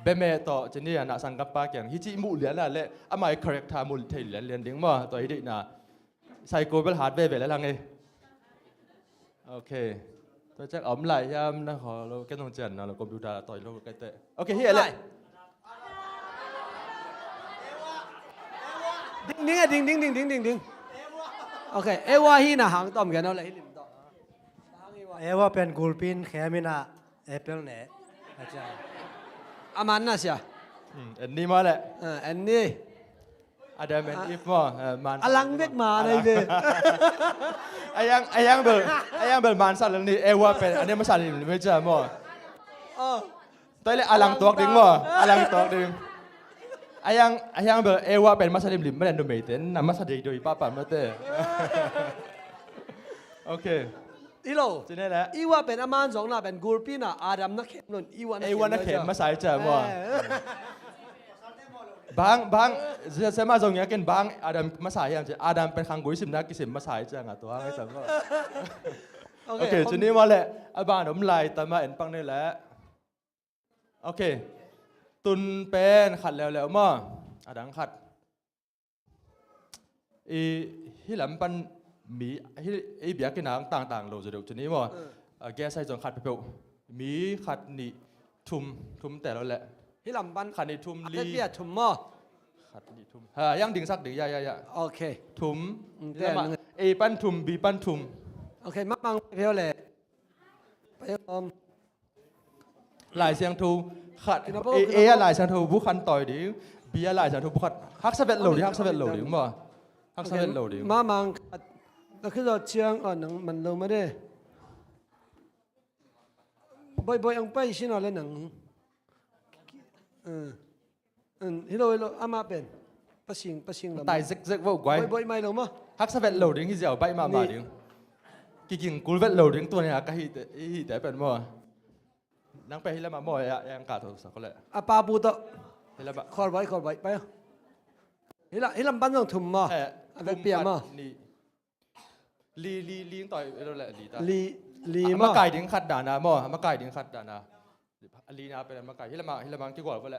beme tawh, cini a na sangkapa kiang. Hi ci muh lian a le, amai character muh thei lian lian ding maw, tua hi dih na. Psycho bel hat veve le lang e. Ok. Tua ciak a om lai hiam na khaw lo, ken zong cian na lo, computer a tawi lo kai teh. Ok, hi e le. Ding ding e, ding ding ding ding ding ding. Ok, Eva hi na hang tom gen lo le hi lim tawh. Eva pen gulpi in khem in a apple ne. A man na sia. En ni maw le. En ni. Adam and Eve maw, eh, man. A lang bek ma nei ve. A yang, a yang bel, a yang bel man sa lel ni, Eva pen a ne masa limlim ei cia maw. Toi le a lang tuak ding maw, a lang tuak ding. A yang, a yang bel Eva pen masa limlim, malen numei ten na masa deidoi papa mate. Ok. Hi lo. Cine le. Eva pen a man zong na pen gulpi na Adam na khem lon, Eva na khem masa ei cia maw. Bang, bang, sema zong ya ken bang Adam masa hiam ci, Adam pen khanggui simna kisim masa hi cianga tua ngai sam lo. Ok, okay, om. Tuni mah leh a ban om lai tam a en pak ni leh. Ok. Tun pen khat leuleu maw? A dang khat. I, hih lam pan mi, hih, i biakinn ah tangtang lo zaw deuh tuni maw? Mm. A, guest ahi zong khat peuhpeuh. Mi khat, nih, thum, thum te lo leh. Hih lam pan khat, nih, thum, a li. Pia thum maw? Khat, nih, thum. Ha, yang dingsak ding, ya, ya, ya. Ok. Thum. Mm, hih lam ah, te nang A pan thum, B pan thum. Ok, mah mang peuh leh. Pai om. Lai Siangtho khat, kina pa, A, kina A pa. A Lai Siangtho bu khat tawi ding, B A Lai Siangtho bu khat. Haksa vet lo ding, haksa vet lo ding maw? Haksa vet lo ding. Mah mang khat. Na khizawh ciang, ah, nang man lo mah de. Boih, boih ang pai sin a le nang. Eh. Hi lo, hi lo, amah pen. Pasing, pasing lam. Tai zekzek vo guai. Boih, boih mai lo maw? Haksa vet lo ding, hi ziau baih mahmah ding. Kiging kul vet lo ding, tua ni a ka hihte, hihte pen maw? Nang pen hi lam ah maw, ya, yang ka tho sa ko le. A pa bu tawh. Hi lam ah. Khol boih, khol boih, pai. Hi la, hi lam pan zong thum maw? Eh, a vek pia maw? Li, li, li tawi lo le, li ta. Li, li maw? A makai ding khat dan a maw? A makai ding khat dan a. A li na pen a makai. Hi lam ah, hi lam ah kigual vo le.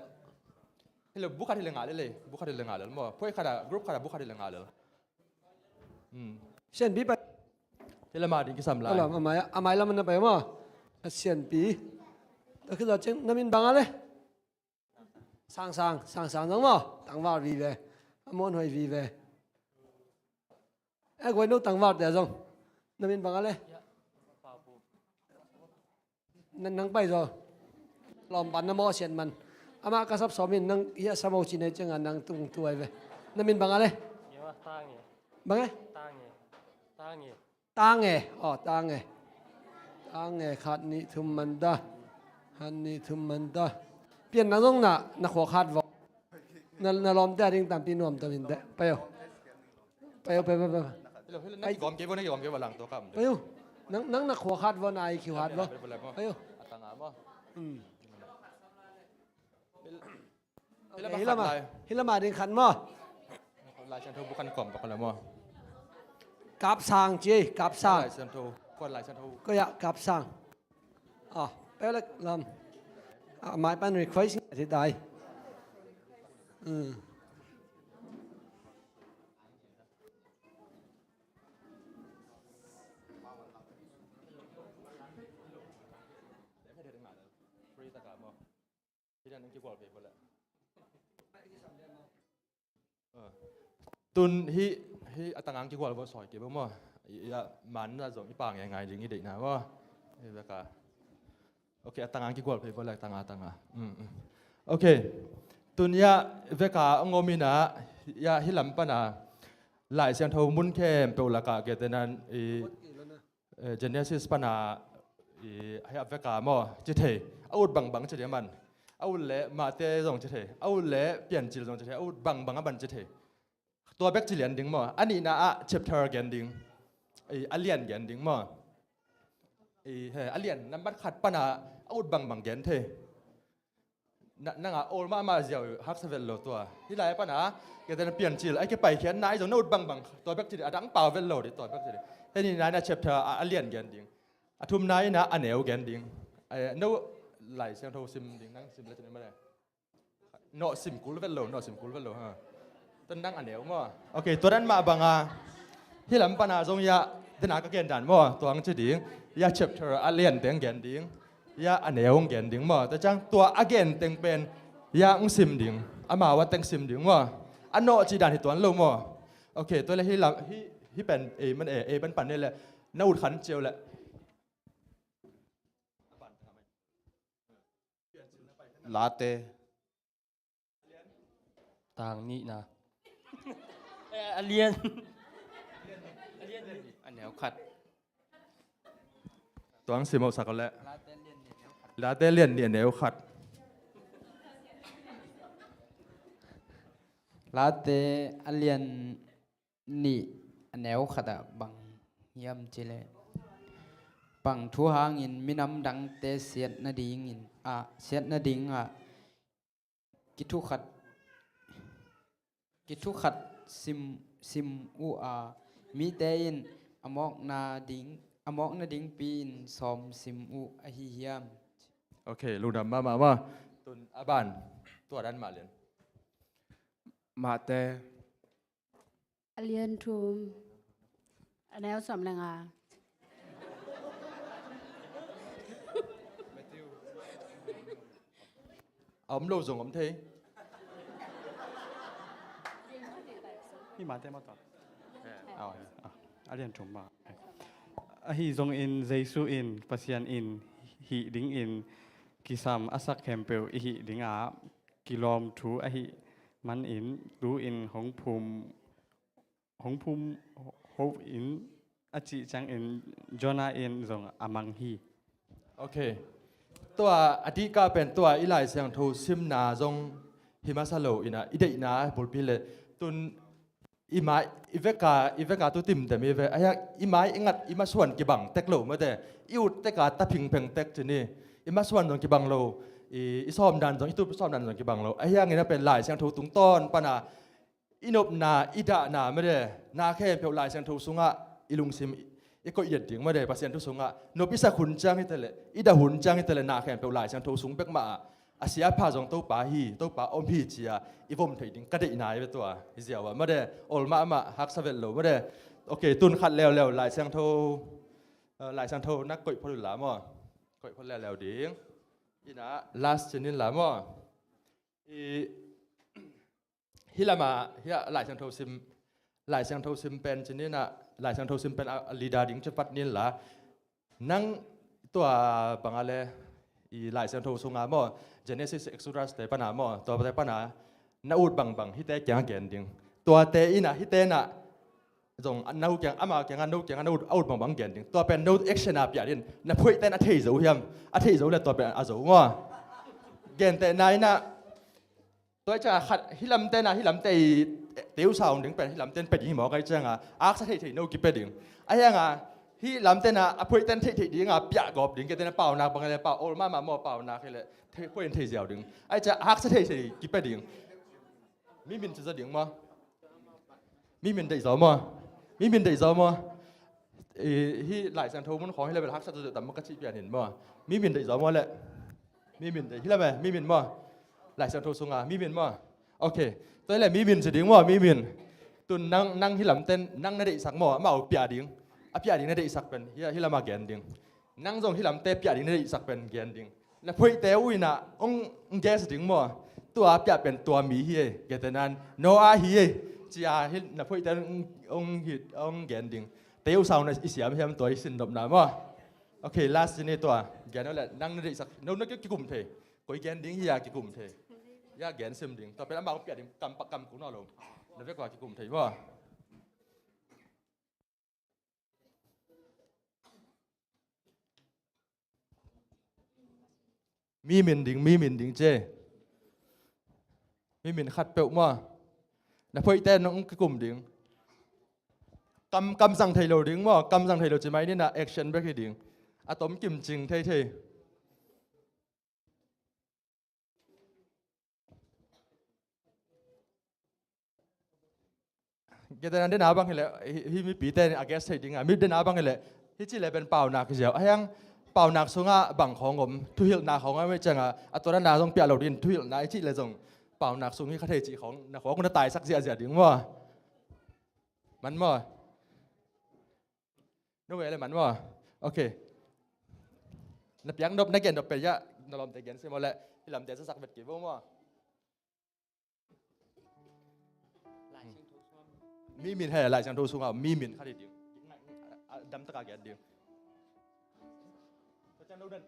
Hi lo bu khat hi le ngah le le. Bu khat hi le ngah le maw? Phuai khat a, group khat a bu khat hi le ngah le. Hmm. Sianpi pai. Hi lam ah ding kisam lai. A lam, a mai, a mai lam na pai maw? A sianpi. Ta khizawh ciang na min bang a le. Sang sang, sang sang zong maw? Tangval vive. A muanhuai vive. Eh, guai no tangval te zong. Na min bang a le? Nang, nang pai zaw. Lawm pan na maw sian man. Amah ka sap sawm in nang hiah sa maw ci nei ciang a nang tung tuai ve. Na min bang a le? Bang e? Tange. Tange. Aw, tange. Tange, khat nih thum man ta. Khat nih thum man ta. Pian nang zong na, na khua khat vawh. Na, na lawmte a ding tampi nuam ta min teh. Pai o. Pai o, pai, pai, pai. Hello, hello, na kigawm kei vawh, na kigawm kei vawh lang tua kam. Pai o. Nang, nang na khua khat vawh, na I Q khat vawh. Pai o. A tanga maw. Hmm. Hi lam ah, hi lam ah ding khat maw? Lai Siangtho bu khat kawm bak la maw? Kap sang ci, kap sang. Lai Siangtho, kuan Lai Siangtho. Ko ya, kap sang. Ah, pelek lam. Ah, mai pan request ngai ti dai. Hmm. Free ta ka maw? Hi dan kigual ve bawleh. Ah. Tun hih, hih a tangang kigual bawh sawi kei bawh maw? Ya, man na zong i pang e ngai ding i deihna maw? Hi veka. Ok, a tangang kigual ve bawleh, tanga, tanga. Mm, mm. Ok. Tun ya veka a ngawm ina, ya hih lam pana Lai Siangtho mun khempeuh laka ketenan i Eh, Genesis pana, i, hei a veka maw, ci thei. A ut bangbang ci thei man. A ut le Mate zong ci thei. A ut le Piancil zong ci thei. A ut bangbang a man ci thei. Tua bek ci lian ding maw. A nihna ah chapter gen ding. I, a lian gen ding maw. I, he, a lian nambat khat pana a ut bangbang gen thei. Na, nanga ol mahmah ziau haksa vet lo tua. Hih lai pana, kei tena Piancil, ai kei paikhiatna ai zong na ut bangbang, tua bek ci dih, a dang pau vet lo dih, tua bek ci dih. Hei nihna ina chapter a, a lian gen ding. A thumna ina a neu gen ding. Ai, no Lai Siangtho sim ding, nang sim le tuni male. Nawh sim kul vet lo, nawh sim kul vet lo, ha. Tua nang a neu maw. Ok, tua dan mah banga. Hih lam pana zong ya, dena ka gen dan maw, tua ang ci ding. Ya chapter a lian teng gen ding. Ya a neu ang gen ding maw. Tua ciang tua a gen teng pen ya ang sim ding. Amau a teng sim ding maw. A nawh ci dan hi tuan lo maw. Ok, tua le hih lam, hih, hih pen, ei man e, ei pan pan ne le. Na ut khan ciau le. Late. Tang nihna. Eh, a lian. A lian nih. A neu khat. Tuang sim hauh sak le. Late lian nih a neu khat. Late a lian nih a neu khat ah bang hiam cih leh, bang thu hangin minam dangte siat nadingin ah, siat nadingah kithukhat, kithukhat sim, sim uh a, mite in a mawkna ding, a mawk nadingpi in sawm sim uh ahi hiam? Ok, lungdam mahmah maw. Tun a ban, tua dan mah lian. Matthai. A lian thum, a neu sawm le nga. A om lo zong om thei. Hi Matthai maw tua? A, a, a lian thum maw? Ahi zongin Jesu in Pasian in hih dingin kisam a sak khempeuh i hih dingah kilawm thu ahih manin tu-in hong phum, hong phum ho in a cih ciangin Jonah in zong a mang hi. Ok. Tua a dihkah pen tua i Lai Siangtho simna zong hi masa lo inah i deihna bulpi le tun i mai i veka, i veka tu timtem i ve. Ahi hang i mai i ngat i masuan kibang tek lo mate. I ut teka ta phingpheng tek cini. I masuan zong kibang lo. I, i sawmdan zong, i tup i sawmdan zong kibang lo. Ahi hangin a pen Lai Siangtho tungtawn pana i nopna, i dahna mate, na khempeuh Lai Siangtho sungah i lungsim i koih den ding mate, Pasian thu sungah nop i sak hun ciang hi tele, i dah hun ciang hi tele, na khempeuh Lai Siangtho sung bek mah ah a siapha zong Topa hi, Topa om hi cia i vom theih ding ka deihna i ve tua. Hi ziau ah mate, ol mahmah, haksa vet lo mate. Ok, tun khat leuleu Lai Siangtho, eh, Lai Siangtho na koih phot uh la maw? Koih phot leuleu ding. Inah last cinin la maw? I, hih lamah, hiah Lai Siangtho sim, Lai Siangtho sim pen cinin ah, Lai Siangtho sim pen a, a leader ding cipat nin la. Nang tua banga le, i Lai Siangtho sunga maw, Genesis, Exodus te pana maw, tua te pana, na ut bangbang, hihte kiang gen ding. Tuate inah, hihte inah, zong, a no kiang, ama kiang, a no kiang, a no ut, a ut bangbang gen ding. Tua pen no action a piah din, na phoihte in a thei zo hiam, a thei zo le tua pen a zo maw. Gentehna inah, tua i ciangah khat, hih lamte na, hih lamte i teusa hong ding pen, hih lamte in pia ding hi mawk a i ciangah, a haksa theithei no kipia ding. Ahi hangah, hih lamte na, a phoihte in theihtheih dingah, piah gawp ding, kei te na paunak bang le, pau, ol mahmah maw paunak hi le, thei, phoih in thei ziau ding. Ahi ciangah, a haksa theithei kipia ding. Mi min ci zaw ding maw? Mi min deih zaw maw? Mi min deih zaw maw? I, hih Lai Siangtho mun khawng hi le bel haksa zaw tam maw ka cih pian hin maw? Mi min deih zaw maw le? Mi min deih hi le me, mi min maw? Lai Siangtho sunga, mi min maw? Ok. Tua hi le mi min ci ding maw, mi min. Tun nang, nang hih lamten, nang na deihsak maw, amau piah ding. A piah ding na deihsak pen, hih, hih lama gen ding. Nang zong hih lamte piah ding na deihsak pen gen ding. Na phoihte uh inah hong guess ding maw? Tua piah pen tua mi hi ei, gentehna in Noah hi ei, cia hih na phoihte hong, hong hih, hong gen ding. Teusa hong na i siam hiam tua i sin nopna maw? Ok, last cini tua. Gen uh le nang na deihsak, no na kikum thei. Koi gen ding hi a kikum thei. Hia gen sim ding. Tua pen amah hong piah ding kam, kam kul nawn lo. Na vek ua kikum thei maw? Mi min ding, mi min ding ci. Mi min khat peuh maw? Na phoihte nong kikum ding. Kam, kam zang thei lo ding maw? Kam zang thei lo ci mai nina action bek hi ding. A tom kim cing thei thei. Gentehna dena bang hileh, hi, hi mipite a guess thei dinga, mi dena bang hileh, hi ci le pen paunak hi ziau. A hiang paunak sungah bang khawng om, thuhilhna khawng om hi cianga, a tuanana zong piah lo din, thuhilhna hi ci le zong paunak sung hi kha thei ci khawng, na khawng na taisak ziahziah ding maw? Man maw? No way le man maw? Ok. Na piak nop, na gen nop pe ya, na lawmte gen si maw le, hi lamte sa sak vet kei bo maw? Mi min he, Lai Siangtho sunga mi min kha ding. Dam taka gen ding.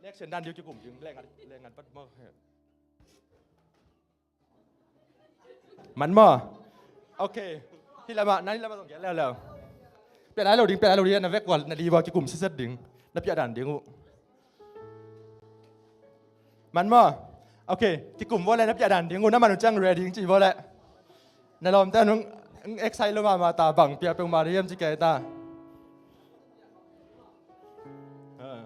Next dan ding kikum ding, lengan, lengan pat maw he. Man maw? Ok. Hi lama, na hi lama zong gen leuleu. Piah lai lo ding, piah lai lo ding, na vek ua, na li ua kikum siset ding. Na piah dan ding uh. Man maw? Ok. Kikum ua le, na piah dan ding uh, na man uh ciang ready ding ci ua le. Na lawmte nung, excite lo mahmah ta bang, piah peuhmah ding hiam ci kei ta. Ah.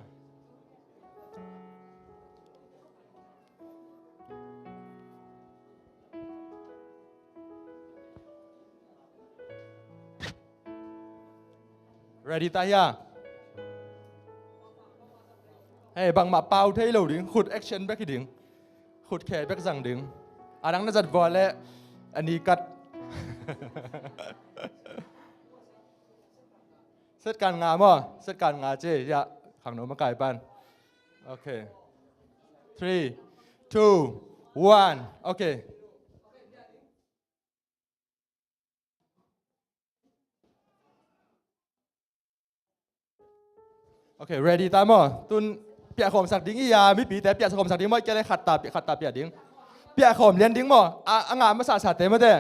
Ready ta hia? Hei, bangmah pau thei lo ding, khut action bek hi ding. Khut khe bek zang ding. A dang na zat vua leh a ni kat. Set kan nga maw? Set kan nga ci, ya, khangno makai pan. Okay. Three, two, one. Okay. Okay, ready ta maw? Tun piahkhawm sak ding hi a, mipite piahkhawm sak ding maw, i kia le khat ta pi-, khat ta piah ding. Piahkhawm lian ding maw? A, a ngah masasate maw te?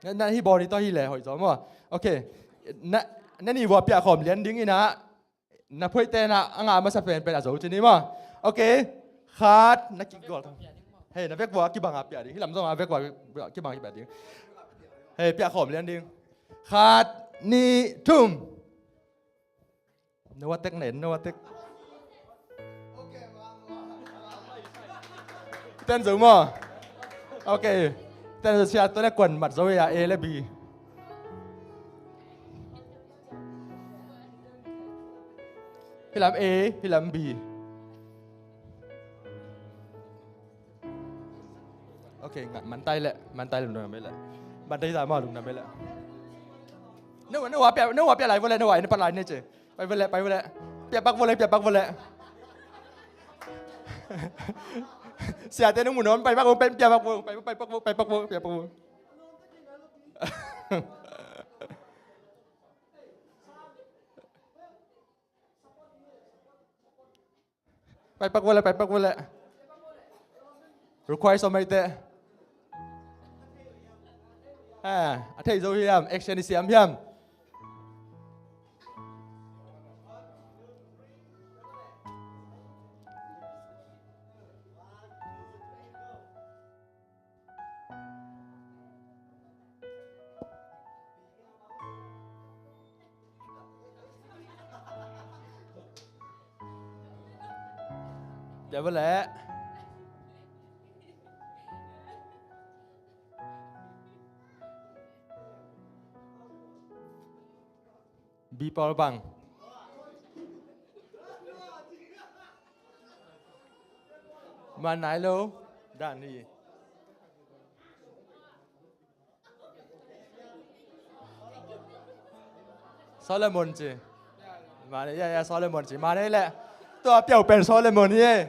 Na, na hi bawl ni tawh hi le hoih zaw maw? Okay. Na, na ni vua piahkhawm lian ding ina, na phoih te na a ngah masa penpen a zo ci ni maw? Okay. Khat, na kigol. Hei, na vek vua kibang a piah ding. Hi lam zong a vek vua kibang a piah ding. Hei, piahkhawm lian ding. Khat, nih, thum. Noah tek nen, Noah tek. Ten zo maw? Okay. Ten zo sia, tua le kuan mat zo ya, A le B. Hi lam A, hi lam B. Okay, nga, mantai le, mantai le, lungdam le. Mantai ta maw, lungdam le. Noah, Noah pia, Noah pia lai vua le, Noah, ina pat lai ne ce. Pai vua le, pai vua le. Pia pak vua le, pia pak vua le. Siate nung mu nuam, pai pak vua, pai, pia pak vua, pai, pai pak vua, pai pak vua, pia pak vua. Pai pak vua le, pai pak vua le. Request om maite. Ha, a thei zo hiam, action i siam hiam. Bia vua leh. Bi pawl bang. Man nai lo. Dan hi. Solomon ci. Mane, ya, ya, Solomon ci. Mane le. Tua piau pen Solomon hi.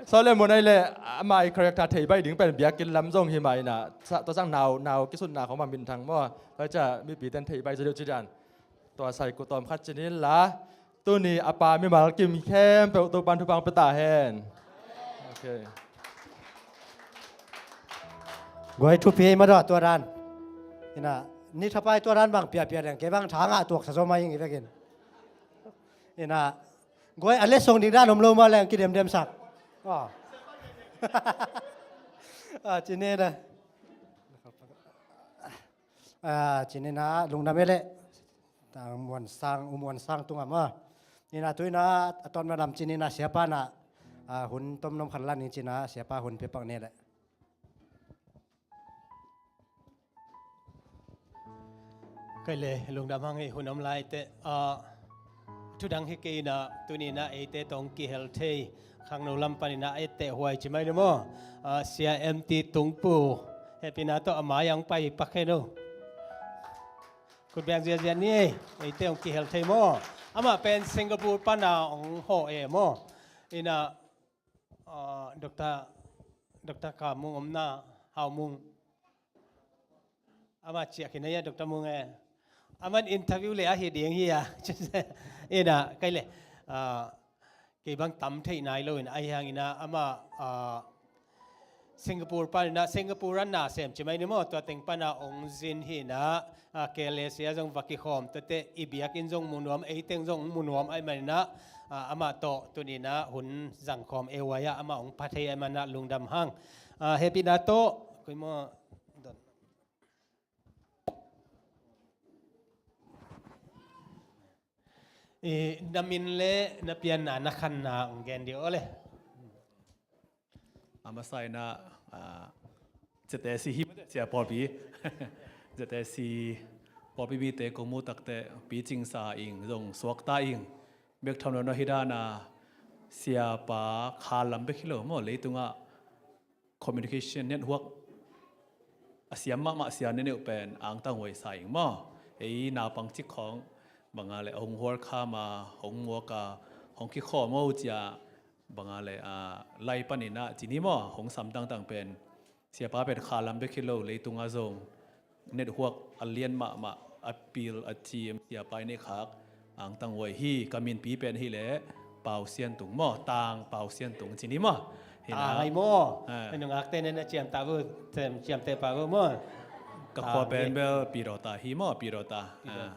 Solomon ai le, ama i character thei bai ding pen biakinn lam zong hi mai na. Sa, tua sang nau, nau kisutna khong ma minthang maw. Tua ca mipi ten thei bai zaw deuh ci dan. Tua sai ku tawm khat ci ni la. Tuni a pa mimal kim khempeuh Topan thupha pia ta hen. Okay. Guai thupi ei mah tua dan. Ina, ni thapai tua dan bang piapia leng kei bang tha ngah tuak sa zaw mah ing i vekin. Ina, guai a letsong ding dan om lo mah leng kidemdem sak. Ah. Ah, ci ni na. Ah, ci ni na, lungdam ei leh. Tang Muan Sang, U Muan Sang tungah maw. Ina tu ina a ton ma lam ci ni na siapa na, ah, hun tom nom khat lan ni ci na siapa hun pia pak ni leh. Kai le, lungdam hang hi hun om lai te, ah, thudang hi kei na, tuni na eite tong kihel thei, khangno lam pan ina eite huai ci mai ni maw. Ah, Sia M T Tungpu, hehpihna tawh a mai ang pai pak hen o. Khut beng ziazia ni ei, eite hong kihel thei maw. Amah pen Singapore pana hong hawh e maw. Ina, ah, Doctor, Doctor Ka Mung omna, Hau Mung. Amah ciah khin a ia, Doctor Mung e. Aman interview le ahi ding hi a. Ina, kai le, ah, kei bang tam theih nai lo in ahi hangin a, amah, ah, Singapore pan ina, Singapore ran na sem ci mai ni maw, tua teng pana ong zin hi ina, ah, K L A C a zong va kikhawm, tuate i biakinn zong mu nuam, ei teng zong mu nuam ai man ina, ah, amah tawh tuni ina hun zangkhawm ei huai a, amah ong pha thei ai man ina lungdam hang. Ah, hehpihna tawh, koi maw, don. Eh, na min le na pianna na khanna ong gen dih aw le. A masa ina, ah, ciate si hi mate cia pawlpi. Z S C pawlpi mite kong muh takteh picing sa ing zong suakta ing. Bek tham lo na hi dan a siapa khalam bek hi lo maw, leitungah communication network a siam mahmah sia neuneu pen angtang huai sa ing maw. Ei naupang cik khawng banga le hong hualkham a, hong muak a, hong kikhawm aw cia banga le, ah, lai panin ah ci ni maw, hong sam tangtang pen siapa pen khalam bek hi lo, leitungah zong network a lian mahmah, a pil a cim siapa i neih khak angtang huai hi. Ka minpi pen hi leh Pau Sian Tung maw, Tang Pau Sian Tung ci ni maw. Hi na. Tang ai maw. Ah. Nungakte na na ciamteh uh, ciam, ciamteh pah uh maw. Ka khua pen bel Pidawta hi maw, Pidawta. Pidawta. Ah.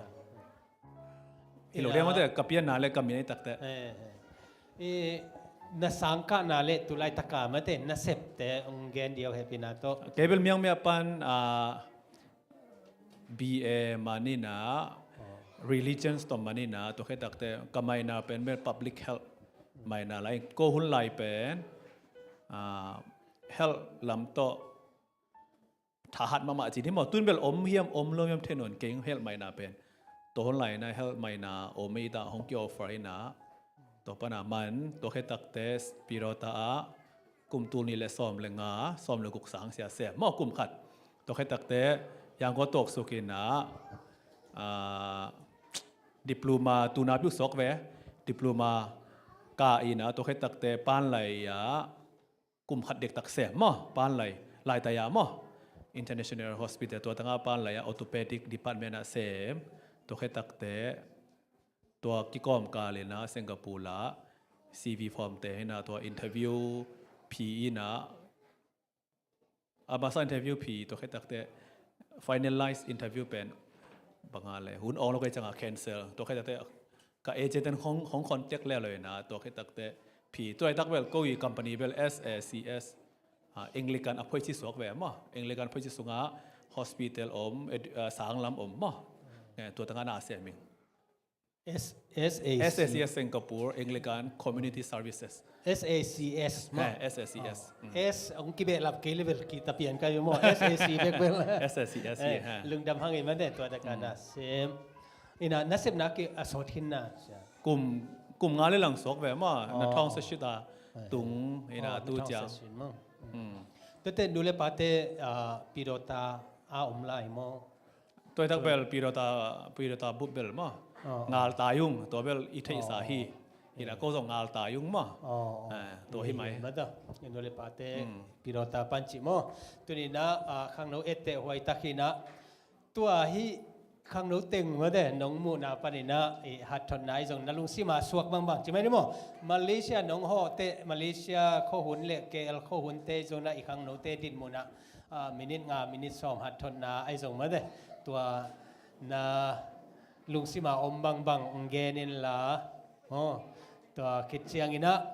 Hi lo ding maw te, ka pianna le ka min i takteh. Eh, eh. I na sangkahna le tu laitaka maw te, na septe hong gen diau hehpihna tawh. Kei bel miang mia pan, ah, B A manin ah, religions tawh manin ah, tua khit takteh ka minor pen bel public health minor lai, ko hun lai pen, ah, health lam tawh thahat mahmah ci ni maw. Tun bel om hiam om lo hiam thei nawn keng health minor pen. Tua hun lai na health minor om ei ta hong ki offer hi na. Tua pana man, tua khit takteh Pidawta ah kum tul nih le sawm le nga, sawm le guk sang sia sem maw, kum khat. Tua khit takteh Yangon tawh suak in ah, ah, diploma tuna piu suak ve, diploma kah in ah, tua khit takteh Panlai ah kum khat dektak sem maw, Panlai, Laitaia maw, International Hospital, tua tangah Panlai ah orthopedic department ah sem. Tua khit takteh tua kikawmkal in ah Singapore ah C V form te hi na, tua interview phi in ah, a masa interview phi, tua khit takteh finalize interview pen banga le hun awng lo kei ciangah cancel. Tua khit takteh ka agent ten hong, hong contact le lo in ah, tua khit takteh phi, tua i tak bel ko i company bel S A C S, ah, Anglican a phoici suak ve maw. Anglican phoici sungah hospital om, edu-, ah, sanglam om maw. Eh, tua tangah na sem ing. S-, S A C. S A C S Singapore, Anglican Community Services. S A C S maw. Eh, S A C S. Oh. Mm. S, hong kibehlap kei level kita pian kai maw. S A C bek bel. S A C S, eh, lungdam hang ei maw te, tua tangah na sem. Ina, na sepna ki a sawt khin na sia. Kum, kum nga le lang suak ve maw, na thawng sa shit a tung, ina, tu ciang. Tuate nu le pate, ah, Pidawta a om lai maw. Tua i tak bel Pidawta, Pidawta bup bel maw. Ngal ta ung, tua bel i theihsa hi. Ina ko zong ngal ta ung maw. Tua hi mai. Mata, nu le pate Pidawta pan ci maw. Tuni na, ah, khangno etteh huai tak hi na. Tua hi khangno teng maw te, nong muhna panin ah, i hatthotna i zong na lungsim a suak bangbang ci mai ni maw. Malaysia nong hawh teh, Malaysia khuahun le K L khuahun te i zong na i khangno te dinmun ah, ah, minit nga, minit sawm hatthotna a i zong maw te. Tua na lungsim a om bangbang hong gen in la. Aw, tua khit ciangin ah,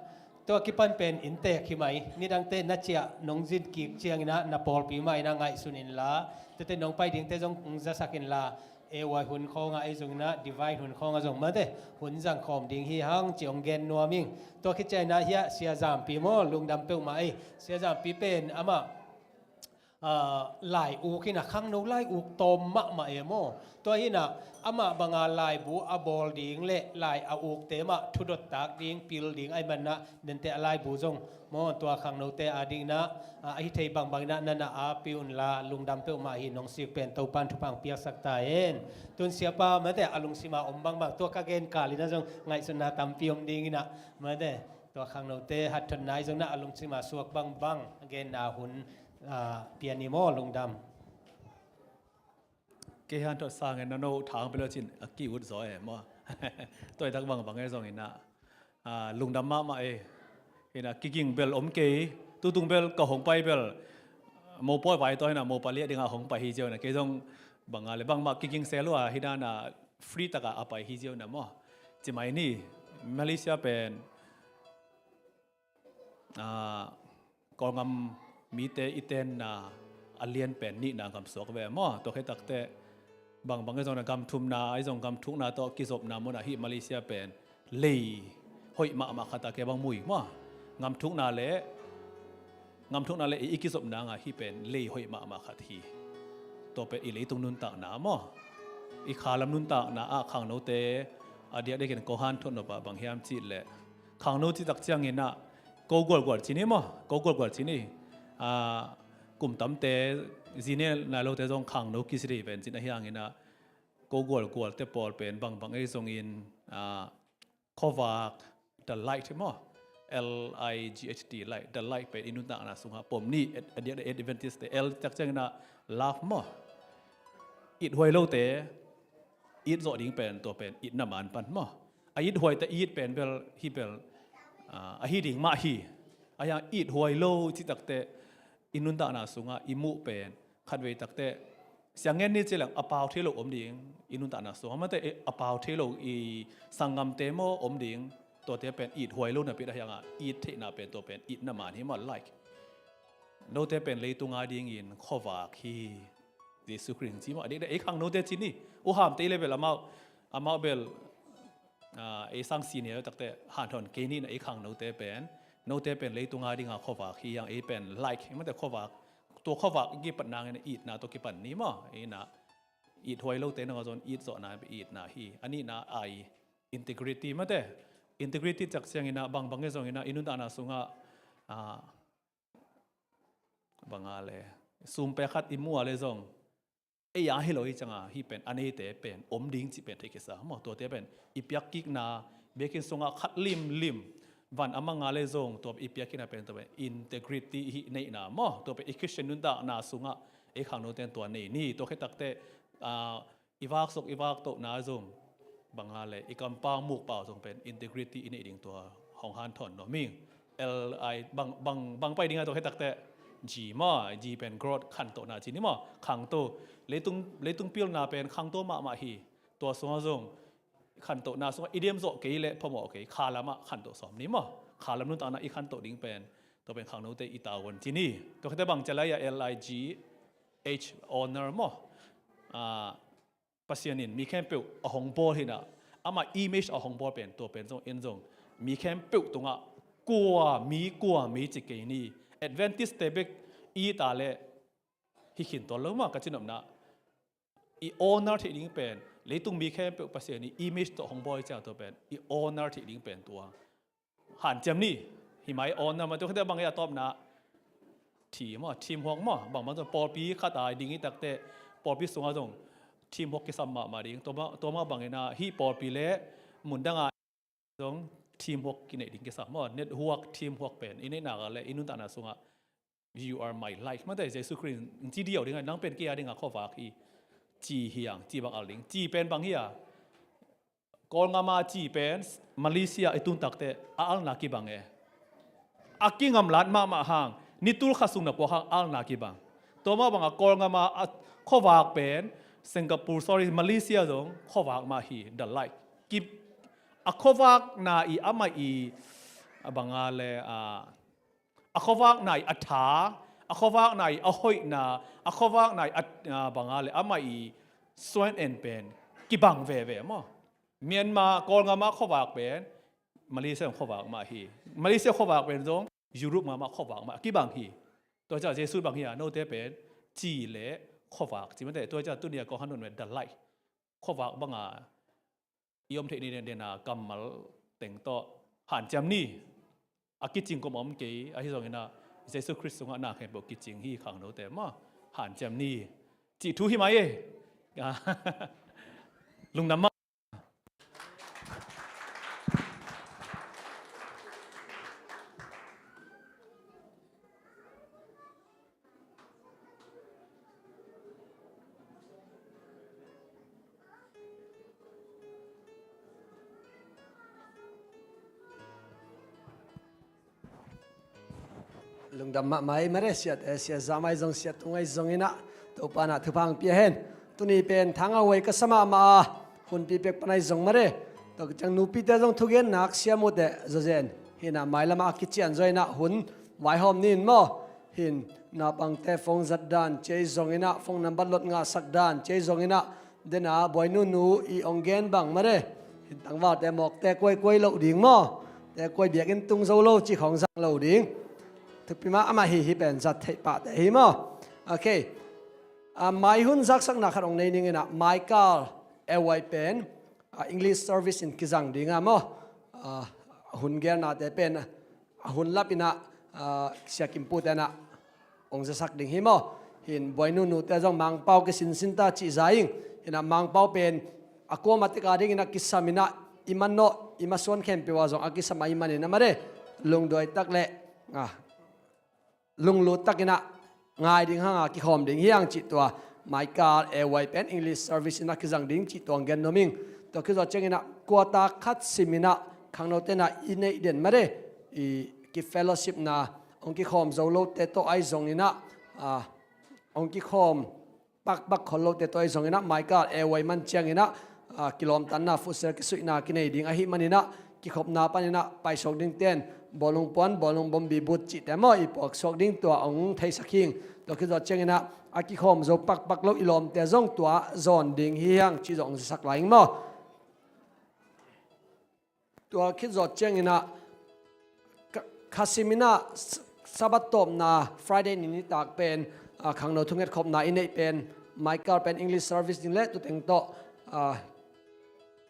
tua kipan pen inntek hi mai. Nidangte na ciah nong zin kik ciangin ah, na pawlpi mah in ah ngaihsun in la. Tuate nong pai dingte zong hong zasak in la. A Y hun khawng ah ei zong in ah, Divine hun khawng ah zong maw te, hun zang khawm ding hi hang ci hong gen nuam ing. Tua khit ciangin ah hiah Sia Zampi maw, lungdam peuhmah ei. Sia Zampi pen amah ah, lai uk hi na, khangno lai uk tawm mahmah e maw. Tua hi na, amah banga laibu a bawl ding le lai a ukte mah thudot tak ding, pil ding ahih manin ah, nente a laibu zong maw, tua khangnote a dingin ah, ah, a hi thei bangbangin ah na na api un la, lungdam peuhmah hi. Nong sik pen Topa'n thupha hong piaksak ta hen. Tun siapa maw te, a lungsim a om bangbang, tua ka gen kalin ah zong ngaihsutna tampi om dingin ah maw te, tua khangnote hatthotna i zong na a lungsim a suak bangbang a genna hun, ah, pia ni maw, lungdam. Kei hanthawn sangin na no thang pelo cin a ki-ut zaw e maw. Tua i tak bangbang e zong in ah, ah, lungdam mahmah e. In ah kiging bel om kei, tutung bel ka hong pai bel mopawi vai tawh in ah mopa liah dingah hong pai hi ziau in ah, kei zong banga le bangmah kiging se lua hi dan ah free takah a pai hi ziau in ah maw. Ci mai ni, Malaysia pen, ah, Kawlgam mite i tenna a lian pen nihna gam suak ve maw. Tua khit takteh bangbang i zong na gam thumna, i zong gam thukna tawh kizopna mun ah hih Malaysia pen lei hoih mahmah khat ah kei bang mu hi maw. Gam thukna le, gam thukna le i, i kizopna ngah hih pen lei hoih mahmah khat hi. tua pen i leitung nuntakna maw, i khalam nuntakna ah khangnote a diakdiakin ko hanthot nop ah bang hiam cih leh, khangno cih tak ciangin ah ko gualgual ci ni maw, ko gualgual ci ni. Aa, kum tamte zi ne nai lote zong khangno kici dei pen cin ahi hangin ah, ko gualgualte pawl pen bangbang ei zongin, aa, khuavak, the light maw, L I G H T, light, the light pen i nuntakna sungah pom ni. Ad-, Ad-, Adventist te L tak ciangin ah love maw, ithuai lote it zawh ding pen, tua pen itna man pan maw. A ithuaite it pen bel hi bel, aa, ahi ding mah hi. Ahi hang ithuai lo cih takteh i nuntakna sungah i muh pen khatvei takteh siang ngen ni ci leng a pau thei lo om ding, i nuntakna sungah mate, a pau thei lo, i sanggamte maw om ding. Tuate pen ithuai lo napi, ahi hangah it theihna pen tua pen itna man hi maw, like. Note pen leitung a dingin khuavak hi. Jesu Khrih ci maw, a dik dek ei khangnote ci ni. U Hamte i le bel amau, amau bel, aa, ei sang senior takteh hanthon kei ni na, ei khangnote pen, note pen leitung a dinga khuavak hi hang, ei pen like, mate khuavak, tua khuavak i kipat nangin itna tua kipan ni maw, ei na ithuai lote nangah zong it zawhna itna hi. A nihna I, integrity mate, integrity tak ciangin ah bangbang ei zongin ah i nuntakna sungah, aa, bang a le, sum pek khat i mu a le zong ei a hi lo hi cianga, hih pen a neite pen om ding cih pen thei kisa maw. Tuate pen i piakkikna, biakinn sungah khat limlim van a mang a le zong tua i piakkikna pen tua pen integrity i hih neihna maw. Tua pen i Christian nuntakna sungah ei khangnote in tua nei ni. Tua khit takteh, aa, i vak suk i vak tohna zong bang a le, i kampau mukpau zong pen integrity i neih ding tua hong hanthawn nuam ing. L I bang, bang, bang pai ding a tua khit takteh G maw, G pen growth, khantohna ci ni maw, khangto. Leitung, leitung pilna pen khangto mahmah hi. Tua sungah zong khantohna sungah i diam zawh kei leh phamawh kei, khalam ah khantoh sawm ni maw. Khalam nuntakna i khantoh ding pen tua pen khangnote i tavuan ci ni. Tua khit teh bang ci lai a, L I G H, honor maw. Aa, Pasian in mi khempeuh a hong bawl hi na, ama image a hong bawl pen, tua pen zong en zong mi khempeuh tungah kua mi, kua mi ci kei ni. Adventist te bek i ta leh hi khin tuan lo maw, ka ci nopna. I honor theih ding pen leitung mi khempeuh Pasian i image tawh hong bawl hi ciang tua pen i honor theih ding pen tua hanciam ni. Hi mai, honor mah. Tua khit teh bang hi a tawpna, team maw, teamwork maw. Bangbang zong pawlpi khat a ding i takteh pawlpi sungah zong teamwork kisam mahmah ding. Tua mah, tua mah bangin ah hih pawlpi le mundang a zong teamwork kineih ding kisam maw. Network, teamwork pen i neihna ka le i nuntakna sungah, "You are my light." Mate, Jesu Khrih in ci diau ding a, "Nang pen kei a dinga khuavak hi," ci hi hang, ci bang al ding. Ci pen bang hi a, Kawlngam a ci pen Malaysia i tun takteh a alna kibang e. A kingamlat mahmah hang, ni tul khat sung na puak hang alna kibang. Tua mah banga Kawlngam a, a khuavak pen Singapore, sorry, Malaysia zong khuavak mah hi, the light. Ki, a khuavakna i, amah i, a bang a le, a, a khuavakna i a tha, a khuavakna i a hoihna, a khuavakna i a, a bang a le, amah i suan en pen kibang veve maw. Myanmar, Kawlngam a khuavak pen Malaysia khuavak mah hi. Malaysia khuavak pen zong Europe ngam a khuavak mah kibang hi. Tua ciang Jesu bang hi a, "Note pen ci le khuavak ci mate." Tua ciang tuni a kong hanthawn pen the light. Khuavak banga i om theih ni den den a kammal teng tawh hanciam ni. A kicing kawm om kei, ahi zongin ah Jesu Khrist sungah na khempeuh kicing hi khangnote maw. Hanciam ni. Cih thu hi mai e. Lungdam mah. Lungdam mahmah ei mare, siate, sia Zamai zong, sia Tungai zongin ah Topa in ah thupha hong pia hen. Tuni pen thangah huai ka sa mahmah a, hun pipek pan ahi zong mare. Tua ciang nupite zong thugen nak siam uh teh zawzen. Hi na, mailam ah a kician zaw in ah hun vaihawm ni in maw. Hin, naupangte phone zat dan, ci ei zongin ah phone number lot ngahsak dan, ci ei zongin ah, dena, Buai Nunu i ong gen bang mare. Hin, tangvalte mawkte kuaikuai loh ding maw. Te kuai biakinn tung zo lo cih khawng zang lo ding. Thupi mah amah hi, hi pen zat theih pahte hi maw. Ok. Ah, mai hun zaksakna khat hong nei ning inah, Michael Ewai pen, ah, English service in kizang ding a maw. Ah, hun gelnate pen, ah, hun lap inah, ah, siakimpute inah hong zasak ding hi maw. Hin buainunute zong Mangpau kisinsin ta cih za ing. Inah Mangpau pen a kuama tek a ding inah kisam inah i manawh i masuan khempeuh ah zong a kisam ahih manin a made lungduai tak le, ah, lunglut tak inah ngai ding hanga kikhawm ding hi hang cih tua Michael Ewai pen English service inah kizang ding cih tua hong gen nuam ing. Tua khit zawh ciang inah quarter khat sim inah khangnote inah i neih den made i kifellowshipna hong kikhawm zo lote tawh ahi zong inah, ah, hong kikhawm pakpak khol lote tawh ahi zong inah Michael Ewai man ciang inah, ah, kilawmtatna futsal kisuihna kinei ding ahih man inah kikhopna pan inah paisuak dingten bawlung puan, bawlung bombi but cihte maw i puaksuak ding tua hong theisak hi ing. Tua khit zawh ciang inah a kikhawm zo pakpak lo i lawmte zong tua zawn ding hi hang cih zong hong zasak lai ing maw. Tua khit zawh ciang inah kha-, khasim inah S-, Sabbath tawpna Friday ni nitak pen, ah, khangno thungetkhopna i neih pen Michael pen English service ding le tuteng tawh, ah,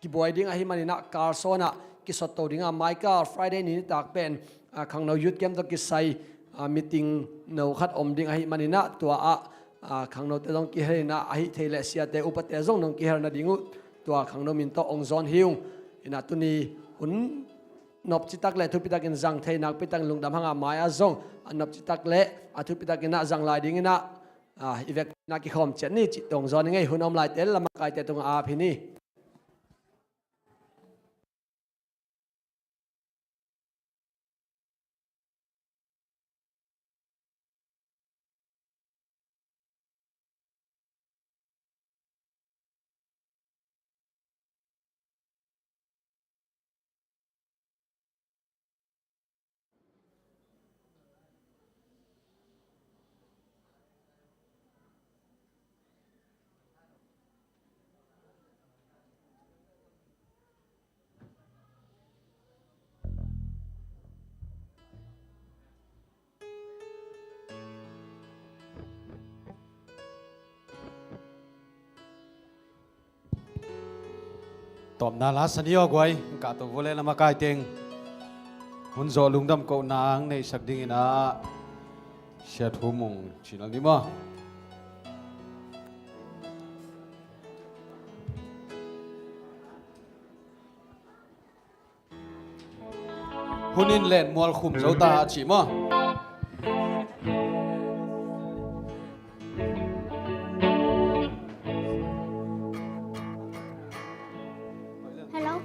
kibuai ding ahih man inah Carson ah kisotto ding a, Michael Friday ni nitak pen, ah, khangno youth camp tawh kisai, ah, meeting no khat om ding ahih man inah tua ah, ah, khangnote zong kihel inah ahih thei leh siate upate zong nong kihel nading uh tua khangno min tawh hong zawn hi ung. Inah tuni hun nopci tak le thupi takin zang thei nakpi takin lungdam hanga mai ah zong a nopci tak le a thupi tak inah zang lai ding inah, ah, i vekpi inah kikhawm ciat ni cih tawh hong zawn ing ei. Hun om laite lamakaite tungah ap hi ni. Tawpna la sa ni aw guai, kah tawh vua le lamakaiteng hun zawh lungdam kohna ang neihsak dingin ah siat hum ung cinal ni maw. Hun in len mual khum zo ta a ci maw. Hello.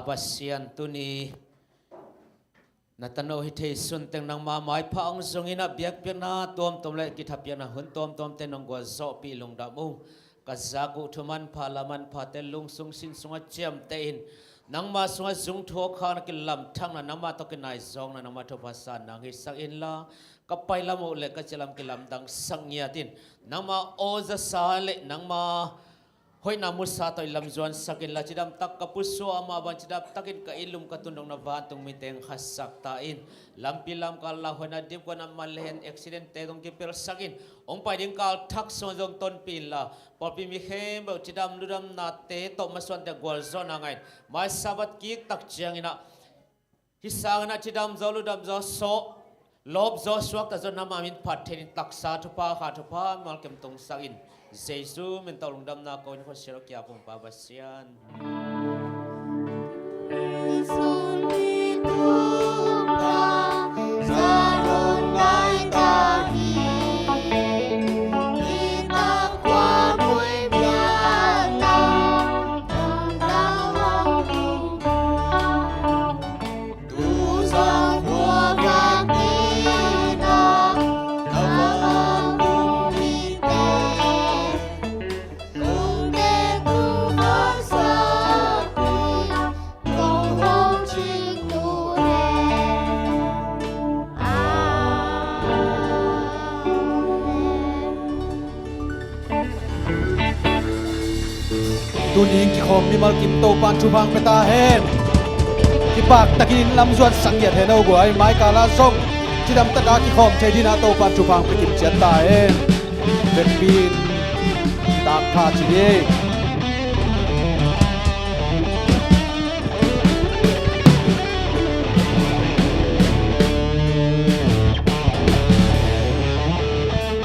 Pasian, tuni na tano hi thei sun teng nangma maipha hong zongin a biakpiakna tuamtuam le kithapiakna hun tuamtuamte nong gualzawhpih lungdam ung. Ka zak uh thu manpha la manphate lungsung sin sungah ciamteh in, nangma sungah zungthawkhakna kilamthakna, nangma tawh kinaizawkna, nangma thupha sa nang hisak inla, ka pailam uh le ka cilam kilamdangsak ngiat in, nangma aw zasa le nangma hoihna musa tawh i lamzuansak inla, cidamtak ka pusuah amah bang cidamtakin ka it lum ka tundongna vantung mite hong khasak ta in. Lampi lamkal lauhuaina dipkuana man le hen accidentte zong kipelsak in, hong pai ding kal thak sungah zong tonpih inla, pawlpi mi khempeuh cidam ludamnate tawh masuante gualzawhna ngah in, mai Sabbath kiktak ciangin ah hih sangin ah cidam zaw ludam zaw sawh, lawp zaw suakta zaw nangma min phat theih in, taksa thupha, kha thupha mimal kim tungsak in, Jesu min tawh lungdamna ko in, khuasia lo kia pumpa Pasian. Tuni in kikhawm mimal kim Topa'n thupha hong pia ta hen. Kipaktakin lamzuansak ngiat hen aw guai, mai kal ah zong cidamtaka kikhawm thei dingin ah Topa'n thupha hong pia kim ciat ta hen. Vekpi in kitak pha ci ni.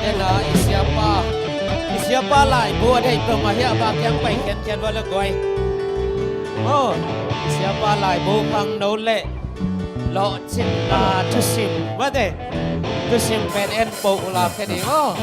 Ena i siapa, i siapa laibu a deih peuhmah hiah, va kiang pai khiankhian va le guai. Oh, i siapa laibu khangno le lawhcinna thusim va de. Thusim pen en poh uh la khe ding aw.